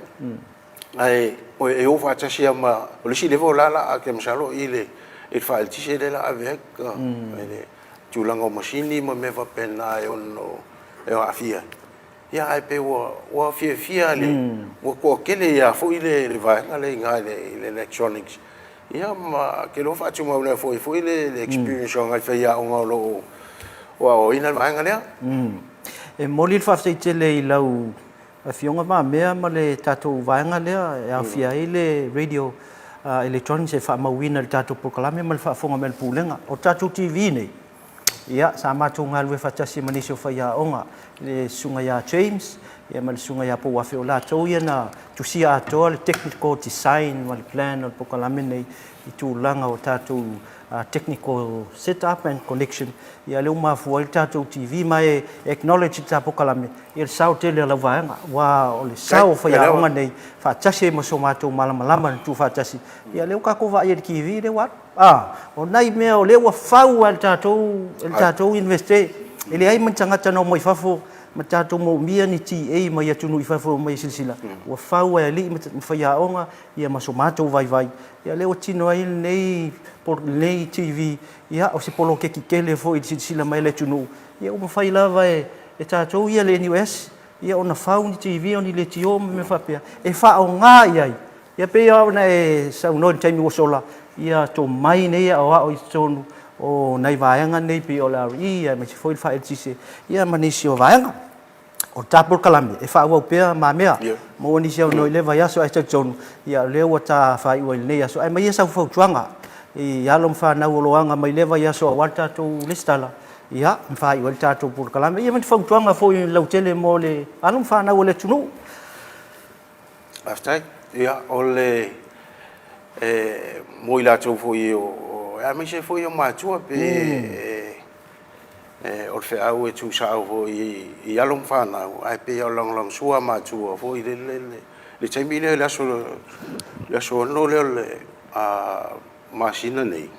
Ae e o faatasi lava ma, o le isi level la o le a, ou te masalo i le faaeletise lea o le a ave ai, i le tulaga o masini ma mea faapena e ono aafia ai. Ia ae pei ua fiafia, ua toatele lava foi le vaega lea i ina i le electronics. Ia ma ou te iloa faatumauina foi le experience o nai faiaoga o lo o aoaoina le vaega lea. E momoli le faafetai tele i lau Afioga Mamea ma le tatou vaega lea e aofia ai le Radio Electronics e faamauina i le tatou polokalame ma le faafofoga mai a le Pulega. O le tatou TV nei, ia, sa matou galulue faatasi ma nisi o faiaoga, le Susuga ia James ia ma le Susuga ia Pouafe, o latou ia na tusia atoa le technical design ma le plan o le polokalame nei i tulaga o tatou technical set up and connection, ia lea ua mafua ai le tatou TV, ma e acknowledge i le ta polokalame ia le sao tele a lau vaega, aua o le sao o faiaoga nei faatasi ai ma so matou malamalama na tuufaatasi, ia lea ua tatou vaai ai i le TV lea ua alu. A, o nai mea o lea ua fau lava e le tatou, e le tatou Universite, e leai ma ni tagata na omai fafo ma tatou moomia ni TA mai atunuu i fafo e omai e silasila, ua fau lava e alii ma faiaoga ia ma so matou vaivai, ia lea ua tino ai lenei, lenei TV, ia o se poloketi tele foi i le silasila mai a le atunuu, ia ua mafai lava e e tatou ia le NUS ia ona fau ni TV o ni leitio ma mea faapea e faaaoga i ai. Ia pei lava ona e saunoa i le taimi ua sola, ia tomai nei e aoao i totonu o nai vaega nei pei o le RE aemaise foi le faaeletise ia ma nisi o vaega. O le ta polokalame e faaauau pea mamea, maua nisi avanoa i lea vaiaso ae talitonu ia o lea ua ta faaiu ai i lenei aso. Ae aumai ia sau fautuaga i alo ma fanau o lo o aga mai lea vaiaso aua le tatou lesitala, ia ma faaiu ai le tatou polokalame. Ia ma ni fautuaga foi lautele mo le alo ma fanau o le atunuu. Faafetai. Ia, o le e mo i latou foi o aemaise foi o matua pe e o le feau e tuusao foi i alo ma fanau, ae pei o le lagolagosua a matua foi lele le taimi lea i le aso le aso 6 lea o le masina nei,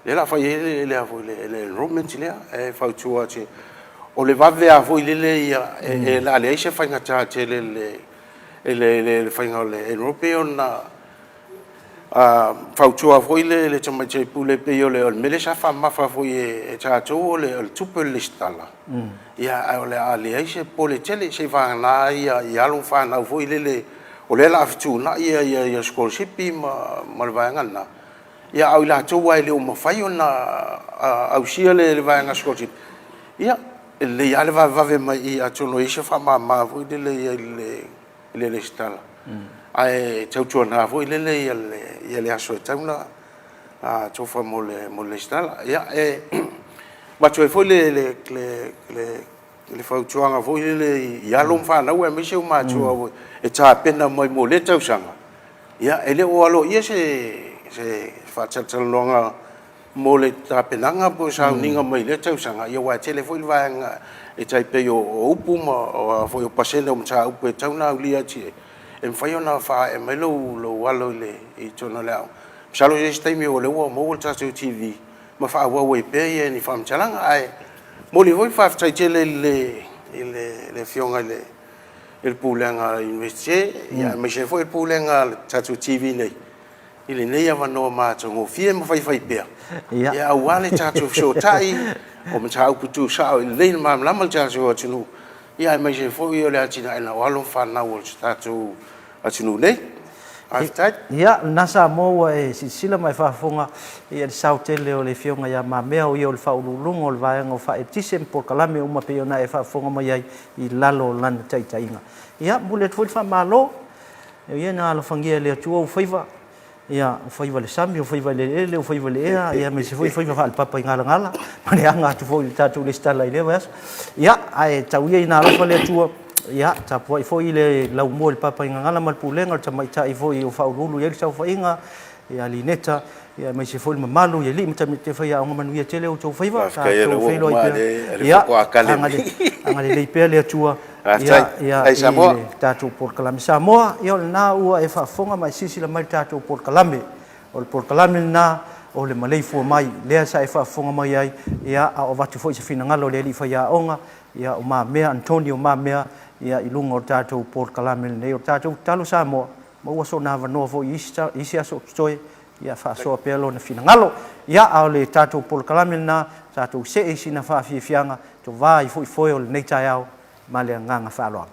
lea o le a fai ai le le enrollment lea. E fautua atu, o le vave lava foi lele ia, o le a leai se faigata tele i le faiga o le enroll. Pei ona fautua foi le Tamaitai Pule, pei o le mea lea sa faamamafa foi e tatou o le tupe o le resitala, ae o le a leai se popole tele, seivagana ai alo ma fanau foi lele o lea o le a fetuunai sikolasipi ma le vaega lena. Ia a o i latou lava e le o mafai ona ausia le vaega sikolasipi, ia, e lelei lava le vavevave mai i i atonu e i ai se faamama foi lele i ai i le resitala. Ae tautuana foi lele le aso e tatau ona tofa mo le resitala. Ia, e avatu ai foi le fautuaga foi lele i alo ma fanau aemaise o matua e tapena mai mo lea tausaga, ia, e le o aloaia se faatalatalanoaga mo le tapenaga po o sauniga mai lea tausaga, aua e tele foi le vaega e tai pei o upu ma o pasene o mataupu e tatau ona aulia atu i ai, e mafai ona faaae mai lou alo i totonu o le aoga. Masalo e i ai se taimi o lea ua maua le tatou TV ma faaauau ai pea ni faamatalaga. Ae momoli foi le faafetai tele i le Afioga i le Pulega a le Iunivesite, aemaise ai foi le Pulega a le tatou TV nei i lenei avanoa matagofie ma faifaipea, aua le tatou fesootai o mataupu tuusao e lelei ona malamalama le tatou atunuu, aemaise ai foi o le atinaeina o alo ma fanau o le tatou atunuu nei. Faafetai. Ia, lena Samoa ua e silasila ma e faafofoga i le sao tele o le Afioga ia Mamea, o ia o le Faauluuluga o le Vaega o Faaeletise ma Polokalame uma pei ona e faafofoga mai ai i lalo o lana taitaiga. Ia, momoli atu foi le faamalo, ia na alofagia e le Atua ou faiva, ia, o faiva i le sami, o faiva i le eleele, o faiva i le ea, ia aemaise foi faiva faalepapa i Galagala, ma le aga atu foi i le tatou resitala i lea vaiaso. Ia, ae tau ia ina alofa le Atua, ia, tapuai foi le laumua i le papa i Gagala ma le pulega, o le tamaitai foi o faauluulu i ai le saofaiga, ia Lineta, ia aemaise foi le mamalu i alii ma tamaitai faiaoga manuia tele outou faiva, tatou feiloai pea. Ia, agalelei pea le Atua ia, ia, i le tatou polokalame. Samoa, ia o lena ua e faafofoga ma e silasila mai i le tatou polokalame. O le polokalame lena o le maleifua mai, lea sa e faafofoga mai ai, ia, a o avatu foi se finagalo o le alii faiaoga, ia, o Mamea, Antonio Mamea, ia, i luga o le tatou polokalame lenei. O le tatou tatalo Samoa, maua sona avanoa foi i isi aso o totoe, ia faasoa pea lona finagalo. Ia, a o le tatou polokalame lena, tatou see i sina faafiafiaga, tovā ai foi foe o lenei taeao ma le agaga faaaloalo.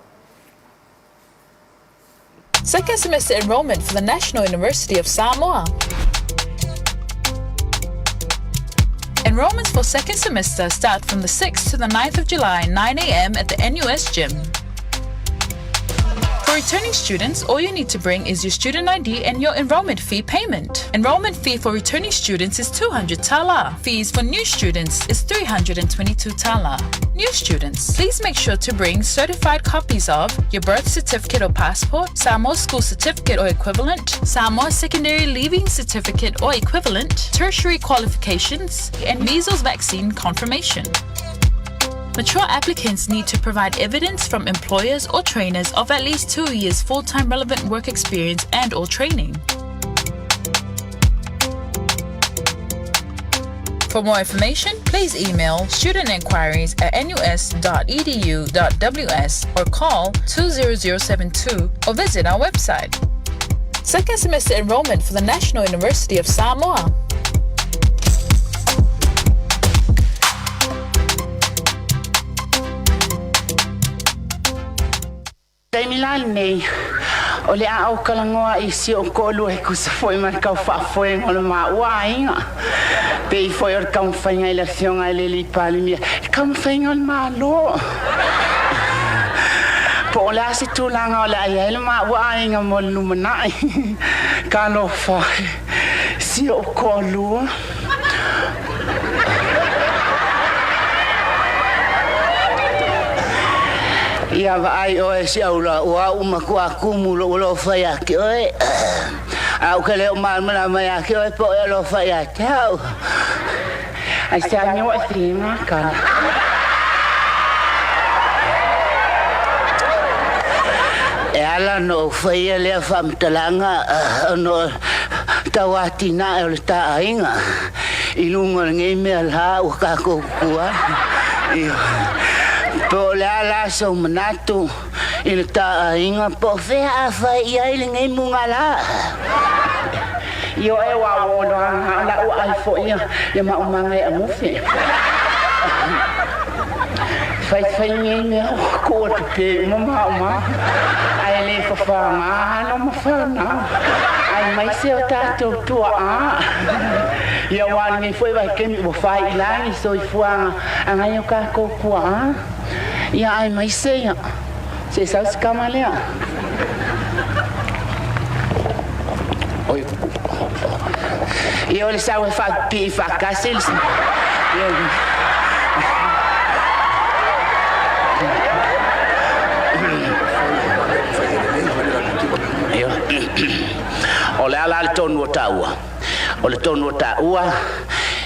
Second semester enrollment for the National University of Samoa. Enrollments for second semester start from the 6th to the 9th of July, 9 a.m. at the NUS gym. For returning students, all you need to bring is your student ID and your enrollment fee payment. Enrollment fee for returning students is 200 tala. Fees for new students is 322 tala. New students, please make sure to bring certified copies of your birth certificate or passport, Samoa school certificate or equivalent, Samoa secondary leaving certificate or equivalent, tertiary qualifications, and measles vaccine confirmation. Mature applicants need to provide evidence from employers or trainers of at least 2 years full-time relevant work experience and or training. For more information, please email studentinquiries at nus.edu.ws or call 20072 or visit our website. Second semester enrollment for the National University of Samoa. Taimi la lenei, o le a ou talanoa i si ou toalua e tusa foi ma le tau faafoega o le maua aiga, pei foi o le taumafaiga i le Afioga i le Alii Palemia, le taumafaiga o le Malo. Po o le a se tulaga o le a i ai le maua aiga mo le lumanai. Talofa e, si ou toalua. Ia vaai oe si au la ua au matua tumu lou alofa ia te oe. A ou te le o malamalama ia te oe po o e alofa ia te au. Ai se ani o e whiringa kana. E ala ona ou faia lea faamatalaga ona o tau atinae o le ta aiga i luga o lenei mea la ua tatou tutu ai. Po o le a la sou manatu i le ta aiga po o fea a fai i ai lenei mugala? Ioe ua o loa na o la'u ai foi ia maumaga e amufi. Faifai nei mea ua kuu atu pe uma mauma ae le fafaga alo ma fanau aemaise o tatou tuaa ia aua lenei foi vaitaimi ua fai i lagi soifuaga a nai o tatou tuaa ia aemaise ia se sau se tama lea. Ia o le sau e faapipii faatasi le Ia o le a la le tonu o taua? O le tonu o taua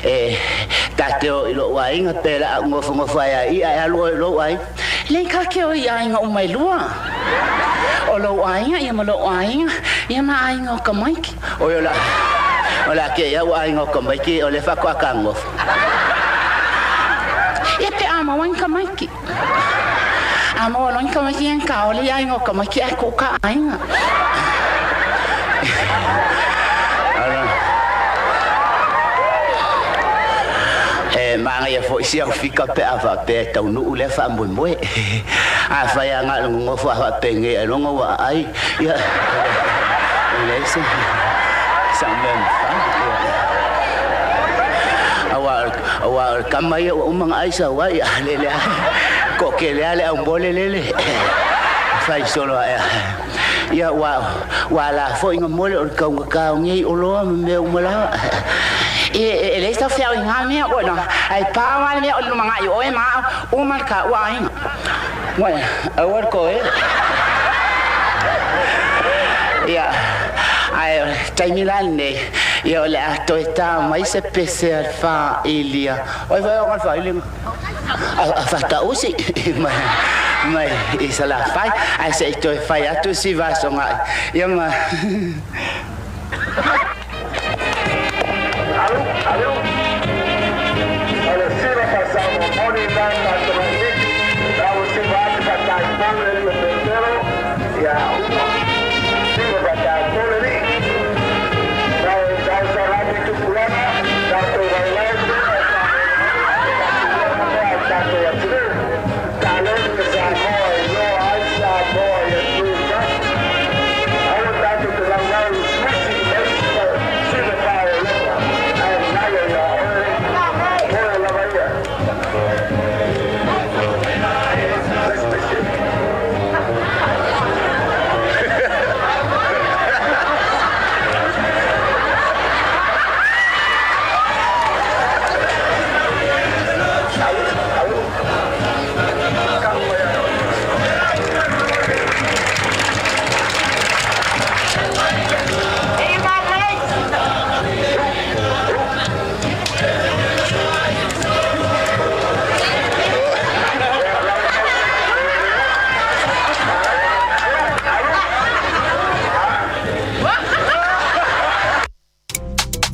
e ta te o i lou aiga pe la au nofonofo ai a ia e alu oe i lou aiga. Lei ka ke o i aiga uma e lua. O lou aiga ia ma lou aiga ia ma aiga o tamaiti. Oi o la o la ke ia ua aiga o tamaiti o le faatoa tagofa. Ia pe a maua ni tamaiti. A maua loa ni tamaiti ia ni kaole i aiga o tamaiti ae tuu ka aiga. E manaia foi si au fika pe a faapea e taunuu lea faamoemoe. Afai lava na o le nonofo a faapenei ailoga ua aai, ia, e leai se sau mea e mafai. Aua, aua o le tama ia ua uma ona ai sau ai, a lele lava, toatele lava le aumole lele e fai solo ae. Ia, ua, ua ala foi na mole o le taugata o nei oloa ma mea uma lava. E, e, e leai sau feau i ngā mea, oi na, ai pā mai le mea o le lumanai o oe ma au, uma le taua aiga. Oi, aua le toele. Ia, ae o le taimi la lenei, ia o le a toe tā mai se pese a le fāilia. Oi foi o ngā fāiliga. A Fatausi mai mai i Salafai ae se i toe fai atu si vasoga ia ma.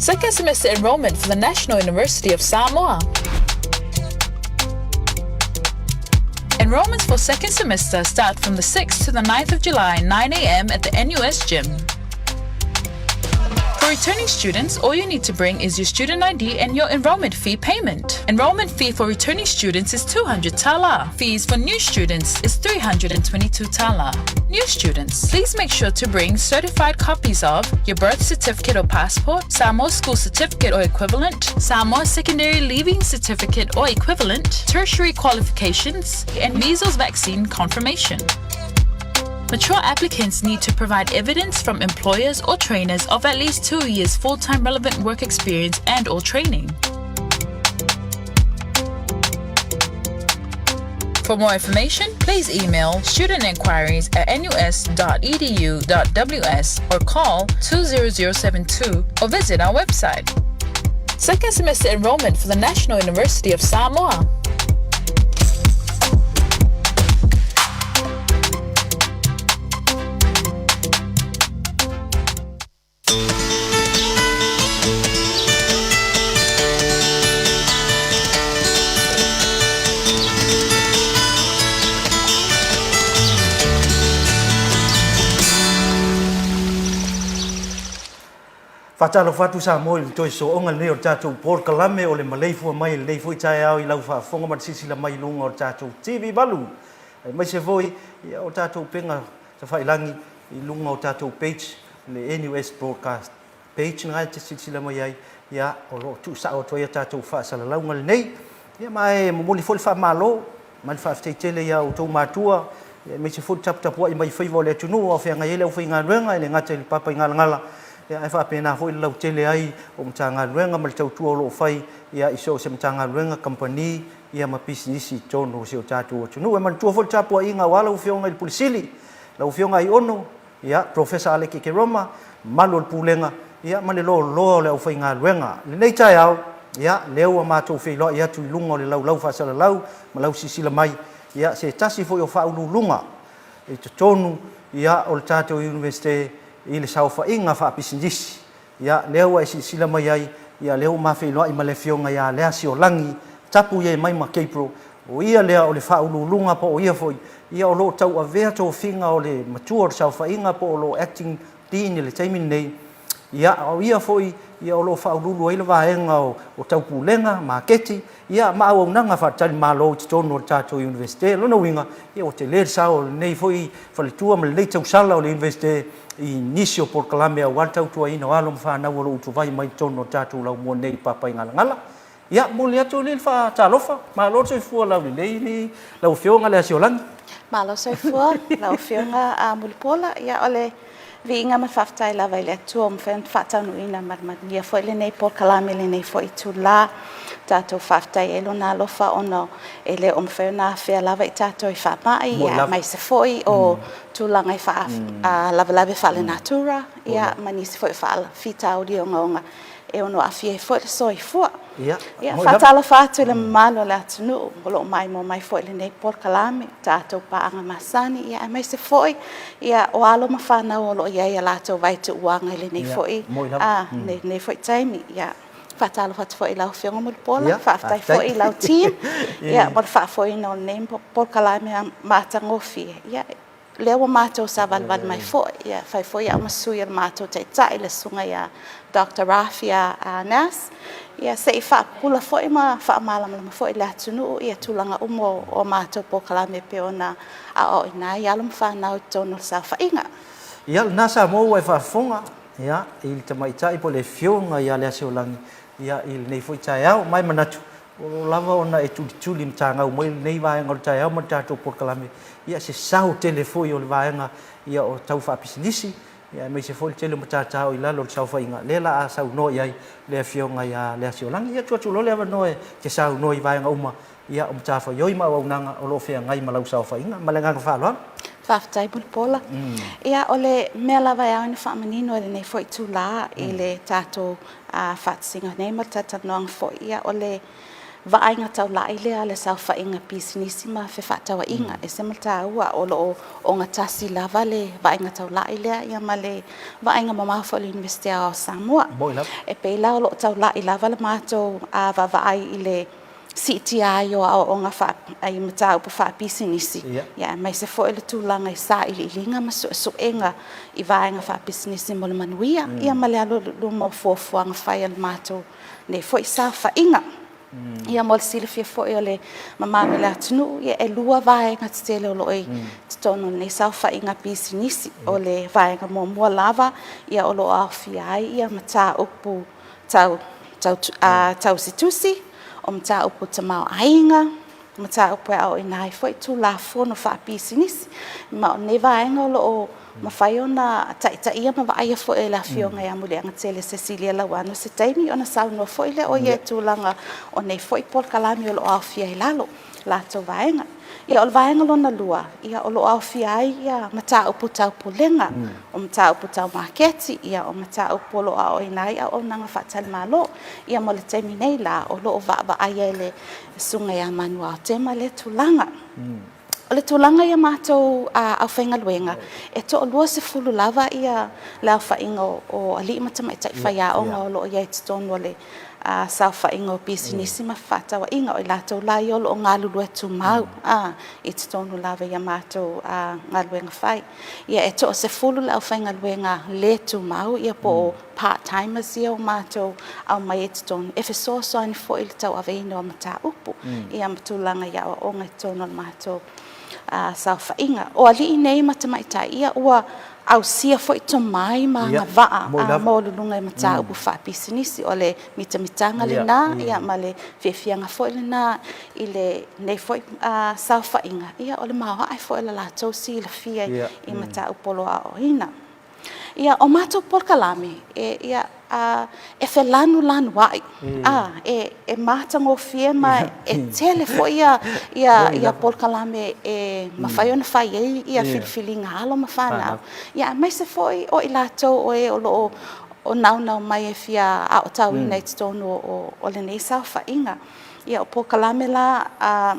Second semester enrollment for the National University of Samoa. Enrollments for second semester start from the 6th to the 9th of July, 9 a.m. at the NUS gym. For returning students, all you need to bring is your student ID and your enrollment fee payment. Enrollment fee for returning students is 200 tala. Fees for new students is 322 tala. New students, please make sure to bring certified copies of your birth certificate or passport, Samoa school certificate or equivalent, Samoa secondary leaving certificate or equivalent, tertiary qualifications, and measles vaccine confirmation. Mature applicants need to provide evidence from employers or trainers of at least 2 years full-time relevant work experience and or training. For more information, please email studentinquiries at nus.edu.ws or call 20072 or visit our website. Second semester enrollment for the National University of Samoa. Faatalofa atu Samoa i le toe sooga lenei o le tatou polokalame o le maleifua mai i lenei foi taeao i lau faafofoga ma le silasila mai i luga o le tatou TV 8 aemaise foi o tatou upega tafailagi i luga o tatou page le NUS Broadcast page lena e te silasila mai ai, ia, o lo o tuusao atu ai a tatou faasalalauga lenei. Ia, ma e momoli foi le faamalo ma le faafetai tele ia outou matua, aemaise foi le taputapuai mai faiva o le atunuu a o feagai ai le aufaigaluega, e le gata i le Papaigalagala, ia, ae faapena foi le lautele ai o Matagaluega ma le tautua o lo o fai, ia, i so o se Matagaluega, kamupani, ia, ma pisinisi i totonu o si o tatou atunuu. E manatua foi le tapuaiga aua lau Afioga i le Pule Sili, lau Afioga Aiono, Ia, Professor Aleke Keroma, mamalu o le Pulega, ia ma le loaloa o le aufaigaluega. I lenei taeao, ia, lea ua matou feiloai atu i luga o le laulau faasalalau ma lau silasila mai, ia, se tasi foi o faauluuluga i totonu, ia, o le tatou Iunivesite i le saofaiga faapisinisi. Ia, lea ua e silasila mai ai, ia, lea ua ma feiloai ma le Afioga ia Leasiolagi Tapuiemaima Gabriel, o ia lea o le Faauluuluga po o ia foi, ia, o lo o tauavea tofiga o le Matua o le Saofaiga po o lo o Acting Dean i le taimi lenei, ia, a o ia foi, ia, o lo o faauluulu ai le vaega o, o Taupulega, Maketi, ia, ma auaunaga faatalimalo i totonu o le tatou Iunivesite. O lona uiga, ia, ua tele le sao o lenei foi faletua ma lenei tausala o le Iunivesite i nisi o polokalame aua le tautuaina o alo ma fanau o lo o utuvai mai totonu o le tatou laumua nei i Papaigalagala. Ia, momoli atu le faatalofa, malo le soifua laulelei i lau Afioga Leasiolagi. Malo soifua lau Afioga Mulipola. Ia, o le viiga ma le faafetai lava i le Atua ua mafai ona faataunuuina ma le manuia foi lenei polokalame i lenei foi itula. Tatou faafetai ai Lona alofa ona e le o mafai ona afea lava i tatou i faamai, aemaise foi o tulaga i faalavelave faalenatura ia ma nisi foi o faafitauli ogaoga e ono aafia ai foi le soifua. Ia, faatalofa atu i le mamalu o le atunuu o lo o maimoa mai foi i lenei polokalame, tatou paaga masani, ia aemaise foi ia o alo ma fanau o lo o i ai a latou vaituuaga i lenei foi lenei foi taimi. Ia, faatalofa atu foi i lau Afioga Mulipola, faafetai foi i lau team ia mo le faafoeina o lenei polokalame matagofie. Ia, lea ua matou savalivali mai foi, ia, e fai foi au ma sui o le matou taitai, le Susuga ia Doctor Rafia Nass, ia se i faapupula foi ma faamalamalama foi i le atunuu ia tulaga uma o matou polokalame e pei ona aoaoina ai alo ma fanau i totonu o le saofaiga. Ia, lena Samoa ua e faafofoga, ia, i le tamaitai po o le Afioga ia Leasiolagi, ia, i lenei foi taeao. Ma e manatu, O lo o lava ona e tulituli matagau mai lenei vaega o le taeao ma le tatou polokalame, ia se sao tele foi o le vaega ia o tau faapisinisi, ia aemaise foi le tele o matata o i lalo o le saofaiga, lea la a saunoa i ai le Afioga ia Leasiolagi. Ia tuu atu loa le avanoa e te saunoa i vaega uma ia o matafaioi ma auaunaga o lo o feagai ma lau saofaiga. Ma le agaga faaaloalo. Faafetai Mulipola. Ia o le mea lava e ao ona faamanino i lenei foi itula i le tatou faatasiga nei ma le talatalanoaga foi, ia o le vaaiga taulai lea a le saofaiga pisinisi ma fefaatauaiga. E ese ma le taua, o lo o ogatasi lava le vaaiga taulai lea ia ma le vaaiga mamao foi a le Iunivesite Aoao o Samoa. E pei la o lo o taulai lava le matou vaavaai i le siitia ai o aoaoga i mataupu faapisinisi, ia aemaise foi le tulaga i sailiiliga ma suesuega i vaega faapisinisi mo le manuia, ia ma le alu i luma o fuafuaga fai a le matou nei foi saofaiga. Ia mo le silafia foi o le mamalu o le atunuu, ia e lua vaega tetele o lo o i totonu o lenei saofaiga pisinisi. O le vaega muamua lava, ia o lo o aofia ai ia mataupu tau tausitusi, o mataupu tamaoaiga, mataupu e aoaoina ai foi Tulafono faapisinisi. Ma o lenei vaega o lo o mafai ona taitaia ma vaaia foi e le Afioga ia Muliagatele Cecilia Lauano se taimi ona saunoa foi lea o ia i tulaga o nei foi polokalame o lo o aofia i lalo latou vaega. Ia, o le vaega lona lua, ia, o lo o aofia ai ia mataupu tau pulega, o mataupu tau maketi, ia, o mataupu o lo o aoaoina ai auaunaga faatalimalo. Ia, mo le taimi nei la, o lo o vaavaaia e le Susuga ia Manuao Tema lea tulaga. O le tulaga i a matou aufaigaluega, e toa-20 lava ia le aofaiga o alii ma tamaitai faiaoga o lo o i ai i totonu o le saofaiga o pisinisi ma fefaatauaiga. O i latou la ia o lo o galulue tumau i totonu lava i a matou galuega fai. Ia, e toa-10 le aufaigaluega le tumau ia po o part timers ia ua matou aumaia i totonu e fesoasoani foi i le tauaveina o mataupu ia ma tulaga i aoaoga i totonu o le matou saofaiga. O alii nei ma tamaitai ia ua ausia foi tomai ma agavaa maualuluga i mataupu faapisinisi. O le mitamitaga lena ia ma le fiafiaga foi lena i lenei foi saofaiga, ia o le maoae foi o le latou silafia i mataupu o lo o aoaoina. Ia, o matou polokalame, e, ia, a, e felanulanuai, a, e, e matagofie ma e tele foi ia, ia, ia polokalame e mafai ona fai ai ia filifiliga a alo ma fanau, ia aemaise foi o i latou o e o lo o o naunau mai e fia aotauina i totonu o, o lenei saofaiga. Ia, o polokalame la, a,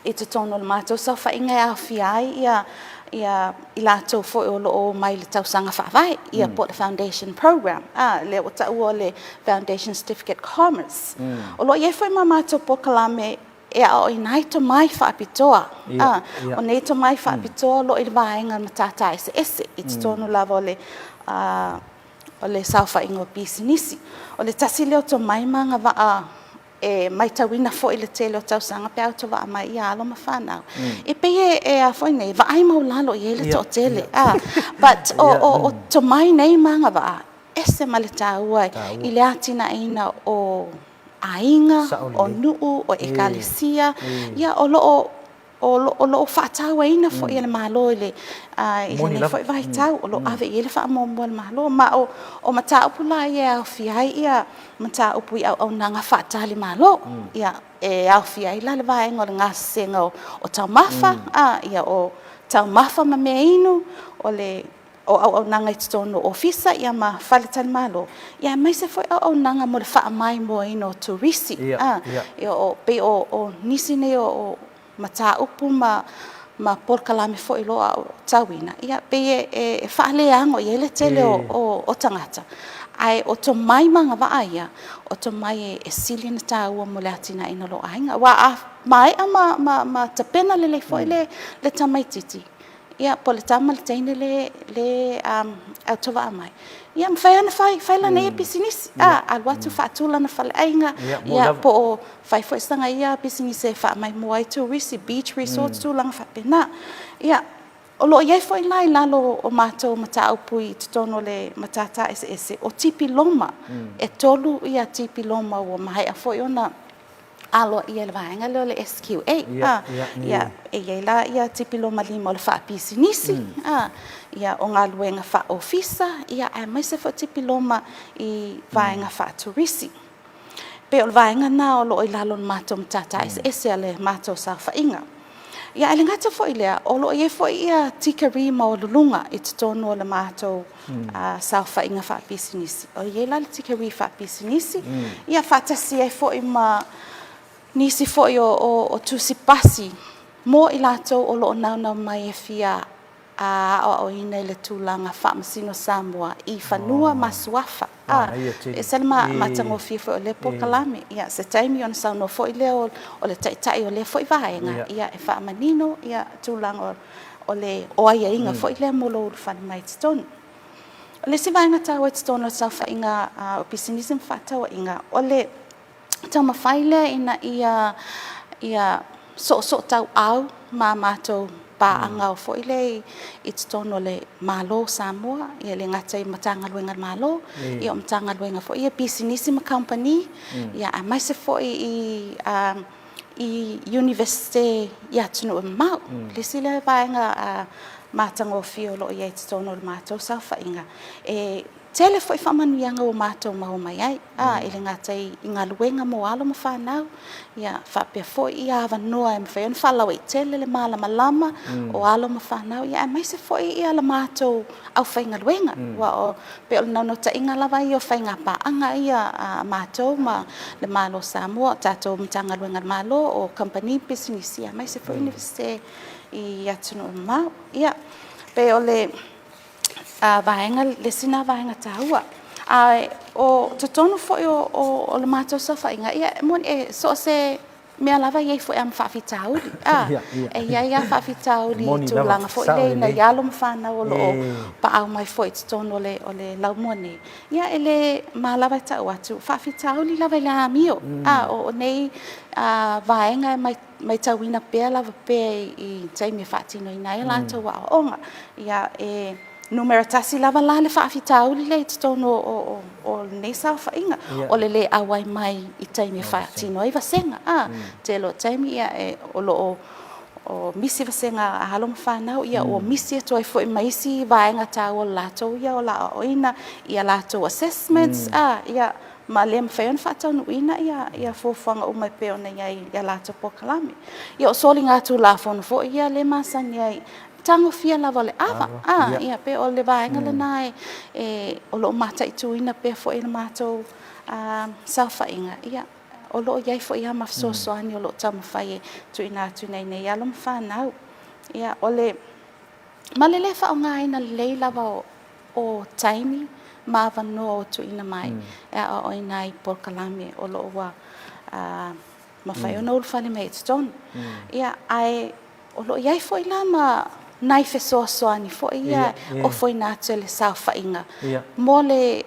i totonu o le matou saofaiga e aofia ai ia ia i latou foi o lo o omai i le tausaga faavae, ia po o le foundation program, a, lea ua taua o le Foundation Certificate Commerce. O lo o i ai foi ma matou polokalame e aoaoina ai tomai faapitoa, a, o nei tomai faapitoa o lo o i le vaega matata eseese i totonu lava o le o le saofaiga o pisinisi. O le tasi lea o tomai ma agavaa E matauina foi le tele o tausaga pe a autovaa mai ia alo ma fanau, e pei e a foi nei, vaai maulalo i ai le toatele. But o tomai nei ma agavaa, ese ma le taua i le atinaeina o aiga, o nuu, o ekalesia, ia o lo o o lo o faatauaina foi e le Malo i lenei foi vaitau, o lo o ave i ai le faamuamua a le Malo. Ma o mataupu la ia e aofia ai ia mataupu i auaunaga faatalimalo, ia, e aofia ai la le vaega o le gasesega o taumafa, ia, o taumafa ma mea inu, o le o auaunaga i totonu o ofisa ia ma faletalimalo, ia aemaise foi auaunaga mo le faamaimoaina o turisi. Ia, o, pei o, o nisi nei o, o mataupu ma, ma polokalame foi o lo o aotauina, ia pei e, e, e faaleago i ai le tele o, o, o tagata. Ae o tomai ma agavaa ia, o tomai e, e sili ona taua mo le atinaeina o lou aiga. Aua a maea ma, ma, ma tapena lelei foi le, le tamaitiiti, Ia, po o le tama le teine le, le autovaa mai, ia, mafai lava ona fai, fai lana ia pisinisi, a, alu atu faatu lana faleaiga, ia, po o fai foi sana ia pisinisi e faamaimoa ai turisi, beach resorts, tulaga faapena. Ia, o lo o i ai foi la i lalo o matou mataupu i totonu o le matata eseese, o tipiloma, e 3 ia tipiloma ua maea foi ona aloaia e le vaega lea o le SQA. Ia, e i ai la ia tipiloma lima o le faapisinisi, ia, o galuega faaofisa, ia, aemaise foi tipiloma i vaega faaturisi. Pei o le vaega lena o lo o i lalo o le matou matata eseese a le matou saofaiga. Ia, ae le gata foi i lea, o lo o i ai foi ia tikeri maualuluga i totonu o le matou saofaiga faapisinisi. O i ai la le tikeri faapisinisi, ia faatasi ai foi ma nisi foi o tusi pasi mo i latou o lo o naunau mai e fia aoaoina i le tulaga faamasino Samoa i fanua ma suafa. E ese le matagofie foi o lea polokalame. Ia, se taimi ona saunoa foi lea o le taitai o lea foi vaega, ia, e faamanino ia tulaga o le o aiaiga foi lea mo lou ulufale mai i totonu. O le isi vaega taua i totonu o le saofaiga o pisinisi ma fefaatauaiga, o le taumafai lea ina ia ia soosootauau ma matou paaga foi lea i totonu o le Malo o Samoa, e le gata i Matagaluega a le Malo, ia o Matagaluega foi ia pisinisi ma kamupani, ia aemaise foi i i Iunivesite i atunuu e mamao. Le isi lea vaega matagofie o lo o i ai i totonu o le matou saofaiga, e tele foi faamanuiaga ua matou maua mai ai, a, e le gata i galuega mo alo ma fanau, ia, faapea foi ia avanoa e mafai ona faalauaitele le malamalama o alo ma fanau, ia aemaise foi ia le matou aufaigaluega. Aua o, pei o le naunautaiga lava ia o faiga paaga ia a matou ma le Malo o Samoa, o tatou Matagaluega a le Malo, o kamupani pisinisi, aemaise foi Iunivesite i atunuu e mamao. Ia, pei o le vaega, le isi lena vaega taua. A o totonu foi o le matou saofaiga, ia e moni, e so o se mea lava e i ai foi lava ma faafitauli. A, e i ai lava faafitauli i tulaga foi lea i nai alo ma fanau o lo o paau mai foi i totonu o le laumua nei. Ia, e le ma lava e tau atu, faafitauli lava i le amio. A, o nei vaega e matauina pea lava pea i taimi e faatinoina ai a latou aoaoga. Ia, e numera tasi lava la le faafitauli lea i totonu o lenei saofaiga, o le le auai mai i taimi e faatino ai vasega. A, tele o taimi o lo o misi vasega a alo ma fanau, ia ua misi atu ai foi ma isi vaega taua o le latou ia ola aoaoina, ia latou assessments, a, ia, ma le mafai ona faataunuuina ia fuafuaga uma e pei ona i ai i a latou polokalame. Ia o soligatulafono foi ia lea e masani ai, tagofia lava o le ava, a, ia pei o le vaega lena e o lo o mataituina pea foi e le matou saofaiga, ia o lo o i ai foi lava ma fesoasoani o lo o taumafai e tuuina atu i nai nei alo ma fanau. Ia o le, ma le le faaaogaina lelei lava o o taimi ma avanoa ua tuuina mai e aoaoina ai polokalame o lo o ua mafai ona ulufale mai i totonu. Ia, ae o lo o i ai foi la ma nai fesoasoani foi ia e ofoina atu e le saofaiga mo le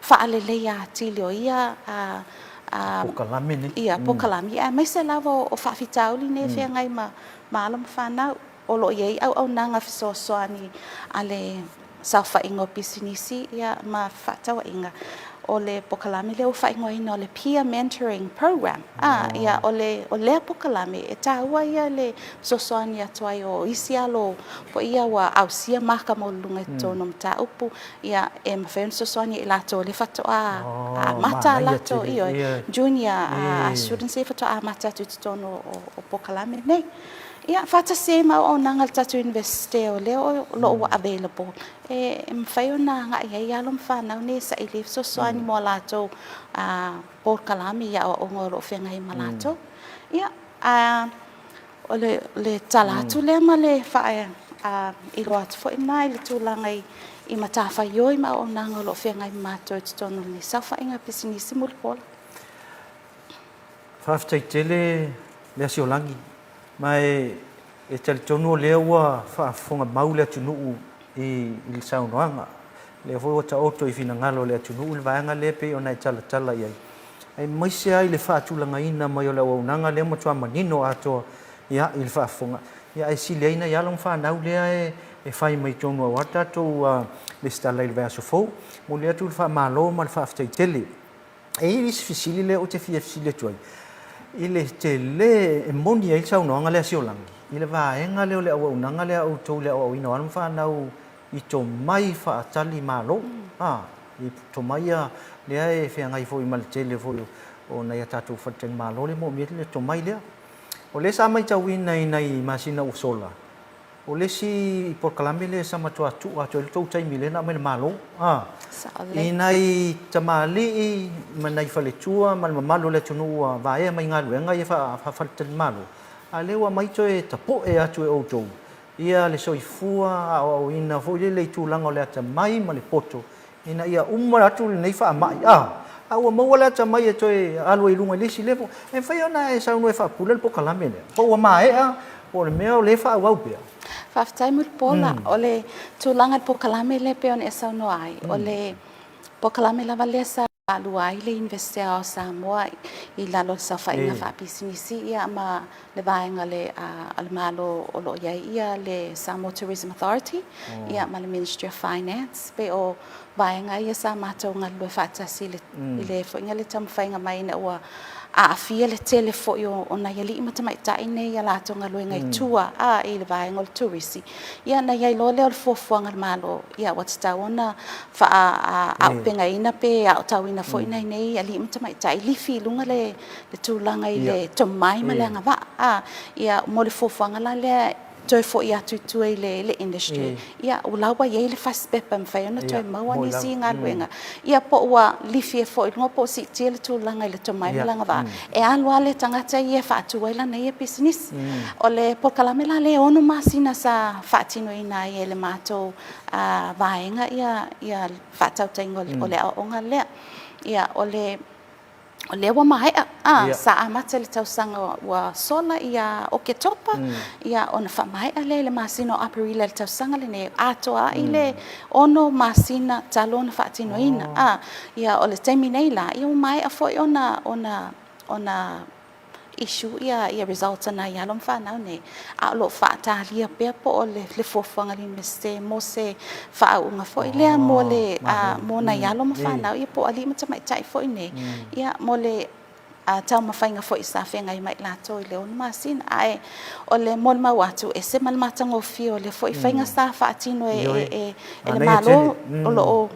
faaleleia atili o ia polokalame nei. Ia, polokalame, aemaise lava o faafitauli nei e feagai ma alo ma fanau. O lo o i ai auaunaga fesoasoani a le saofaiga o pisinisi ma fefaatauaiga. O le polokalame lea ua faaigoaina o le Peer Mentoring Program. A, ia, o le, o lea polokalame, e taua ia le fesoasoani atu ai o isi alo foi ia ua ausia maka maualuluga i totonu o mataupu, ia, e mafai ona fesoasoani i latou o lea faatoa amata a latou, ioe, junior students ia faatoa amata atu i totonu o polokalame nei. Ia, faatasi ai ma auaunaga a le tatou Iunivesite o lea o lo o ua available e mafai ona agai ai alo ma fanau nei e saili ai fesoasoani mo a latou polokalame i aoaoga o lo o feagai ma latou. Ia, a o le tala atu lea ma le faailoa atu foi lena i le tulaga i matafaioi ma auaunaga o lo o feagai ma matou i totonu o lenei saofaiga pisinisi Mulipola. Faafetai tele Leasiolagi. Ma e talitonu o lea ua faafofoga mau le atunuu i le saunoaga. O lea foi ua taoto i finagalo o le atunuu le vaega lea e pei ona e talatala i ai, aemaise lava i le faatulagaina mai o le auaunaga lea matua manino atoa ia i le faafofoga. Ia ae sili ai nai alo ma fanau lea e fai mai tonu aua le tatou lesitala i le vaiaso fou. Momoli atu le faamalo ma le faafetai tele. E i ai isi fesili lea ou te fia fesili atu ai, i le tele e moni ai le saunoaga lea a Siolani, i le vaega lea o le auaunaga lea a outou i le aoaoina o alo ma fanau i tomai faatali malo, a, i tomai ia lea e feagai foi ma le tele foi o nai a tatou faletalimalo lea e moomia ai le tomai lea. O lea sa matauina i nai masina ua sola, O le isi polokalame lea sa matua tuu atu ai le tou taimi lea na aumai le Malo a i nai tamalii ma nai faletua ma le mamalu o le atunuu ua vaea mai galuega ia faa-faletalimalo, a lea ua aumai toe tapoe atu e outou ia le soifua aoaoina foi lele i tulaga o le atamai ma le poto ina ia uma atu lenei faamai, a, a ua maua le atamai e toe alu ai i luga i le isi level, e mafai ona e saunoa e faapule le polokalame lea, po ua maea, po o le mea o lea e faaauau pea. Faafetai Mulipola. O le tulaga i le polokalame lea e pei ona e saunoa ai, o le polokalame lava lea sa faalua ai le Iunivesite Aoao o Samoa i lalo o le saofaiga faapisinisi ma le vaega a le Malo o lo o i ai le Samoa Tourism Authority ma le Ministry of Finance. Pei o vaega ia sa matou galulue faatasi i le foi le taumafaiga mai ina ua aafia le tele foi o o nai alii ma tamaitai nei i a latou galuega i tua a i le vaega o le turisi, ia ona i ai loa lea o le fuafuaga a le Malo, ia ua tatau ona faaaaupegaina pe aotauina foi nai nei alii ma tamaitai lifi i luga le tulaga i le tomai ma le agavaa a, ia mo le fuafuaga la lea toe foi atu i tua i le industry, ia o la ua i ai le fasipepa e mafai ona toe maua nisi galuega, ia po ua lifi ai foi i luga po ua siitia le tulaga i le tomai ma le agavaa, e alu lava le tagata ia e faatu ai lana ia pisinisi. O le polokalame la lea e ono masina sa faatinoina ai e le matou vaega ia faatautaiga o le aoaoga lea. Ia o le o lea ua maea, a, sa amata i le tausaga ua sola ia Oketopa, ia ona faamaea lea i le masina o Aperila i le tausaga lenei, atoa ai le ono masina talu ona faatinoina. A, ia o le taimi nei la, ia ua maea foi ona, ona, ona issue ia, ia results a nai alo ma fanau nei, a o lo o faatalia pea po o le fuafuaga a le Iunivesite mo se faauuga foi lea mo le mo nai alo ma fanau ia po o alii ma tamaitai foi nei ia mo le taumafaiga foi sa feagai ma i latou i le ono masina. Ae o le molimau atu, e ese ma le matagofie o lea foi faiga sa faatino e le Malo o lo o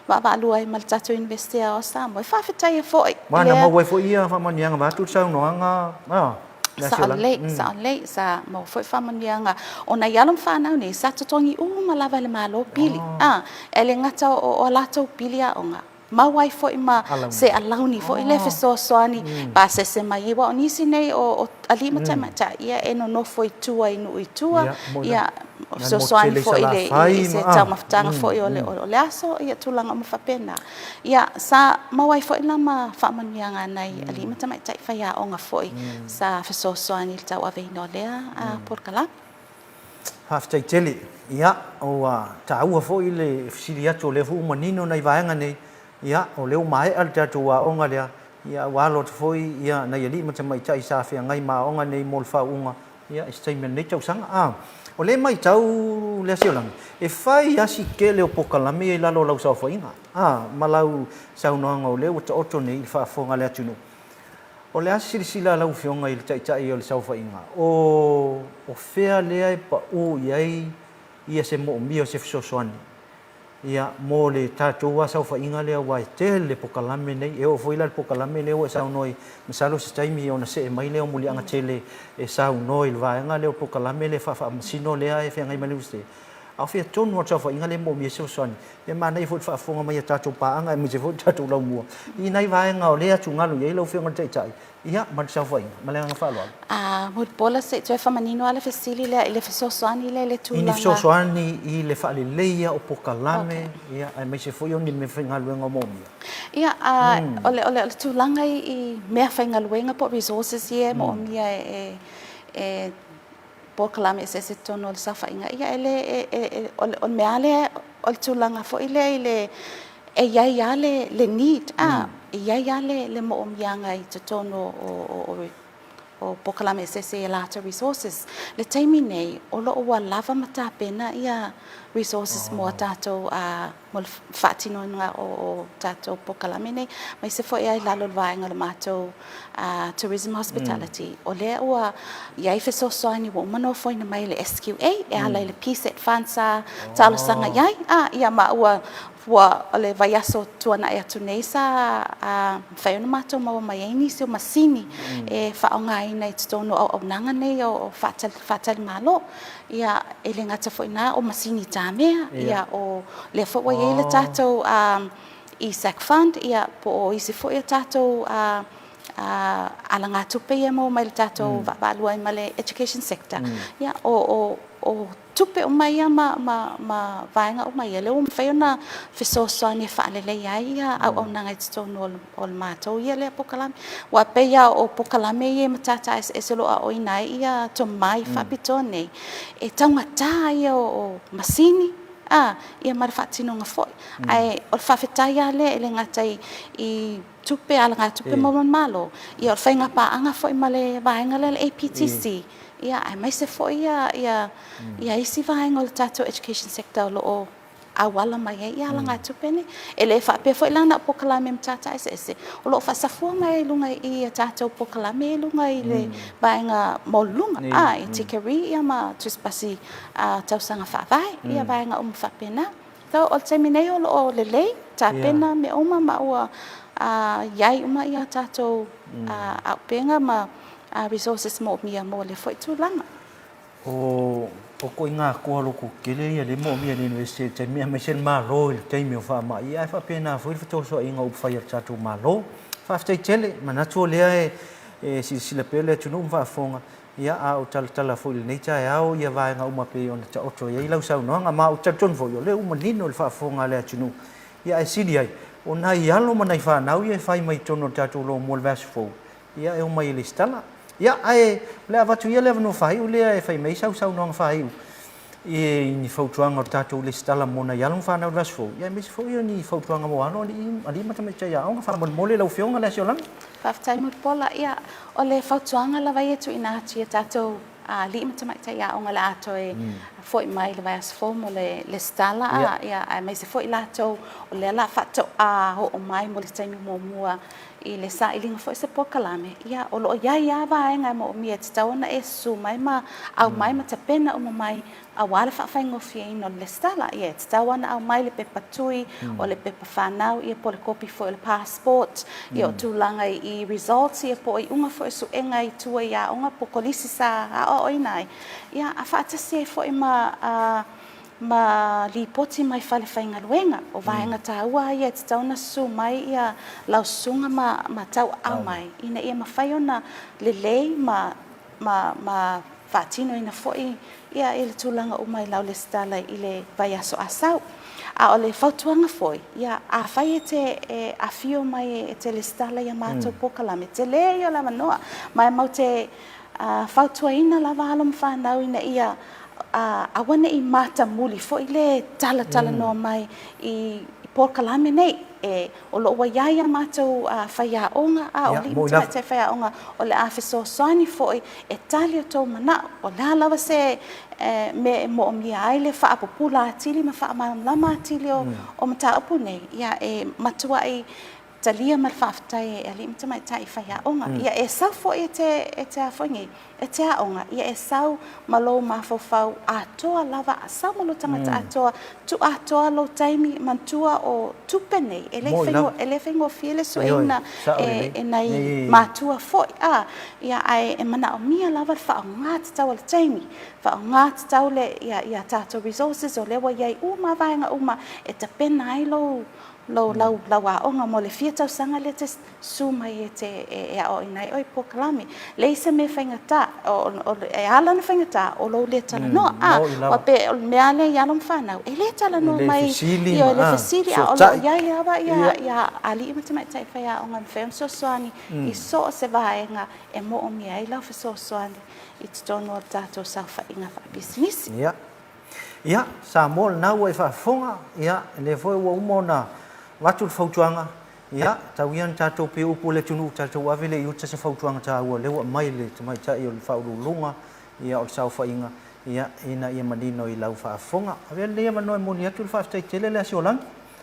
vaavaalua ai ma le tatou Iunivesite Aoao o Samoa. E faafetaia foi lea. Aua na maua ai foi ia faamanuiaga vaeatu le saunoaga le Sao lelei, sao lelei, sa maua foi faamanuiaga o nai alo ma fanau nei sa totogi uma lava e le Malo pili, a, e le gata o a latou pili aoga, maua ai foi ma se alauni foi lea fesoasoani pasese mai ai, aua o nisi nei o alii ma tamaitai ia e nonofo i tua i nuu i tua, ia fesoasoani foi i se taumafataga foi o le aso, ia tulaga uma faapena. Ia, sa maua ai foi la ma faamanuiaga a nai alii ma tamaitai faiaoga foi sa fesoasoani i le tauaveina o lea polokalame. Faafetai tele. Ia, ua taua foi le fesili atu o lea foi ua manino nai vaega nei. Ia, o lea ua maea le tatou aoga lea, ia ua alo atu foi ia nai alii ma tamaitai sa feagai ma aoga nei mo le faauuga Ia, i se taimi o lenei tausaga. A, o lea e matau Leasiolagi, e fai lava si tele o polokalame ia i lalo o lau saofaiga, a, ma lau saunoaga o lea ua taoto nei i le faafofoga a le atunuu. O le a se silasila a lau Afioga i le Taitai o le saofaiga, o, o fea lea e pau i ai ia se moomia o se fesoasoani Ia, mo le tatou lava saofaiga lea aua e tele polokalame nei, e oo foi la i le polokalame lea ua e saunoa ai, masalo se taimi ona see mai lea o Muliaga Tele e saunoa i le vaega lea o le polokalame lea faafaamasino lea e feagai ma le Iunivesite. A o fea tonu lava le saofaiga lea e moomia ai se fesoasoani? E manaia foi le faafofoga mai a tatou paaga aemaise foi le tatou laumua i nai vaega o lea e atugalu i ai lau Afioga i le Taitai, Ia, ma le saofaiga. Ma le agaga faaaloalo. A, Mulipola, se i toe faamanino lava le fesili lea i le fesoasoani lea i le tulaga. I ni fesoasoani i le faaleleia o polokalame, ia, aemaise foi o ni meafaigaluega o moomia. Ia, a, o le, o le, o le tulaga i, i meafaigaluega po o resources ia e moomia e, e, e polokalame eseese i totonu o le saofaiga, ia e le, e, e, e, o le, o le mea lava lea, o le tulaga foi lea i le, e i ai lava le, le need, a, e i ai lava le, le moomiaga i totonu o, o, o, o polokalame eseese i a latou resources. I le taimi nei, o lo o ua lava ma tapena ia resources mo a tatou, a, mo le faatinoina o, o tatou polokalame nei, aemaise foi lava i lalo o le vaega o le matou Tourism Hospitality, o lea ua i ai fesoasoani ua uma ona ofoina mai e le SQA e ala i le PSET Fund sa talosaga i ai, a, ia ma ua, ua, o le vaiaso tuanai atu nei sa mafai ona matou maua mai ai nisi o masini e faaaogaina i totonu o auaunaga nei o faatalimalo. Ia, e le gata foi i ina, o masini tamea, ia, o lea foi ua i ai le tatou ESAC Fund, ia, po o isi foi a tatou alagatupe ia e maua mai i le tatou vaavaalua ai ma le education sector, ia, o, o, o tupe uma ia ma, ma, ma vaega uma ia, lea ua mafai ona fesoasoani e faaleleia ai ia auaunaga i totonu o le, o le matou ia lea polokalame. Aua e pei lava o polokalame ia i matata eseese o lo o aoaoina ai ia tomai faapitoa nei, e taugata ia o, o masini, a, ia ma le faatinoga foi. Ae o le faafetai lava lea e le gata i i tupe, alagatupe maua mai le Malo, ia o le faiga paaga foi ma le vaega lea o le APTC, ia aemaise foi ia ia isi vaega o le tatou education sector o lo o auala mai ai ia alagatupe nei. E le faapea foi la na o polokalame a matata eseese, o lo o faasafua mai ai i luga i a tatou polokalame i luga i le vaega maualuluga, a, i tikeri ia ma tusipasi tausaga faavae, ia vaega uma faapena. So, o le taimi nei o lo o lelei, tapena mea uma ma ua i ai uma ia tatou auupega ma resources moomia mo lea foi tulaga. O ituaiga koa lototetele ia lea e moomia e le Iunivesite i le taimi aemaise le Malo i le taimi o faamai, ia ae faapena foi le fetosoaina o upufai a le tatou Malo. Faafetai tele, manatu o lea e silasila pea le atunuu ma faafofoga, ia a o talatala foi i lenei taeao ia vaega uma pei ona taoto i ai lau saunoaga. Ma ou te talitonu foi o lea ua manino le faafofoga a le atunuu, ia ae sili ai, o nai alo ma nai fanau ia e fai mai i totonu o le tatou lomua i le vaiaso fou, Ia, e omai e lesitala. Ia, ae o le a avatu ia le avanoa faaiu lea e fai mai ai sau saunoaga faaiu i ni fautuaga o le tatou lesitala mo nai alo ma fanau i le vaiaso fou, ia aemaise foi o ni fautuaga mo alo, alii ma tamaitai aoga. Faamolemole lau Afioga Leasiolagi. Faafetai Mulipola. Ia, o le fautuaga lava ia e tuuina atu i a tatou alii ma tamaitai aoga o le a toe foi mai i le vaiaso fou mo le lesitala, ia, aemaise foi latou o lea o le a faatoa oo mai mo le taimi muamua I le sailiga foi o se polokalame, ia, o lo o i ai lava vaega e moomia e tatau ona e susu mai ma aumai ma tapena uma mai aua le faafaigofieina o le lesitala. Ia, e tatau ona aumai le pepa tui, o le pepa fanau, ia, po o le kopi foi o le passport, ia, o tulaga i results, ia, po o iuga foi o suega i tua i aoga po o kolisi sa aoaoina ai, ia, a faatasi ai foi ma ma lipoti mai fale faigaluega. O vaega taua ia e tatau ona susu mai ia lau susuga ma ma tauaau mai ina ia mafai ona lelei ma ma ma faatinoina foi ia i le tulaga uma i lau lesitala i le vaiaso Asau. A o le fautuaga foi, ia afai e te e afio mai e te lesitala i a matou polokalame, tele ia o le avanoa ma e matou te fautuaina lava alo ma fanau ina ia aua ne i matamuli foi le talatalanoa mai i polokalame nei. E, o lo o ua i ai a matou faiaoga, a o alii ma tamaitai faiaoga o le a fesoasoani foi e tali o tou manao. O le a lava se mea e moomia ai le faapupula atili ma faamalamalama atili o mataupu nei, ia e matuai talia ma le faafetai e alii ma tamaitai faiaoga. Ia e sau foi e te, e te a foi nei, e te aoga, ia e sau ma lou mafaufau atoa lava, sau ma lou tagata atoa, tuu atoa lou taimi, manatua o tupe nei, e le faigofie, e le faigofie le sueina e, e nai matua foi, a, ia ae e manaomia lava le faaaoga tatau o le taimi, faaaoga tatau le, ia, ia tatou resources o lea ua i ai uma vaega uma e tapena ai lou, lou lau lau aoga mo le fia tausaga lea te susu mai e te e aoaoina ai oe i polokalame. Leai se mea faigata, o, o, e ala ona faigata o lou le talanoa. Mm, a, ua pe o le mea lea i alo ma fanau, e le talanoa e le mai, fesili, ia, e le fesili, a o lo o i ai lava ia, ia alii ma tamaitai faiaoga e mafai ona fesoasoani i so o se vaega e moomia ai lau fesoasoani i totonu o le tatou saofaiga faapisinisi. Ia. Ia, Samoa lena ua e faafofoga, ia, lea foi ua uma ona avatu le fautuaga, ia, tau ia na tatou pei o upu a le atunuu, tatou ave lea i uta se fautuaga taua, lea ua aumai le tamaitai o le Faauluuluga, ia, o le saofaiga, ia, ina ia manino i lau faafofoga. Avea lenei avanoa e momoli atu le faafetai tele Leasiolagi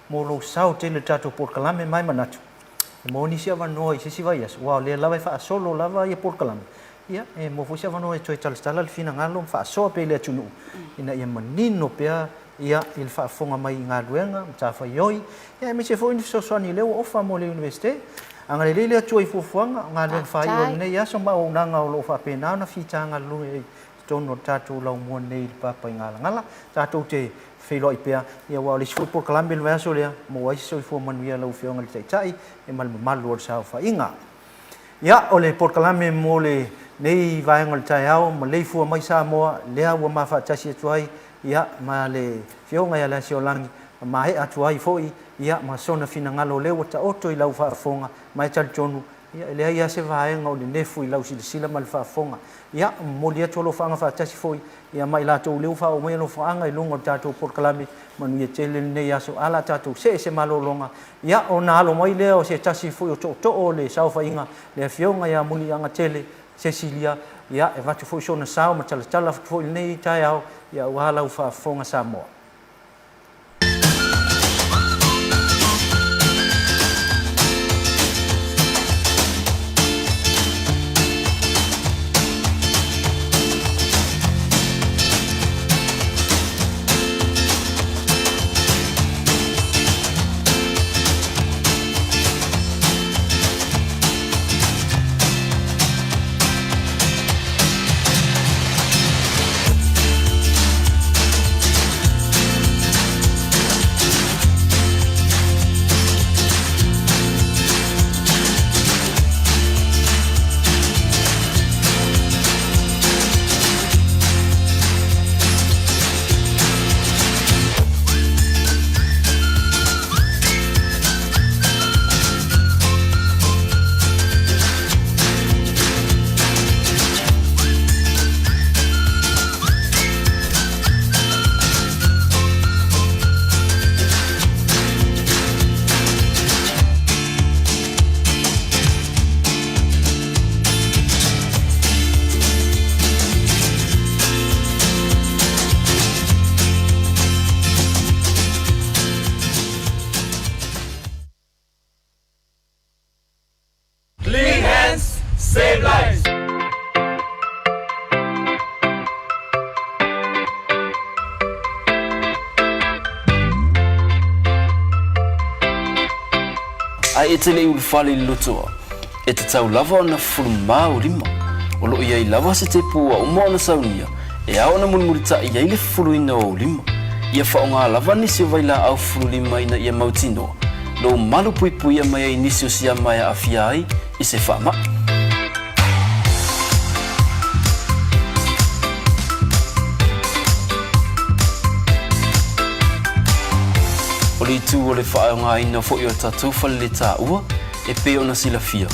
mo lou sao tele i le tatou polokalame ma e manatu e maua nisi avanoa i se isi vaiaso, aua o lea lava e faasolo lava ia polokalame, Ia, e maua foi se avanoa e toe talatala le finagalo ma faasoa pea i le atunuu ina ia manino pea ia i le faafofoga mai i galuega, matafaioi, ia aemaise foi ni fesoasoani lea ua ofa mo le Iunivesite. Agalelei le Atua i fuafuaga, o galuega faaiu o lenei aso ma auaunaga o lo o faapena ona fita galulue ai i totonu o le tatou laumua nei i le Papaigalagala. Tatou te feiloai pea, ia aua o le isi foi polokalame i le vaiaso lea, maua ai se soifua manuia lau Afioga i le Taitai ma le mamalu o le saofaiga. Ia, o le polokalame mo lenei vaega o le taeao, maleifua mai Samoa, lea ua ma faatasi atu ai, ia, ma le Afioga ia Leasiolagi, ma maea atu ai foi, ia, ma sona finagalo o lea ua taoto i lau faafofoga, ma e talitonu, ia, e leai lava se vaega o nenefu i lau silasila ma le faafofoga. Ia, momoli atu alofaaga faatasi foi, ia, ma i latou o lea ua faaoo mai alofaaga i luga o le tatou polokalame, manuia tele lenei aso, a la tatou see se malologa, Ia, ona alo mai lea o se tasi foi o tootoo o le saofaiga, le Afioga ia Muliagatele Cecilia, ia, e avatu foi sona sao ma talatala atu foi i lenei taeao, ia, aua lau faafofoga Samoa. Afai e te le i ulufale i le lotoa, e tatau lava ona fufulu mā ou lima. O lo o i ai lava se tepu ua uma ona saunia e ao ona mulimulitaʻi ai le fufuluina o ou lima. Ia faaaoga lava nisi o vailaau fufulu lima ina ia mautinoa lou malu puipuia mai ai nisi o siama e aafia ai i se faamai. O le itu o le faaaogaina foi o tatou faleletaua e pei ona silafia,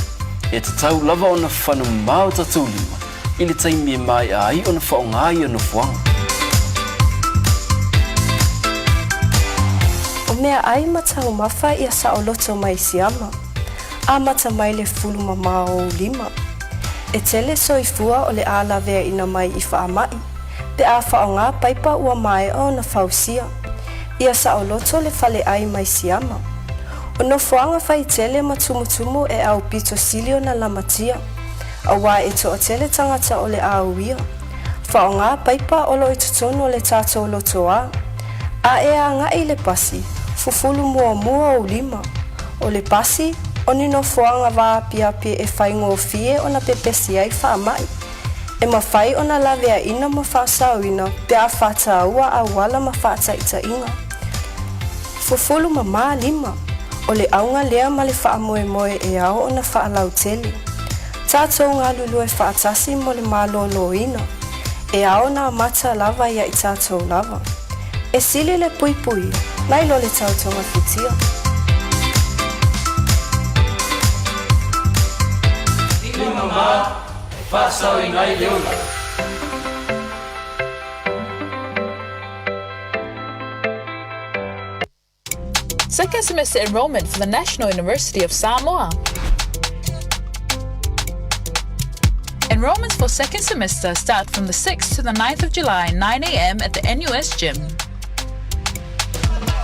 e tatau lava ona fano mamao o tatou lima i le taimi e maea ai ona faaaoga ia nofoaga. O meaai ma taumafa ia saoloto mai siama. Amata mai le fulu mamao o ou lima. E tele soifua o le a laveaina mai i faamai, pe a faaaoga paipa ua maea ona fausia. Ia saoloto le faleai mai siama. O nofoaga faitele ma tumutumu e aupito sili ona lamatia, auā e toatele tagata o le a uia. Faaaoga paipa o lo o i totonu o le tatou lotoa. A e agai i le pasi, fufulu muamua ou lima. O le pasi, o ni nofoaga vaapiapi e faigofie ona pepesi ai faamai. E mafai ona laveaina ma faasaoina pe a faataua auala ma faataitaiga. Fufulu mamā lima, o le auga lea ma le faamoemoe e ao ona faalautele. Tatou galulue faatasi mo le malōlōina, e ao ona amata lava ia i tatou lava. E sili le puipuia, nai lo le tau togafitia. Lima mamā e faasaoina ai le ola. Second semester enrollment for the National University of Samoa. Enrollments for second semester start from the 6th to the 9th of July, 9 a.m. at the NUS gym.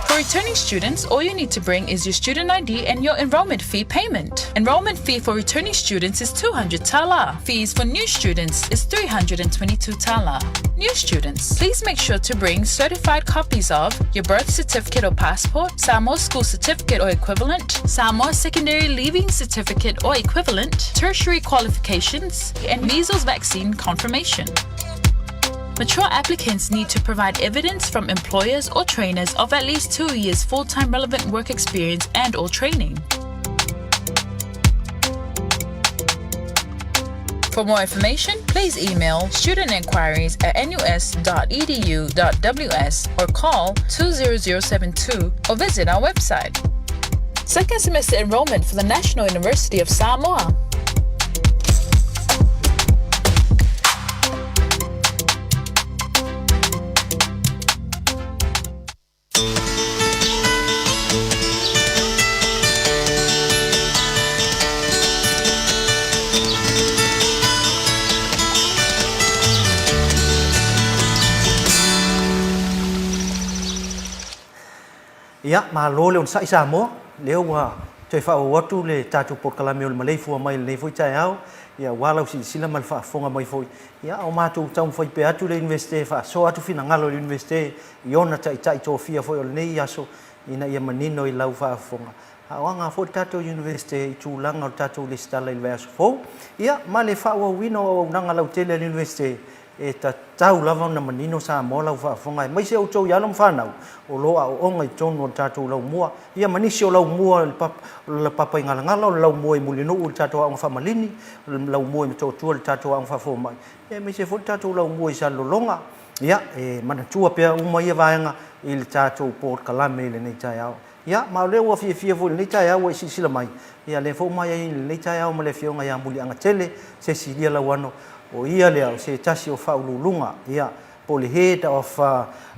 For returning students, all you need to bring is your student ID and your enrollment fee payment. Enrollment fee for returning students is 200 tala. Fees for new students is 322 tala. New students, please make sure to bring certified copies of your birth certificate or passport, Samoa school certificate or equivalent, Samoa secondary leaving certificate or equivalent, tertiary qualifications, and measles vaccine confirmation. Mature applicants need to provide evidence from employers or trainers of at least 2 years full-time relevant work experience and or training. For more information, please email studentinquiries at nus.edu.ws or call 20072 or visit our website. Second semester enrollment for the National University of Samoa. Ia, malo le onosai Samoa, lea ua toe faaauau atu le tatou polokalame o le maleifua mai i lenei foi taeao, ia aua lau silasila ma le faafofoga mai foi. Ia, a o matou taumafai pea atu le Iunivesite e faasoa atu finagalo i le Iunivesite i ona taitai tofia foi o lenei aso ina ia manino i lau faafofoga. A o aga foi le tatou Iunivesite i tulaga o le tatou lesitala i le vaiaso fou, ia ma le faaauauina o auaunaga lautele a le Iunivesite, e tatau lava ona manino Samoa lau faafofoga aemaise outou i alo ma fanau o lo o aooga i totonu o le tatou laumua, ia ma nisi o laumua o le Papaigalagala, o le laumua i Mulinuu i le tatou aoga faamalini, o le laumua i Motootua i le tatou aoga faafomai, ia aemaise foi le tatou laumua i Salelologa. Ia, e manatua pea uma ia vaega i le tatou polokalame i lenei taeao. Ia, ma o lea ua fiafia foi i lenei taeao ua e silasila mai, ia lea foi ua mai ai i lenei taeao ma le Afioga ia Muliagatele Sesilia Lauano, o ia lea o se tasi o Faauluuluga, ia, po o le Head of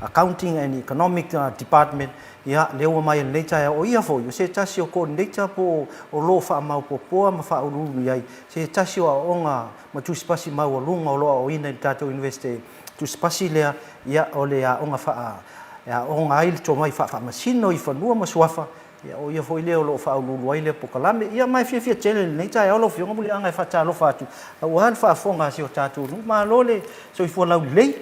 Accounting and Economic Department, ia, lea ua mai ai i lenei taeao, o ia foi o se tasi o Coordinator po o lo o faamaopoopoa ma faauluulu i ai se tasi o aoaoga ma tusipasi maualuga o lo o aoaoina i le tatou Iunivesite tusipasi lea, ia, o le aoga faa, e aoga ai le tomai faafaamasino i fanua ma suafa, ia, o ia foi lea o lo o faauluulu ai lea polokalame. Ia, ma e fiafia tele i lenei taeao lau Afioga Muliaga e faatalofa atu, aua le faafofoga a si o tatou nuu. Malo le soifua laulelei.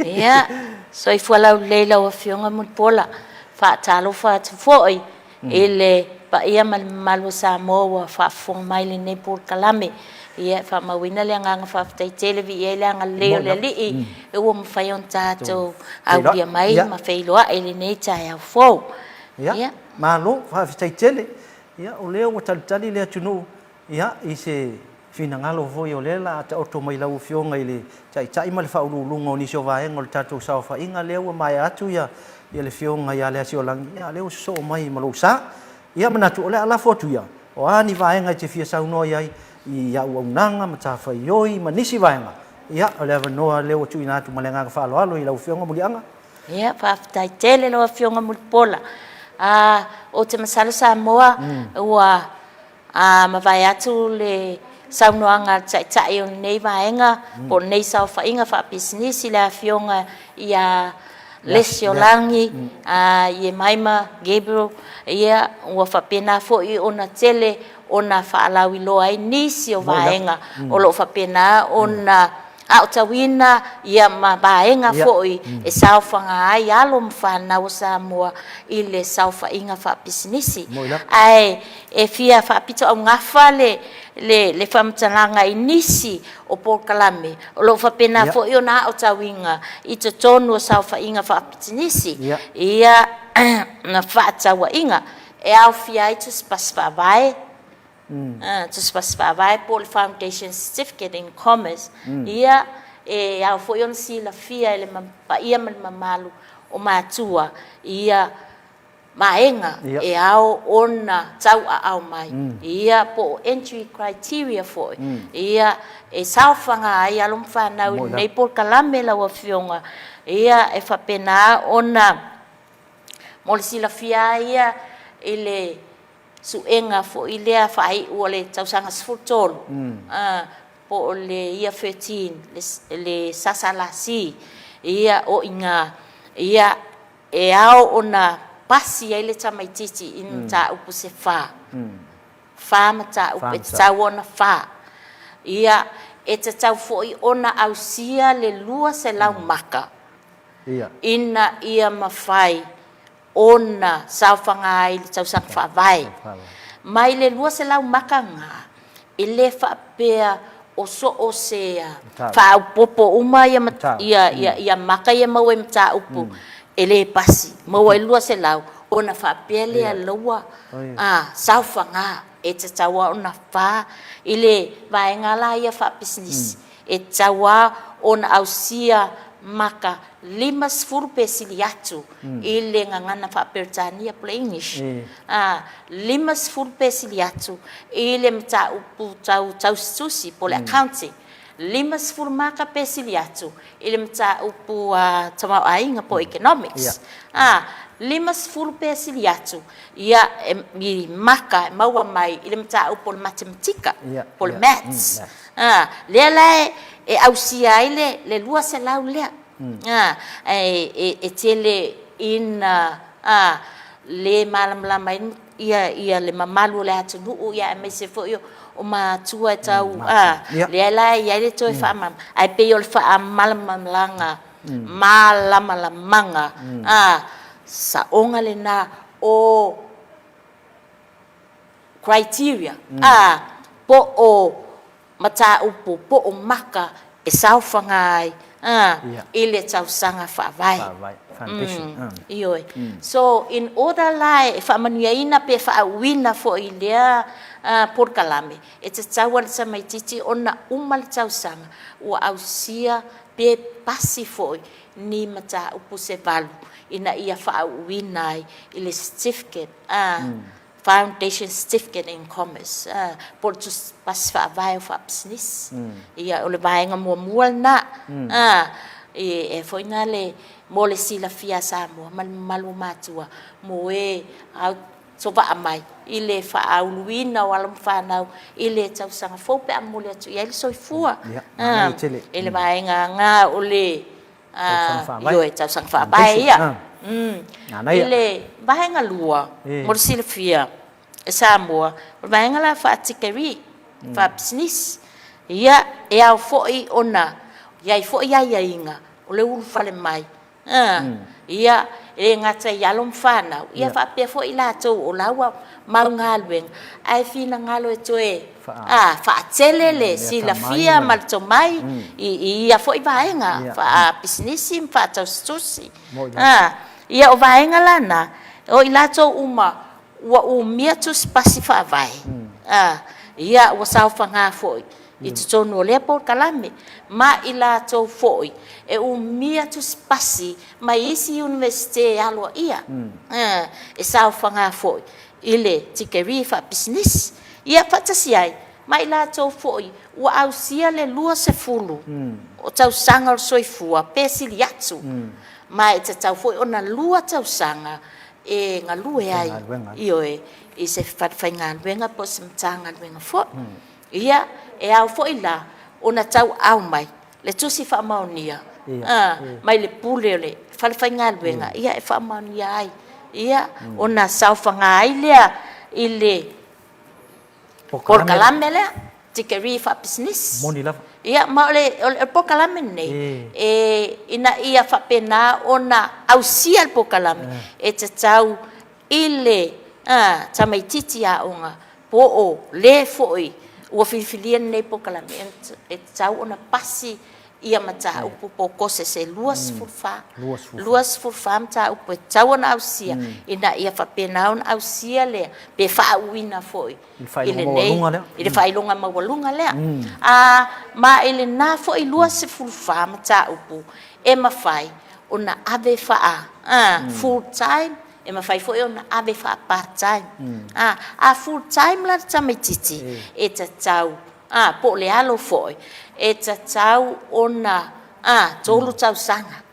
Ia, soifua laulelei lau Afioga Mulipola. Faatalofa atu foi i le. paia ma le mamalu o Samoa ua faafofoga mai i lenei polokalame. Ia, e faamauina le agaga faafetai tele, viia ai le agalelei o le Alii ua mafai ona tatou aulia mai ma feiloai i lenei taeao fou. Ia, malo, faafetai tele. Ia, o lea ua talitali le atunuu Ia, i se finagalo foi o lea o le a taoto mai lau Afioga i le Taitai ma le Faauluuluga o nisi o vaega o le tatou saofaiga, lea ua maea atu ia le Afioga ia Leasiolagi, ia lea ua sosoo mai ma lou sa. Ia, manatu o le a lafo atu ia, o a ni vaega e te fia saunoa i ai i auaunaga, matafaioi ma nisi vaega, ia, o le avanoa lea ua tuuina atu ma le agaga faaaloalo i lau Afioga Muliaga. Ia, faafetai tele lau Afioga Mulipola. Ou te masalo Samoa ua A mavae atu le saunoaga a le Taitai o lenei Vaega po o lenei saofaiga faapisinisi, le Afioga ia Lesiolagi Iemaima Gabriel, ia, ua faapena foi ona tele ona faalauiloa ai nisi o vaega o lo o faapena ona aotauina ia ma vaega foi e saofaga ai alo ma fanau o Samoa i le saofaiga faapisinisi. Ae e fia faapitoaugafa le le faamatalaga i nisi o polokalame o lo o faapena foi ona aotauina i totonu o saofaiga faapisinisi ia na faatauaiga e aofia ai tusipasi faavae, Tusipasi Faavae po o le Foundation Certificate in Commerce, ia, e ao foi ona silafia e le paia ma le mamalu o matua ia vaega e ao ona tauaao mai, ia, po o entry criteria foi, ia, e saofaga ai alo ma fanau i lenei polokalame lau Afioga, ia, e faapena ona mo le silafia lava ia i le suega foi lea faaiu o le tausaga 13, po o le Year 13, le SSLC, ia, o i ina, ia, e ao ona pasi ai le tamaitiiti i ni mataupu se fa, fa mataupu, e tatau ona fa. Ia, e tatau foi ona ausia le 200 maka ina ia mafai ona saofaga ai i le tausaga faavae. Mai le 200 maka na, e le faapea o so o se faaopoopo uma ia maka ia e maua i mataupu e le pasi, maua ai le 200 ona faapea lea loa saofaga e tatau lava ona fa i le vaega la ia faapisinisi. E tatau lava ona ausia maka 50 pe sili atu i le gagana faa-Peretania po o le English, 50 pe sili atu i le mataupu tau tausitusi po o le accounting, 50 maka pe sili atu i le mataupu tamaoaiga po o economics, 50 pe sili atu ia i maka e maua mai i le mataupu o le matematika po o le maths. A, lea la e ausia ai le 200 lea. A, e, e tele ina, a, le malamalama ai ia, ia le mamalu o le atunuu, ia aemaise foi o matua e tau, a, lea la e i ai le toe faamalamalama, ae pei o le faamalamalamaga malamalamaga, a, saoga lena o criteria, a, po o mataupu, po o maka e saofaga ai, a, i le tausaga faavae. Ioe. So, in order la e faamanuiaina pe faauuina foi i lea polokalame, e tatau lava i le tamaitiiti ona uma le tausaga ua ausia pe pasi foi ni mataupu se valu ina ia faauuina ai i le certificate, a, Foundation Certificate in Commerce, po o le Tusi Pasi Faavae o Faapisinisi. Ia, o le vaega muamua lena, e foi na le, mo le silafia a Samoa ma le mamalu o matua mo e autovaa mai i le faauluina o alo ma fanau i le tausaga fou pe a momoli atu i ai le soifua. I le vaega na o le Ioe, tausaga faavae ia. I le vaega lua, mo le silafia e Samoa, o le vaega la faa-tikeri, faapisinisi, ia, e ao foi ona i ai foi aiaiga o le ulufale mai. A, ia, e le gata i alo ma fanau, ia faapea foi i latou o la ua mau galuega, ae finagalo e toe, a, faatele le silafia ma le tomai i ia foi vaega faapisinisi ma faatausitusi. A, ia o vaega la na, o i latou uma ua umia tusipasi faavae, a, ia ua saofaga foi i totonu o lea polokalame, ma i latou foi e umia tusipasi mai isi Iunivesite aloaia e saofaga foi i le tikerii faapisinisi. Ia faatasi ai ma i latou foi ua ausia le 20 o tausaga o le soifua pe sili atu, ma e tatau foi ona lua tausaga e galue ai, ioe, i se falefaigaluega po o se Matagaluega foi. Ia, e ao foi la ona tauaau mai le tusi faamaonia mai le pule o le falefaigaluega e faamaonia ai, ia, ona saofaga ai lea i le polokalame lea, tikerii faapisinisi. Moni lava. Ia, ma o le polokalame lenei, ina ia faapena ona ausia le polokalame, e tatau i le tamaitiiti aoga po o le foi ua filifilia lenei polokalame, e tatau ona pasi ia mataupu po o courses e 24, 24 mataupu e tatau ona ausia ina ia faapena ona ausia lea pe faauuina foi i lenei, i le faailoga maualuga lea. Ma i lena foi 24 mataupu e mafai ona ave faa full time E mafai foi ona ave faa part time. A, a full time la le tamaitiiti, e tatau, a, po o le alo foi, e tatau ona, a, 3 tausaga,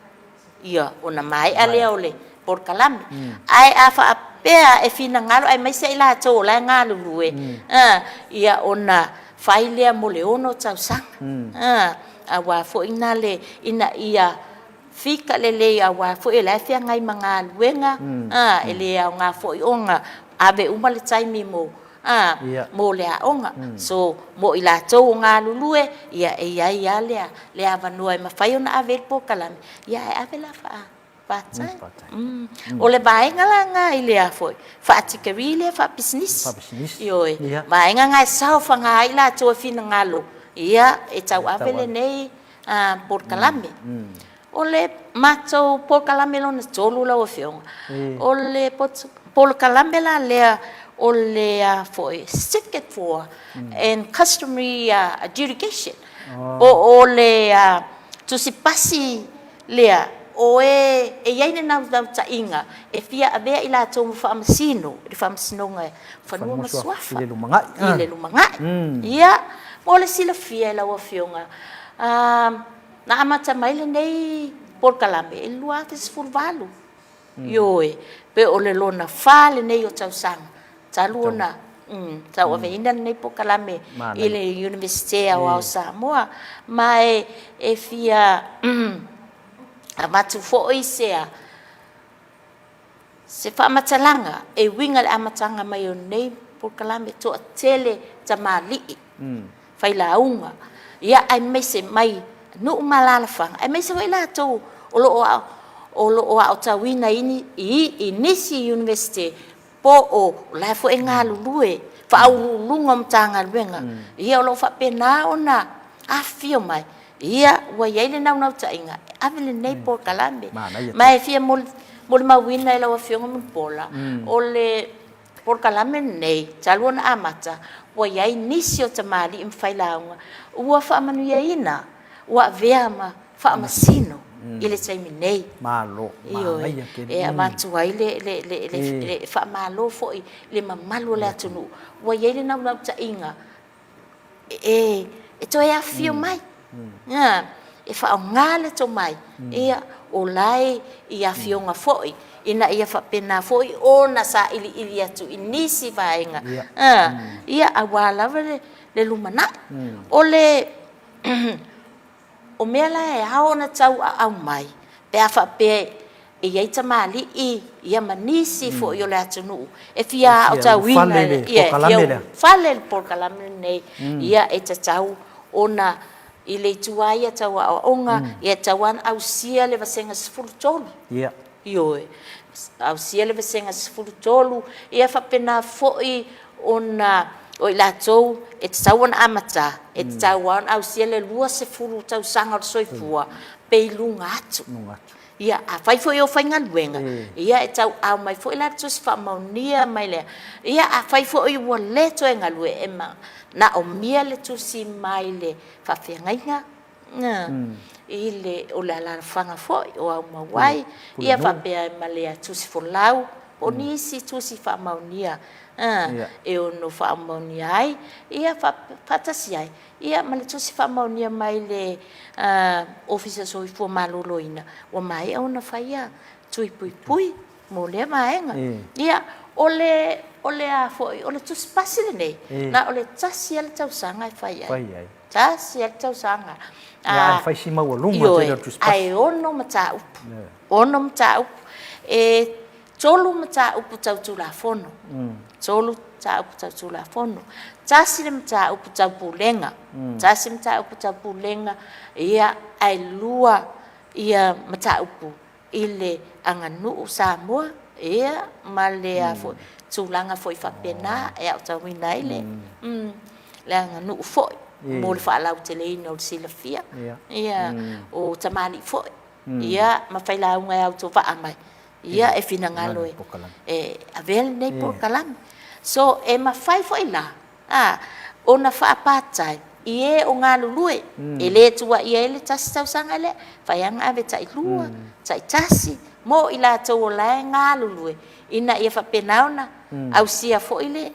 ia, ona maea lea o le polokalame. Ae a faapea e finagalo aemaise i latou o la e galulue, a, ia, ona fai lea mo le 6 tausaga, a, aua foi na le, ina ia Fika lelei aua foi o la e feagai ma galuega a, e le aoga foi ona ave uma le taimi mo a, mo le aoga. So, mo i latou o galulue, ia e i ai lava le le avanoa e mafai ona ave ai le polokalame, ia ae ave la faa part time. O le vaega la lena i le a foi, faa-degree lea faapisinisi. Ioe, vaega na e saofaga ai i latou e finagalo, ia e tauave lenei polokalame. O le matou polokalame lona 3 lau Afioga, o le polokalame la lea o le a foi, Certificate for and Customary Adjudication, po o le tusi pasi lea o e e i ai le naunautaiga e fia avea i latou ma Faamasino i le Faamasinoga o Fanua ma Suafa i le lumanai. I le lumanai. Ia, mo le silafia e lau Afioga, na amata mai lenei polokalame i le 2018. Ioe, pe o le lona fa lenei o tausaga talu ona tauaveina lenei polokalame i le Iunivesite Aoao o Samoa. Ma e fia avatu foi se Se faamatalaga e uiga i le amataga mai o lenei polokalame, toatele tamalii, failauga, ia aemaise mai nuu ma alaalafaga, aemaise foi latou o lo o o lo o aotauina i nisi Iunivesite po o la foi e galulue faauluuluga o Matagaluega, ia o lo o faapena ona afifio mai Ia, ua i ai le naunautaiga e ave lenei polokalame. Ma e fia molimauina e lau Afioga Mulipola, o le polokalame lenei talu ona amata, ua i ai nisi o tamalii ma failauga ua faamanuiaina, ua avea ma faamasino i le taimi nei. Malo, manaia tele. E avatu ai le faamalo foi i le mamalu o le atunuu, ua i ai le naunautaiga e toe afifio mai, e faaaoga le tomai, ia, o la e i afioga foi, ina ia faapena foi ona sailiili atu i nisi vaega, ia, aua lava le lumanai. O le O mea la e ao ona tauaau mai pe a faapea e i ai tamalii ia ma nisi foi o le atunuu e fia aotauina ia e fia ulufale i le polokalame lenei, ia e tatau ona I le itu lava ia tau aoaoga, ia e tatau lava ona ausia le vasega 13. Ia. Ioe. Ausia le vasega 13, ia faapena foi ona o i latou e tatau ona amata, e tatau lava ona ausia le 20 tausaga o le soifua pe i luga atu. Ia, afai foi o faigaluega, ia e tauaao mai foi la le tusi faamaonia mai le, ia afai foi ua le toe galue, e manaomia le tusi mai le faafeagaiga i le, o le alaalafaga foi o aumau ai, ia faapea ai ma le tusi folau, po o nisi tusi faamaonia e ono faamaonia ai, ia faatasi ai Ia, ma le tusi faamaonia mai le Ofisa Soifua Maloloina, ua maea ona faia tui puipui mo lea vaega. Ia, o le, o le a foi, o le tusi pasi lenei, na o le tasi lava le tausaga e fai ai. Tasi lava le tausaga. Ia, ae fai si maualuga tele o le tusi pasi. Ioe, ae 6 mataupu, 6 mataupu. E 3 mataupu tau Tulafono, 3 mataupu tau Tulafono, 1 le mataupu tau Pulega, 1 mataupu tau Pulega, ia, ae 2 ia mataupu i le aganuu Samoa, ia, ma le a foi, tulaga foi faapena e aotauina ai le, le aganuu foi mo le faalauteleina o le silafia, ia, o tamalii foi. ia ma failauga e autovaa mai, ia e finagalo e avea lenei polokalame. So, e mafai foi la ona faa-part time i e o galulue, e le tuuaia ai le tasi tausaga lea, e mafai lava ona ave tailua, taitasi mo i latou o la e galulue, ina ia faapena ona ausia foi le,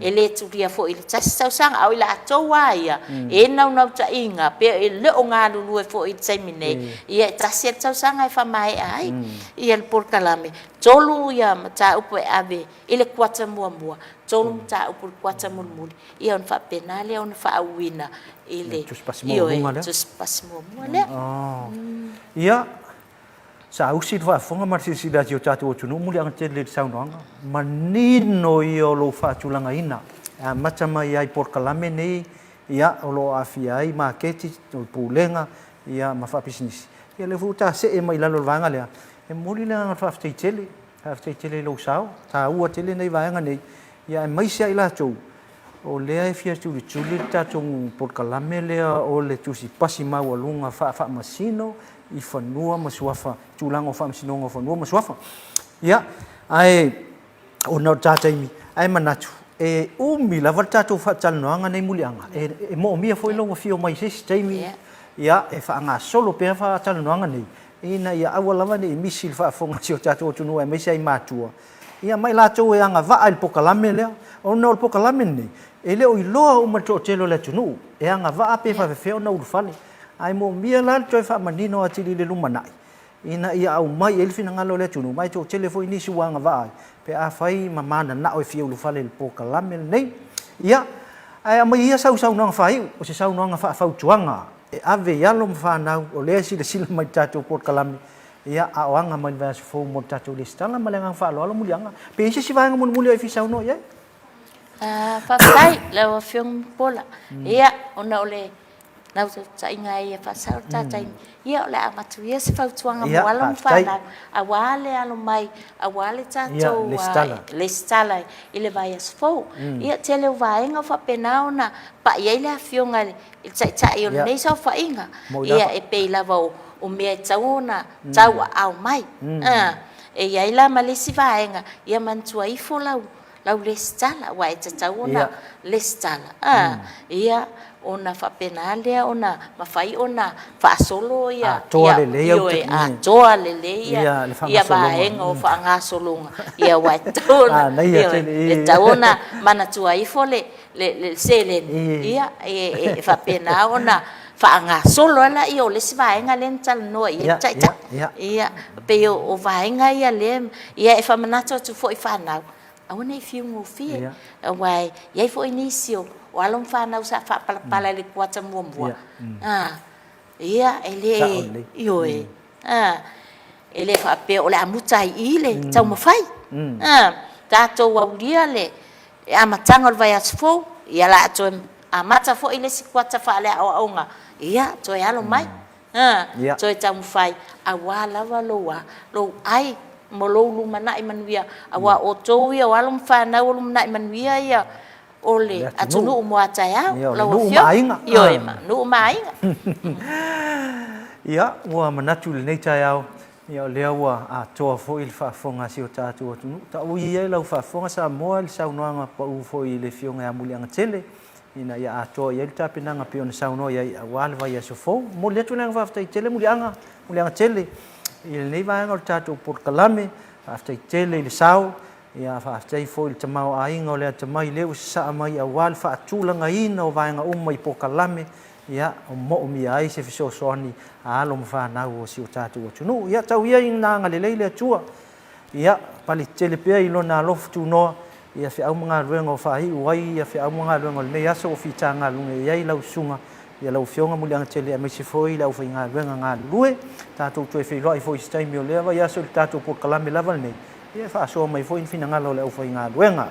e le tulia foi i le tasi tausaga. A o i latou lava ia e naunautaiga pe e le o galulue foi i le taimi nei, ia e tasi lava le tausaga e faamaea ai le polokalame. 3 mataupu e ave i le kuata muamua, 3 mataupu i le kuata mulimuli, ia ona faapena lea ona faauuina i le Tusipasi muamua lea. Tusipasi muamua lea. Ia, Saausi le faafofoga ma le silasila a si o tatou atunuu muliaga tele i le saunoaga. Manino ia o lou faatulagaina e amata mai ai polokalame nei ia o lo o aafia ai maketi, o le pulega ia ma faapisinisi. Ia lea foi ua ta see mai i lalo o le vaega lea, e momoli le agaga faafetai tele, faafetai tele i lou sao, taua tele nei vaega nei, ia aemaise lava i latou O lea e fia tulituli le tatou polokalame lea o le tusi pasi maualuga faafaamasino i fanua ma suafa, tulaga o faamasinoga o fanua ma suafa. Ia, ae ona o le ta taimi, ae manatu, e umi lava le tatou faatalanoaga nei muliaga, e moomia foi lou afio mai i se isi taimi, ia, e faagasolo pea faatalanoaga nei, ina ia aua lava ne i misi le faafofoga a si o tatou atunuu aemaise ai matua, Ia, ma i latou e agavaa i le polokalame lea, ona o le polokalame lenei, e le o iloa uma e le toatele o le atunuu e agavaa pe faapefea ona ulufale. Ae moomia la le toe faamanino atili i le lumanai, ina ia aumai i ai le finagalo o le atunuu, ma e toatele foi nisi ua agavaa ai, pe afai ma mananao e fia ulufale i le polokalame lenei. Ia, ae aumai ia sau saunoaga faaiu, o se saunoaga faafautuaga e ave i alo ma fanau o lea e silasila mai i le tatou polokalame, Ia, a o aga mai le vaiaso fou mo le tatou lesitala ma le agaga faaaloalo Muliaga. Pe i ai se isi vaega mulimuli o e fia saunoa i ai? Faafetai lau Afioga Mulipola. Ia, ona o le naunautaiga ia faasao le ta taimi, ia o le a avatu ia se fautuaga mo alo ma fanau aua le alo mai, aua le tatou lesitala i le vaiaso fou. Ia, tele o vaega o faapena ona pai ai le Afioga i le Taitai o lenei saofaiga, ia e pei lava o mea e tatau ona tauaao mai. E i ai la ma le isi vaega, ia manatua ifo lau lau lesitala, aua e tatau ona lesitala, ia ona faapena lea ona mafai ona faasolo ia, ioe, atoa lelei ia vaega o faagasologa, aua e tatau ona, ioe, e tatau ona manatua ifo le le seleni, ia, e faapena ona faagasolo ai lea o le isi vaega lea na talanoa i ai le Taitai. Ia, e pei o vaega ia lea, ia e faamanatu atu foi i fanau, aua ne i fiu gofie, aua e i ai foi nisi o alo ma fanau sa faapalapala i le kuata muamua, Ia, e le, ioe, e le faapea o le a muta ai i i le taumafai. Tatou aulia le amataga o le vaiaso fou, ia o le a toe Amata foi le isi kuata faaleaoaoga, ia, toe alo mai, ā, toe taumafai, aua lava lou a, lou ai mo lou lumanai manuia, aua o outou ia o alo ma fanau o lumanai manuia ia o le atunuu mo a taeao, lau Afioga. Ioe, nuu ma aiga. Ia, ua manatu i lenei taeao, ia o lea ua atoa foi le faafofoga a si o tatou atunuu. Taui ia i lau faafofoga Samoa i le saunoaga pau foi i le Afioga ia Muliagatele, ina ia atoa i ai le tapenaga pei ona saunoa i ai aua le vaiaso fou. Momoli atu le agaga faafetai tele Muliaga, Muliagatele i lenei vaega o le tatou polokalame. Faafetai tele i le sao, ia faafetai foi i le tamaoaiga o le atamai lea ua sasaa mai aua le faatulagaina o vaega uma i polokalame, ia o moomia ai se fesoasoani a alo ma fanau o si o tatou atunuu. Ia tau ia ina agalelei le Atua. Ia, pale tele pea i Lona alofa tunoa ia feau ma galuega o faaiu ai ia feau ma galuega o lenei aso o fita galuega i ai lau Susuga ia lau Afioga Muliagatele aemaise foi le aufaigaluega galulue. Tatou toe feiloai foi i se taimi o lea vaiaso i le tatou polokalame lava lenei, ia e faasoa mai foi ni finagalo o le aufaigaluega.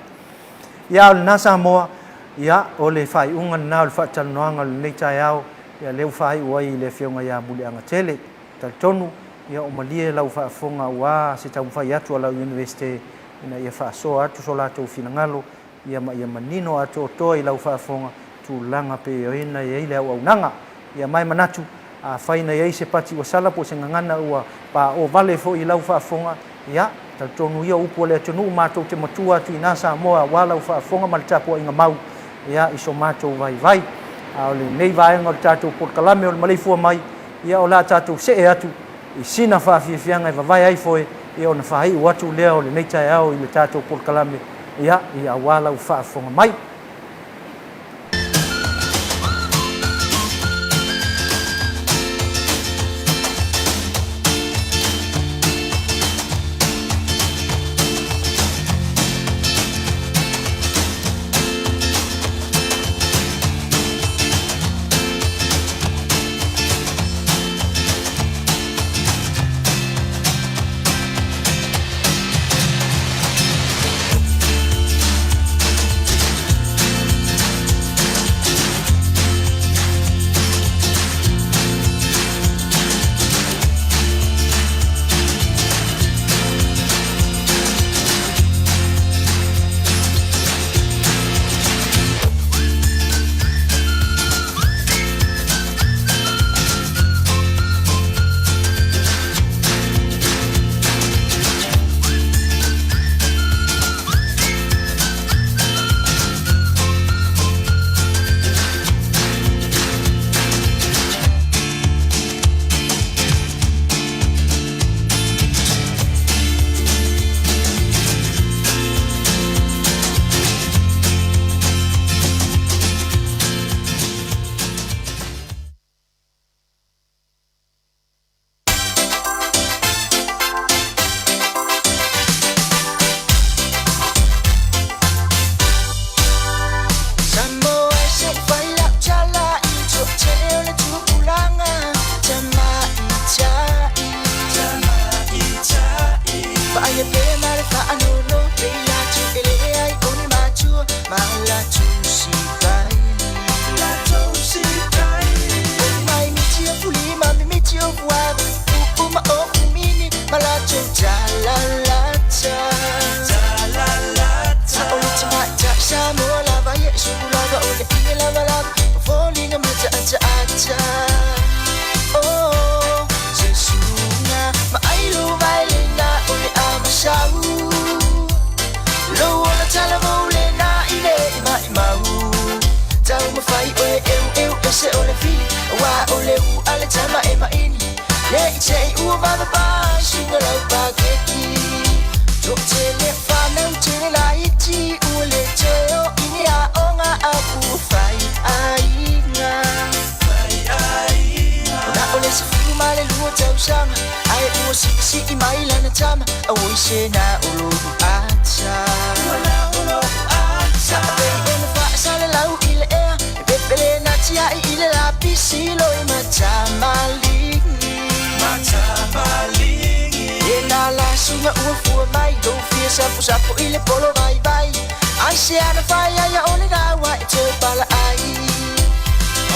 Ia, a o lena Samoa, ia, o le faaiuga lena o le faatalanoaga o lenei taeao, ia lea ua faaiu ai i le Afioga ia Muliagatele. Talitonu, ia o malie lau faafofoga aua se taumafai atu a lau Iunivesite ina ia faasoa atu so latou finagalo, ia ma ia manino atoatoa i lau faafofoga tulaga pe oina i ai le auaunaga. Ia ma e manatu, afai na i ai se pati ua sala po o se gagana ua paao vale foi i lau faafofoga, ia, talitonu ia o upu a le atunuu matou te matua atu i ina Samoa aua lau faafofoga ma le tapuaiga mau, ia, i so matou vaivai. A o lenei vaega o le tatou polokalame o le maleifua mai, ia o le a tatou see atu i sina faafiafiaga e vavae ai foe, ia ona faaiu atu lea o lenei taeao i le tatou polokalame, ia, ia aua lau faafofoga mai.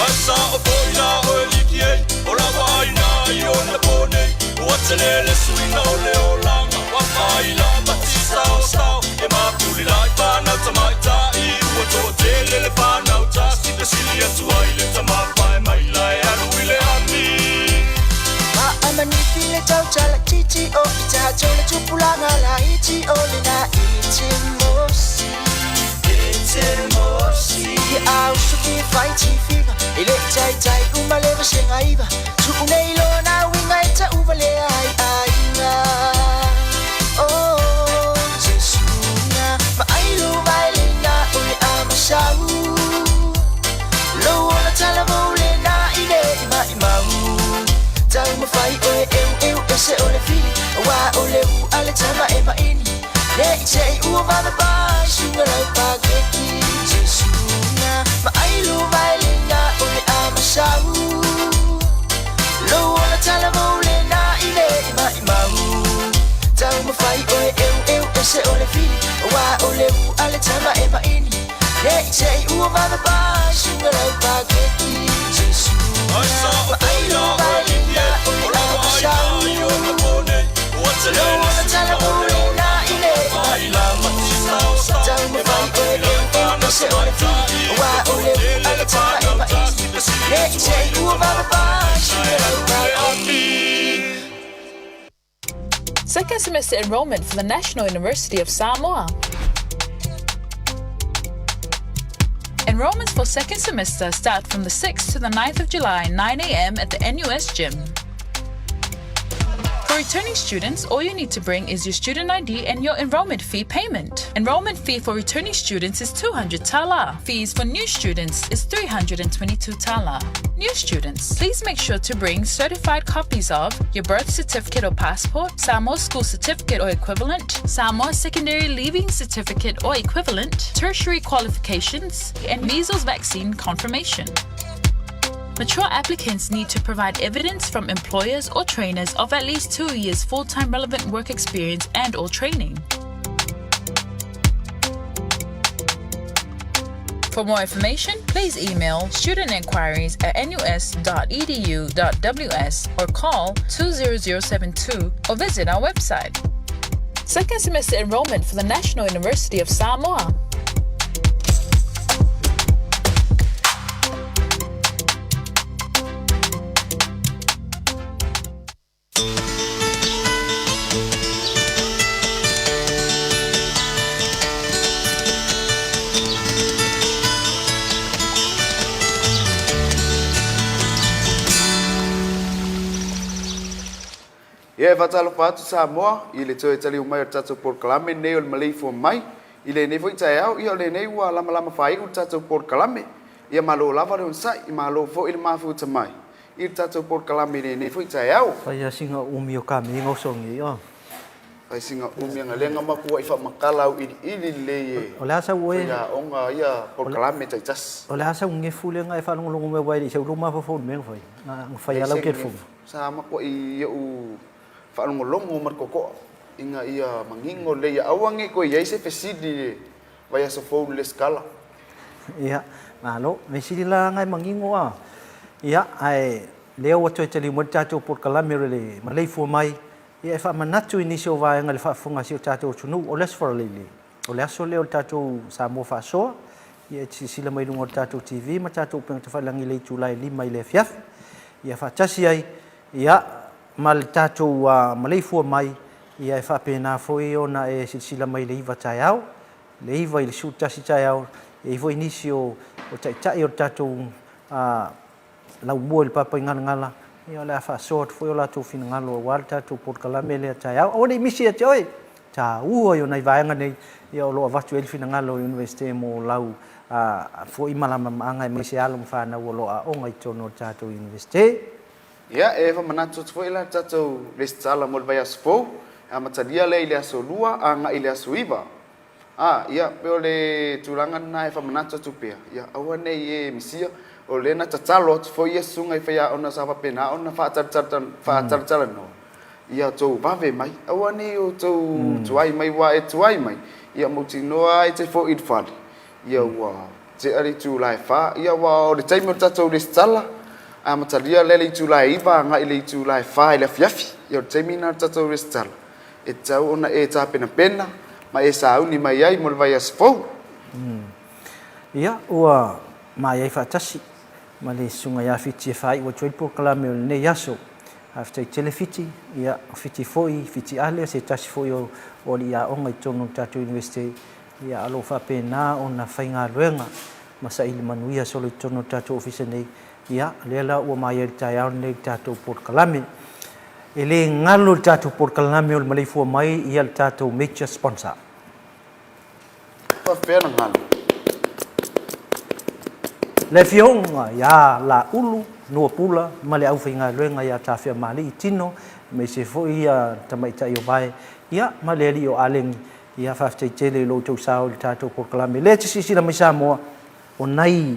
Ae sao foi la oe liki ei, o lau aina i ona po nei. Ua tele le suiga o le olaga, ua faila ma tisaosao. E mapuli la i fanau tamaitai, ua toatele le fanau tasi, fesili atu ai le tama pae mai la e alu i le ami. Maamaniti le tautala titi o i tatou le tupulaga laiti o lena i te mosi. Ia auso fia fai tifiga e le i taitai uma le vasega iva. Tuu nei lona uiga e tauvalea ai aiga. Oh, Jesuga maailo mai lena o le amasau. Lou ola talavou lena i le i maimau. Taumafai oe eueu ese o le fili aua o le u a le tama e maini. Ne i te i ua vave pai suga lau pakeki. Jesuga maailo mai lena o le amasau. Lou ola talavou lena i le i maimau. Taumafai oe eueu ese o le fili aua o le u a le tama e maini. Ne i te i ua vave pai suga lau pakeki. Ai sao foi la oe liki ei, o lau aina i ona po nei. Ua tele le suiga o le olaga, ua faila ma tisaosao. E mapuli la i fanau tamaitai, ua toatele le fanau tasi, fesili atu ai le tama pae mai la e alu i le ami. Second semester enrollment for the National University of Samoa. Enrollments for second semester start from the 6th to the 9th of July, 9 a.m. at the NUS gym. For returning students, all you need to bring is your student ID and your enrollment fee payment. Enrollment fee for returning students is 200 tala. Fees for new students is 322 tala. New students, please make sure to bring certified copies of your birth certificate or passport, Samoa school certificate or equivalent, Samoa secondary leaving certificate or equivalent, tertiary qualifications, and measles vaccine confirmation. Mature applicants need to provide evidence from employers or trainers of at least 2 years full-time relevant work experience and or training. For more information, please email studentinquiries at nus.edu.ws or call 20072 or visit our website. Second semester enrollment for the National University of Samoa. Ia e faatalofa atu Samoa i le toe taliu mai o le tatou polokalame lenei o le Maleifua Mai i lenei foi taeao. Ia o lenei ua lamalama faaiu le tatou polokalame. Ia malo lava le onosai, malo foi le mafuta mai i le tatou polokalame i lenei foi taeao. Fai a sina umi o ka mi ngoso ngi o. Fai sina umi anga lea nga makuaʻi faamakala auiliili lelei e O le a sau oe. faiaoga ia polokalame taitasi. O le a sau ngefu lea nga e faalogologo mai aua e le i sau lou mafaufau i le mea na fai. Na fai a lau telefoni. Sa makuaʻi ioʻu faalogologo ma le totoa ina ia manino lelei ia aua ne i toe i ai se fesili i le vaiaso fou i le lesitala. Ia, malo. Mea sili la nga e manino a. Ia, ae lea ua toe taliu mai le tatou polokalame o le maleifua mai, ia e faamanatu i nisi o vaega i le faafofoga a si o tatou atunuu, o le Aso Faraile, o le aso lea o le tatou Samoa Faasoa, ia e te silasila mai i luga o le tatou TV ma tatou upega tafailagi i le itula e 5 i le afiafi. Ia faatasi ai, ia, ma le tatou maleifua mai, ia e faapena foi ona e silasila mai i le 9 taeao, le 9 i le 11 taeao, e i ai foi nisi o taitai o le tatou laumua i le Papaigalagala, ia o le a faasoa atu foi o latou finagalo aua le tatou polokalame lea taeao. Aua ne i misi ia te oe, taua ia o nai vaega nei, ia o lo o avatu ai le finagalo o le Iunivesite mo lau foi malamalamaaga aemaise alo ma fanau o lo o aoga i totonu o le tatou Iunivesite. Ia, e faamanatu atu foi la le tatou resitala mo le vaiaso fou, e amatalia lea i le aso Lua agai i le aso Iva. A, ia, pei o le tulaga lena e faamanatu atu pea, ia, aua ne i e misia, o lea na tatalo atu foi ia susuga i faiaoga sa faapena ona faatalatalanoa, ia outou vave mai, aua ne i outou tuai mai, aua e tuai mai, ia mautinoa lava e te foi i le fale, ia ua. Tea le itula e fa. Ia, aua o le taimi o le tatou resitala, e amatalia lea i le itula e 9 agai i le itula e 4 i le afiafi. Ia, o le taimi lena o le tatou resitala, e tatau ona e tapenapena ma e sauni mai ai mo le vaiaso fou. Ia, ua maea ai faatasi ma le Susuga ia Fiti e faaiu atu ai le polokalame o lenei aso. Faafetai tele Fiti, ia, o Fiti foi, Fiti Ale, o se tasi foi o alii aoga i totonu o le tatou Iunivesite, ia, o lo o faapena ona faigaluega ma saili manuia solo i totonu o le tatou Ofisa nei. Ia, o lea la ua maea i le taeao lenei i le tatou polokalame. E le galo i le tatou polokalame o le maleifua mai ia le tatou major sponsor. Faapefea ona galo? Le Afioga ia Laulu Nuapula ma le aufaigaluega ia Tafeamalii Tino, aemaise foi ia tamaitai o Vae, ia ma le alii o Alegi. Ia faafetai tele i lo outou sao i le tatou polokalame. Lea e te silasila mai Samoa, o nai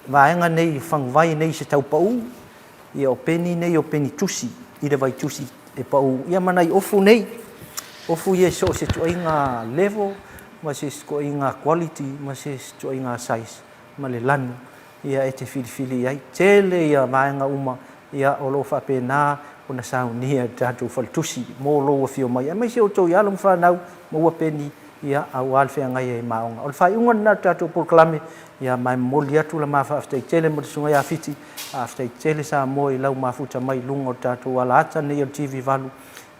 vaega nei, faguvai nei se tau pau, ia o peni nei o peni tusi i le vai tusi e pau, ia ma nai ofu nei, ofu ia i so o se ituaiga level ma se ituaiga quality ma se ituaiga size ma le lanu ia e te filifili i ai. Tele ia vaega uma ia o lo o faapena ona saunia e le tatou faletusi mo lou afio mai aemaise outou i alo ma fanau maua peni ia aua le feagai ai ma aoga. O le faaiuga lena o le tatou polokalame ia ma e momoli atu la ma faafetai tele ma le Susuga ia Fiti. Faafetai tele Samoa i lau mafuta mai i luga o le tatou alaata nei o le TV 8.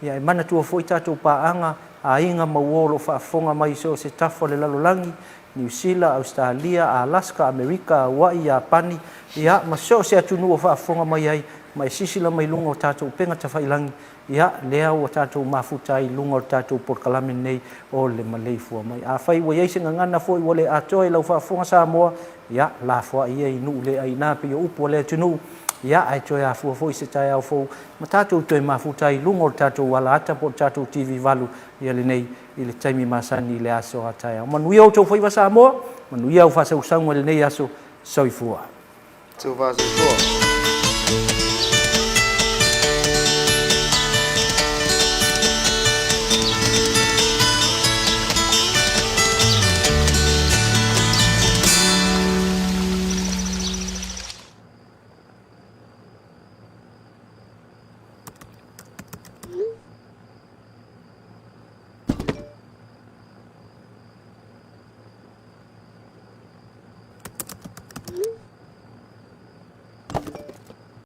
Ia e manatua foi tatou paaga, aiga ma uo o lo o faafofoga mai i so o se tafa o le lalolagi, Niu Sila, Ausetalia, Alaska, Amerika, Hawaii, Iapani, ia, ma so o se atunuu o faafofoga mai ai, ma e sisila mai luga o tatou upega tafailangi, ia, lea ua tatou mafuta ai i luga o le tatou polokalame lenei o le maleifua mai. Afai ua i ai se gagana foi ua le atoa i lau faafofoga Samoa, ia, lafoai ia i nuu le aina pei o upu a le atunuu, ia, ae toe afua foi se taeao fou ma tatou toe mafuta ai i luga o le tatou alaata po o le tatou TV 8 ia lenei i le taimi masani i le aso a taeao. Manuia outou faiva Samoa, manuia au faasausauga i lenei aso. Soifua. Soifua.